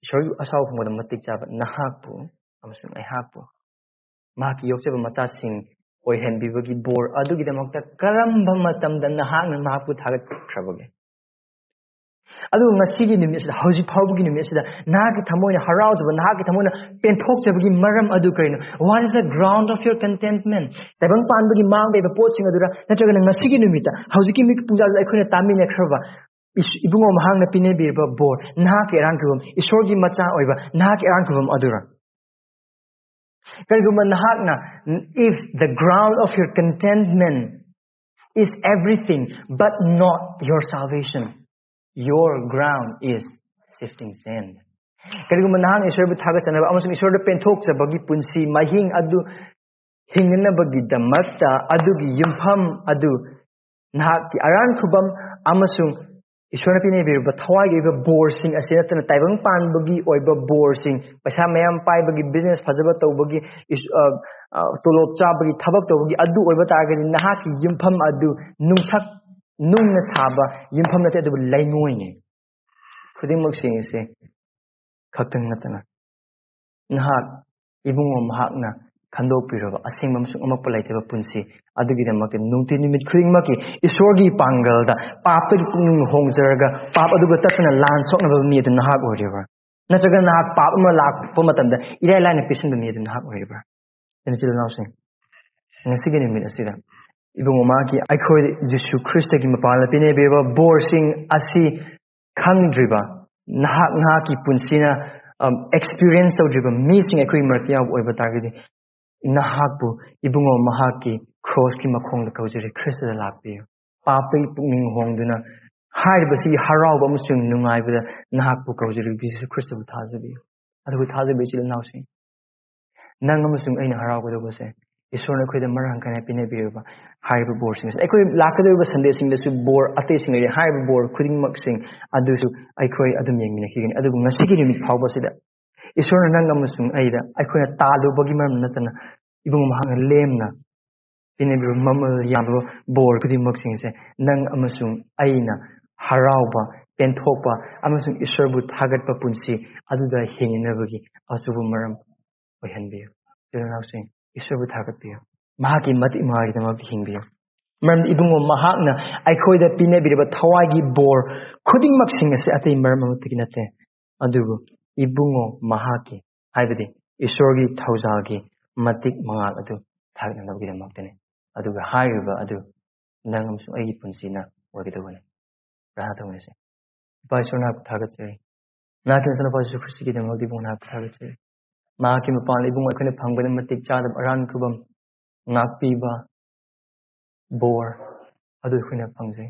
ꯏꯁꯣꯔꯒꯤ ꯑꯁꯥꯎꯕ ꯐꯪꯕꯗ ꯃꯇꯤꯛ ꯆꯥꯕ ꯅꯍꯥꯛꯄꯨ ꯑꯃꯁꯨꯡ ꯑꯩꯍꯥꯛꯄꯨ ꯃꯍꯥꯛꯀꯤ ꯌꯣꯛꯆꯕ ꯃꯆꯥꯁꯤꯡ ꯑꯣꯏꯍꯟꯕꯤꯕꯒꯤ ꯕꯣꯔ ꯑꯗꯨꯒꯤꯗꯃꯛꯇ ꯀꯔꯝꯕ ꯃꯇꯝꯗ ꯅꯍꯥꯛꯅ ꯃꯍꯥꯛꯄꯨ ꯊꯥꯒꯠꯈ꯭ꯔꯕꯒꯦ? ꯑꯗꯨꯒ ꯉꯁꯤꯒꯤ ꯅꯨꯃꯤꯠꯁꯤꯗ, ꯍꯧꯖꯤꯛ ꯐꯥꯎꯕꯒꯤ ꯅꯨꯃꯤꯠꯁꯤꯗ ꯅꯍꯥꯛꯀꯤ ꯊꯃꯣꯏꯅ ꯍꯔꯥꯎꯖꯕ, ꯅꯍꯥꯛꯀꯤ ꯊꯃꯣꯏꯅ ꯄꯦꯟꯊꯣꯛꯆꯕꯒꯤ ꯃꯔꯝ ꯑꯗꯨ ꯀꯔꯤꯅꯣ? What is the ground of your contentment? ꯇꯥꯏꯕꯪ ꯄꯥꯟꯕꯒꯤ ꯃꯥꯡꯗ ꯂꯩꯕ ꯄꯣꯠꯁꯤꯡ ꯑꯗꯨꯔ, ꯅꯠꯇ꯭ꯔꯒꯅ ꯉꯁꯤꯒꯤ ꯅꯨꯃꯤꯠꯇ, ꯍꯧꯖꯤꯛꯀꯤ ꯃꯤꯠ ꯄꯨꯡꯖꯥꯗ ꯑꯩꯈꯣꯏꯅ ꯇꯥꯃꯤꯟꯅꯈ꯭ꯔꯕ ꯏꯁ-, ꯏꯕꯨꯡꯉꯣ ꯃꯍꯥꯛꯅ ꯄꯤꯅꯕꯤꯔꯕ ꯕꯣꯔ, ꯅꯍꯥꯛꯀꯤ ꯑꯔꯥꯟ ꯈꯨꯕꯝ, ꯏꯁꯣꯔꯒꯤ ꯃꯆꯥ ꯑꯣꯏꯕ ꯅꯍꯥꯛꯀꯤ ꯑꯔꯥꯟ ꯈꯨꯕꯝ ꯑꯗꯨꯔ? ꯀꯔꯤꯒꯨꯝꯕ ꯅꯍꯥꯛꯅ, if the ground of your contentment is everything but not your salvation, your ground is shifting sand. ꯀꯔꯤꯒꯨꯝꯕ ꯅꯍꯥꯛꯅ ꯏꯁꯣꯔꯕꯨ ꯊꯥꯒꯠꯆꯅꯕ ꯑꯃꯁꯨꯡ ꯏꯁꯣꯔꯗ ꯄꯦꯟꯊꯣꯛꯆꯕꯒꯤ ꯄꯨꯟꯁꯤ ꯃꯍꯤꯡ ꯑꯗꯨ ꯍꯤꯡꯅꯅꯕꯒꯤꯗꯃꯛꯇ ꯑꯗꯨꯒꯤ ꯌꯨꯝꯐꯝ ꯑꯗꯨ ꯅꯍꯥꯛꯀꯤ ꯑꯔꯥꯟ ꯈꯨꯕꯝ ꯑꯃꯁꯨꯡ ꯏꯁꯣꯔꯅ ꯄꯤꯅꯕꯤꯔꯕ ꯊꯋꯥꯏꯒꯤ ꯑꯣꯏꯕ ꯕꯣꯔꯁꯤꯡ ꯑꯁꯤ ꯅꯠꯇꯅ ꯇꯥꯏꯕꯪ ꯄꯥꯟꯕꯒꯤ ꯑꯣꯏꯕ ꯕꯣꯔꯁꯤꯡ, ꯄꯩꯁꯥ ꯃꯌꯥꯝ ꯄꯥꯏꯕꯒꯤ, ꯕꯤꯖꯤꯅꯦꯁ ꯐꯖꯕ ꯇꯧꯕꯒꯤ, ꯏꯁ-, ꯑ, ꯑ, ꯇꯣꯂꯣꯞ ꯆꯥꯕꯒꯤ, ꯊꯕꯛ ꯇꯧꯕꯒꯤ ꯑꯗꯨ ꯑꯣꯏꯕ ꯇꯥꯔꯒꯗꯤ ꯅꯍꯥꯛꯀꯤ ꯌꯨꯝꯐꯝ ꯑꯗꯨ ꯅꯨꯡꯊꯛ, ꯅꯨꯡꯅ ꯁꯥꯕ ꯌꯨꯝꯐꯝ ꯅꯠꯇꯦ, ꯑꯗꯨꯕꯨ ꯂꯩꯉꯣꯏꯅꯤ꯫ ꯈꯨꯗꯤꯡꯃꯛꯁꯤꯡ ꯑꯁꯤ ꯈꯛꯇꯪ ꯅꯠꯇꯅ ꯅꯍꯥꯛ ꯏꯕꯨꯡꯉꯣ ꯃꯍꯥꯛꯅ ꯈꯟꯗꯣꯛꯄꯤꯔꯕ ꯑꯁꯦꯡꯕ ꯑꯃꯁꯨꯡ ꯑꯃꯛꯄ ꯂꯩꯇꯕ ꯄꯨꯟꯁꯤ ꯑꯗꯨꯒꯤꯗꯃꯛꯇ ꯅꯨꯡꯇꯤ ꯅꯨꯃꯤꯠ ꯈꯨꯗꯤꯡꯃꯛꯀꯤ ꯏꯁꯣꯔꯒꯤ ꯄꯥꯡꯒꯜꯗ ꯄꯥꯞꯇꯒꯤ ꯄꯨꯛꯅꯤꯡ ꯍꯣꯡꯖꯔꯒ ꯄꯥꯞ ꯑꯗꯨꯒ ꯇꯠꯇꯅ ꯂꯥꯟ ꯁꯣꯛꯅꯕ ꯃꯤ ꯑꯗꯨ ꯅꯍꯥꯛ ꯑꯣꯏꯔꯤꯕ꯭ꯔꯥ? ꯅꯠꯇ꯭ꯔꯒ ꯅꯍꯥꯛ ꯄꯥꯞ ꯑꯃ ꯂꯥꯛꯄ ꯃꯇꯝꯗ ꯏꯔꯥꯏ ꯂꯥꯏꯅ ꯄꯤꯁꯤꯟꯕ ꯃꯤ ꯑꯗꯨ ꯅꯍꯥꯛ ꯑꯣꯏꯔꯤꯕ꯭ꯔꯥ? ꯑꯗꯨꯅ ꯏꯆꯤꯜ ꯏꯅꯥꯎꯁꯤꯡ, ꯉꯁꯤꯒꯤ ꯅꯨꯃꯤꯠ ꯑꯁꯤꯗ ꯏꯕꯨꯡꯉꯣ ꯃꯍꯥꯛꯀꯤ ꯑꯩꯈꯣꯏ ꯖꯤꯁꯨ ꯈ꯭ꯔꯤꯁꯇꯒꯤ ꯃꯄꯥꯟꯗ ꯄꯤꯅꯕꯤꯔꯕ ꯕꯣꯔꯁꯤꯡ ꯑꯁꯤ ꯈꯪꯗ꯭ꯔꯤꯕ ꯅꯍꯥꯛ, ꯅꯍꯥꯛꯀꯤ ꯄꯨꯟꯁꯤꯅ, ꯑꯝ, ꯑꯦꯛꯁꯄꯤꯔꯤꯌꯦꯟꯁ ꯇꯧꯗ꯭ꯔꯤꯕ ꯃꯤꯁꯤꯡ ꯑꯩꯈꯣꯏꯒꯤ ꯃꯔꯛꯇ ꯌꯥꯎꯕ ꯑꯣꯏꯕ ꯇꯥꯔꯒꯗꯤ, ꯅꯍꯥꯛꯄꯨ ꯏꯕꯨꯡꯉꯣ ꯃꯍꯥꯛꯀꯤ ꯀ꯭ꯔꯣꯁꯀꯤ ꯃꯈꯣꯡꯗ ꯀꯧꯖꯔꯤ, ꯈ꯭ꯔꯤꯁꯇꯗ ꯂꯥꯛꯄꯤꯌꯨ꯫ ꯄꯥꯞꯇꯒꯤ ꯄꯨꯛꯅꯤꯡ ꯍꯣꯡꯗꯨꯅ ꯍꯥꯏꯔꯤꯕꯁꯤꯒꯤ ꯍꯔꯥꯎꯕ ꯑꯃꯁꯨꯡ ꯅꯨꯡꯉꯥꯏꯕꯗ ꯅꯍꯥꯛꯄꯨ ꯀꯧꯖꯔꯤ, ꯖꯤꯁꯨ ꯈ꯭ꯔꯤꯁꯇꯕꯨ ꯊꯥꯖꯕꯤꯌꯨ꯫ ꯑꯗꯨꯕꯨ ꯊꯥꯖꯕ ꯏꯆꯤꯜ ꯏꯅꯥꯎꯁꯤꯡ, ꯅꯪ ꯑꯃꯁꯨꯡ ꯑꯩꯅ ꯍꯔꯥꯎꯒꯗꯧꯕꯁꯦ, ꯏꯁꯣꯔꯅ ꯑꯩꯈꯣꯏꯗ ꯃꯔꯥꯡ ꯀꯥꯏꯅ ꯄꯤꯅꯕꯤꯔꯕ ꯍꯥꯏꯔꯤꯕ ꯕꯣꯔꯁꯤꯡ ꯑꯁꯦ꯫ ꯑꯩꯈꯣꯏ ꯂꯥꯛꯀꯗꯧꯔꯤꯕ ꯁꯟꯗꯦꯁꯤꯡꯗꯁꯨ ꯕꯣꯔ ꯑꯇꯩꯁꯤꯡ ꯂꯩꯔꯤ꯫ ꯍꯥꯏꯔꯤꯕ ꯕꯣꯔ ꯈꯨꯗꯤꯡꯃꯛꯁꯤꯡ ꯑꯗꯨꯁꯨ ꯑꯩꯈꯣꯏ ꯑꯗꯨꯝ ꯌꯦꯡꯃꯤꯟꯅꯈꯤꯒꯅꯤ꯫ ꯑꯗꯨꯕꯨ ꯉꯁꯤꯒꯤ ꯅꯨꯃꯤꯠ ꯐꯥꯎꯕꯁꯤꯗ ꯏꯁꯣꯔꯅ ꯅꯪ ꯑꯃꯁꯨꯡ ꯑꯩꯗ ꯑꯩꯈꯣꯏꯅ ꯇꯥꯜꯂꯨꯕꯒꯤ ꯃꯔꯝ ꯅꯠꯇꯅ ꯏꯕꯨꯡ ꯃꯍꯥꯛꯅ ꯂꯦꯝꯅ ꯄꯤꯅꯕꯤꯕ ꯃꯃꯜ ꯌꯥꯝꯂꯕ ꯕꯣꯔ ꯈꯨꯗꯤꯡꯃꯛꯁꯤꯡꯁꯦ ꯅꯪ ꯑꯃꯁꯨꯡ ꯑꯩꯅ ꯍꯔꯥꯎꯕ, ꯄꯦꯟꯊꯣꯛꯄ ꯑꯃꯁꯨꯡ ꯏꯁꯣꯔꯕꯨ ꯊꯥꯒꯠꯄ ꯄꯨꯟꯁꯤ ꯑꯗꯨꯗ ꯍꯤꯡꯅꯅꯕꯒꯤ ꯑꯆꯧꯕ ꯃꯔꯝ ꯑꯣꯏꯍꯟꯕꯤꯌꯨ꯫ ꯏꯆꯤꯜ ꯏꯅꯥꯎꯁꯤꯡ, ꯏꯁꯣꯔꯕꯨ ꯊꯥꯒꯠꯄꯤꯌꯨ꯫ ꯃꯍꯥꯛꯀꯤ ꯃꯇꯤꯛ ꯃꯉꯥꯒꯤꯗꯃꯛ ꯍꯤꯡꯕꯤꯌꯨ꯫ ꯃꯔꯝꯗꯤ ꯏꯕꯨꯡꯉꯣ ꯃꯍꯥꯛꯅ ꯑꯩꯈꯣꯏꯗ ꯄꯤꯅꯕꯤꯔꯕ ꯊꯋꯥꯏꯒꯤ ꯕꯣꯔ ꯈꯨꯗꯤꯡꯃꯛꯁꯤꯡ ꯑꯁꯤ ꯑꯇꯩ ꯃꯔꯝ ꯑꯃꯠꯇꯒꯤ ꯅꯠꯇꯦ, ꯑꯗꯨꯕꯨ ꯏꯕꯨꯡꯉꯣ ꯃꯍꯥꯛꯀꯤ, ꯍꯥꯏꯕꯗꯤ ꯏꯁꯣꯔꯒꯤ ꯊꯧꯖꯥꯜꯒꯤ ꯃꯇꯤꯛ ꯃꯉꯥꯜ ꯑꯗꯨ ꯊꯥꯒꯠꯅꯅꯕꯒꯤꯗꯃꯛꯇꯅꯤ꯫ ꯑꯗꯨꯒ ꯍꯥꯏꯔꯤꯕ ꯑꯗꯨ ꯅꯪ ꯑꯃꯁꯨꯡ ꯑꯩꯒꯤ ꯄꯨꯟꯁꯤꯅ ꯑꯣꯏꯒꯗꯧꯕꯅꯤ꯫ ꯄ꯭ꯔꯥꯔꯊꯅꯥ ꯇꯧꯃꯤꯟꯅꯁꯤ꯫ ꯏꯄꯥ ꯏꯁꯣꯔ, ꯅꯍꯥꯛꯄꯨ ꯊꯥꯒꯠꯆꯔꯤ꯫ ꯅꯍꯥꯛꯀꯤ ꯅꯆꯥꯅꯨꯄꯥ ꯖꯤꯁꯨ ꯈ꯭ꯔꯤꯁꯇꯒꯤꯗꯃꯛꯇ ꯏꯕꯨꯡꯉꯣ ꯅꯍꯥꯛꯄꯨ ꯊꯥꯒꯠꯆꯔꯤ꯫ ꯃꯍꯥꯛꯀꯤ ꯃꯄꯥꯟꯗ ꯏꯕꯨꯡꯉꯣ ꯑꯩꯈꯣꯏꯅ ꯐꯪꯕꯗ ꯃꯇꯤꯛ ꯆꯥꯗꯕ ꯑꯔꯥꯟ ꯈꯨꯕꯝ, ꯉꯥꯛꯄꯤꯕ, ꯕꯣꯔ ꯑꯗꯨ ꯑꯩꯈꯣꯏꯅ ꯐꯪꯖꯩ꯫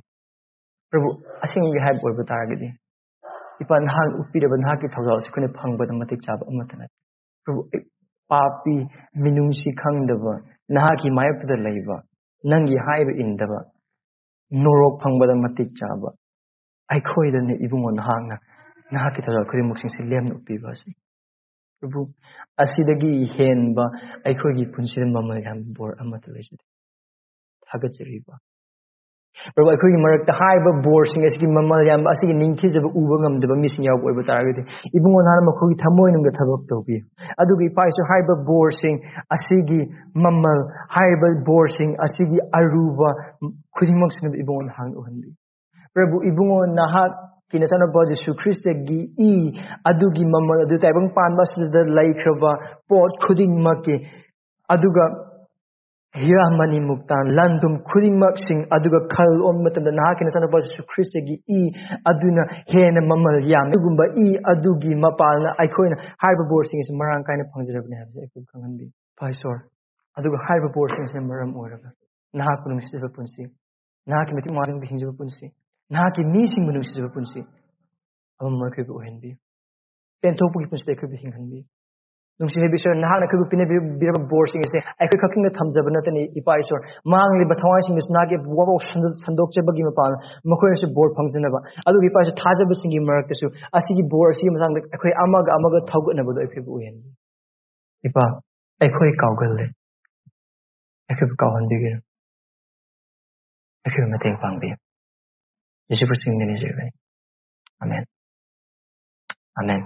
ꯄ꯭ꯔꯚꯨ, ꯑꯁꯦꯡꯕꯒꯤ ꯍꯥꯏꯕ ꯑꯣꯏꯕ ꯇꯥꯔꯒꯗꯤ ꯏꯄꯥ, ꯅꯍꯥꯛꯅ ꯎꯠꯄꯤꯔꯕ ꯅꯍꯥꯛꯀꯤ ꯊꯧꯖꯥꯜ ꯑꯁꯤ ꯑꯩꯈꯣꯏꯅ ꯐꯪꯕꯗ ꯃꯇꯤꯛ ꯆꯥꯕ ꯑꯃꯠꯇ ꯅꯠꯇꯦ꯫ ꯄ꯭ꯔꯚꯨ, ꯑꯩ ꯄꯥꯄꯤ, ꯃꯤꯅꯨꯡꯁꯤ ꯈꯪꯗꯕ, ꯅꯍꯥꯛꯀꯤ ꯃꯥꯌꯣꯛꯇꯗ ꯂꯩꯕ, ꯅꯪꯒꯤ ꯍꯥꯏꯕ ꯏꯟꯗꯕ, ꯅꯣꯔꯣꯛ ꯐꯪꯕꯗ ꯃꯇꯤꯛ ꯆꯥꯕ ꯑꯩꯈꯣꯏꯗꯅꯤ ꯏꯕꯨꯡꯉꯣ ꯅꯍꯥꯛꯅ ꯅꯍꯥꯛꯀꯤ ꯊꯧꯖꯥꯜ ꯈꯨꯗꯤꯡꯃꯛꯁꯤꯡꯁꯤ ꯂꯦꯝꯅ ꯎꯠꯄꯤꯕ ꯑꯁꯤ꯫ ꯄ꯭ꯔꯚꯨ, ꯑꯁꯤꯗꯒꯤ ꯍꯦꯟꯕ ꯑꯩꯈꯣꯏꯒꯤ ꯄꯨꯟꯁꯤꯗ ꯃꯃꯜ ꯌꯥꯝꯕ ꯕꯣꯔ ꯑꯃꯠꯇ ꯂꯩꯖꯗꯦ꯫ ꯊꯥꯒꯠꯆꯔꯤꯕ ꯄ꯭ꯔꯚꯨ, ꯑꯩꯈꯣꯏꯒꯤ ꯃꯔꯛꯇ ꯍꯥꯏꯔꯤꯕ ꯕꯣꯔꯁꯤꯡ ꯑꯁꯤꯒꯤ ꯃꯃꯜ ꯌꯥꯝꯕ ꯑꯁꯤꯒꯤ ꯅꯤꯡꯊꯤꯖꯕ ꯎꯕ ꯉꯝꯗꯕ ꯃꯤꯁꯤꯡ ꯌꯥꯎꯕ ꯑꯣꯏꯕ ꯇꯥꯔꯒꯗꯤ, ꯏꯕꯨꯡꯉꯣ ꯅꯍꯥꯛꯅ ꯃꯈꯣꯏꯒꯤ ꯊꯃꯣꯏꯅꯨꯡꯗ ꯊꯕꯛ ꯇꯧꯕꯤꯌꯨ꯫ ꯑꯗꯨꯒ ꯏꯄꯥ ꯏꯁꯨ, ꯍꯥꯏꯔꯤꯕ ꯕꯣꯔꯁꯤꯡ ꯑꯁꯤꯒꯤ ꯃꯃꯜ, ꯍꯥꯏꯔꯤꯕ ꯕꯣꯔꯁꯤꯡ ꯑꯁꯤꯒꯤ ꯑꯔꯨꯕ ꯈꯨꯗꯤꯡꯃꯛꯁꯤꯡ ꯑꯗꯨ ꯏꯕꯨꯡꯉꯣ ꯅꯍꯥꯛꯅ ꯎꯍꯟꯕꯤꯌꯨ꯫ ꯄ꯭ꯔꯚꯨ, ꯏꯕꯨꯡꯉꯣ ꯅꯍꯥꯛꯀꯤ ꯅꯆꯥꯅꯨꯄꯥ ꯖꯤꯁꯨ ꯈ꯭ꯔꯤꯁꯇꯒꯤ ꯏ ꯑꯗꯨꯒꯤ ꯃꯃꯜ ꯑꯗꯨ ꯇꯥꯏꯕꯪ ꯄꯥꯟꯕ ꯑꯁꯤꯗ ꯂꯩꯈ꯭ꯔꯕ ꯄꯣꯠ ꯈꯨꯗꯤꯡꯃꯛꯀꯤ, ꯑꯗꯨꯒ ꯍꯤꯔꯥ ꯃꯅꯤ ꯃꯨꯛꯇꯥꯟ, ꯂꯟ ꯊꯨꯝ ꯈꯨꯗꯤꯡꯃꯛꯁꯤꯡ, ꯑꯗꯨꯒ ꯈꯜ ꯑꯣꯟꯕ ꯃꯇꯝꯗ ꯅꯍꯥꯛꯀꯤ ꯅꯆꯥꯅꯨꯄꯥ ꯖꯤꯁꯨ ꯈ꯭ꯔꯤꯁꯇꯒꯤ ꯏ ꯑꯗꯨꯅ ꯍꯦꯟꯅ ꯃꯃꯜ ꯌꯥꯝꯃꯤ꯫ ꯑꯗꯨꯒꯨꯝꯕ ꯏ ꯑꯗꯨꯒꯤ ꯃꯄꯥꯜꯅ ꯑꯩꯈꯣꯏꯅ ꯍꯥꯏꯔꯤꯕ ꯕꯣꯔꯁꯤꯡ ꯑꯁꯤ ꯃꯔꯥꯡ ꯀꯥꯏꯅ ꯐꯪꯖꯔꯕꯅꯤ ꯍꯥꯏꯕꯁꯤ ꯑꯩꯈꯣꯏ ꯈꯪꯍꯟꯕꯤꯌꯨ, ꯏꯄꯥ ꯏꯁꯣꯔ꯫ ꯑꯗꯨꯒ ꯍꯥꯏꯔꯤꯕ ꯕꯣꯔꯁꯤꯡ ꯑꯁꯤꯅ ꯃꯔꯝ ꯑꯣꯏꯔꯒ ꯅꯍꯥꯛꯄꯨ ꯅꯨꯡꯁꯤꯖꯕ ꯄꯨꯟꯁꯤ, ꯅꯍꯥꯛꯀꯤ ꯃꯇꯤꯛ ꯃꯥꯡꯗꯕ ꯍꯤꯡꯖꯕ ꯄꯨꯟꯁꯤ, ꯅꯍꯥꯛꯀꯤ ꯃꯤꯁꯤꯡꯕꯨ ꯅꯨꯡꯁꯤꯖꯕ ꯄꯨꯟꯁꯤ ꯑꯃꯃꯝ ꯑꯩꯈꯣꯏꯕꯨ ꯑꯣꯏꯍꯟꯕꯤꯌꯨ꯫ ꯄꯦꯟꯊꯣꯛꯄꯒꯤ ꯄꯨꯟꯁꯤꯗ ꯑꯩꯈꯣꯏꯕꯨ ꯍꯤꯡꯍꯟꯕꯤꯌꯨ꯫ ꯅꯨꯡꯁꯤꯕ ꯏꯁꯣꯔ, ꯅꯍꯥꯛꯅ ꯑꯩꯈꯣꯏꯕꯨ ꯄꯤꯅꯕꯤꯔꯕ ꯕꯣꯔꯁꯤꯡ ꯑꯁꯦ ꯑꯩꯈꯣꯏ ꯈꯛꯇꯪꯗ ꯊꯝꯖꯕ ꯅꯠꯇꯅ, ꯏꯄꯥ ꯏꯁꯣꯔ, ꯃꯥꯡꯂꯤꯕ ꯊꯋꯥꯏꯁꯤꯡꯗꯁꯨ ꯅꯍꯥꯛꯀꯤ ꯋꯥꯕꯥꯎ ꯁꯟꯗꯣꯛ-, ꯁꯟꯗꯣꯛꯆꯕꯒꯤ ꯃꯄꯥꯟ ꯃꯈꯣꯏꯅꯁꯨ ꯕꯣꯔ ꯐꯪꯖꯅꯕ, ꯑꯗꯨꯒ ꯏꯄꯥ ꯏꯁꯣꯔ, ꯊꯥꯖꯕꯁꯤꯡꯒꯤ ꯃꯔꯛꯇꯁꯨ ꯑꯁꯤꯒꯤ ꯕꯣꯔ ꯑꯁꯤꯒꯤ ꯃꯇꯥꯡꯗ ꯑꯩꯈꯣꯏ ꯑꯃꯒ ꯑꯃꯒ ꯊꯧꯒꯠꯅꯕꯗꯣ ꯑꯩꯈꯣꯏꯕꯨ ꯑꯣꯏꯍꯟꯕꯤꯌꯨ꯫ ꯏꯄꯥ, ꯑꯩꯈꯣꯏ ꯀꯥꯎꯒꯜꯂꯦ, ꯑꯩꯈꯣꯏꯕꯨ ꯀꯥꯎꯍꯟꯕꯤꯒꯅꯨ꯫ ꯑꯩꯈꯣꯏꯕꯨ ꯃꯇꯦꯡ ꯄꯥꯡꯕꯤꯌꯨ꯫ ꯌꯦꯁꯨ ꯈ꯭ꯔꯤꯁꯇꯒꯤ ꯃꯤꯡꯗ ꯅꯤꯖꯔꯤꯕꯅꯤ꯫ ꯑꯃꯦꯟ꯫ ꯑꯃꯦꯟ꯫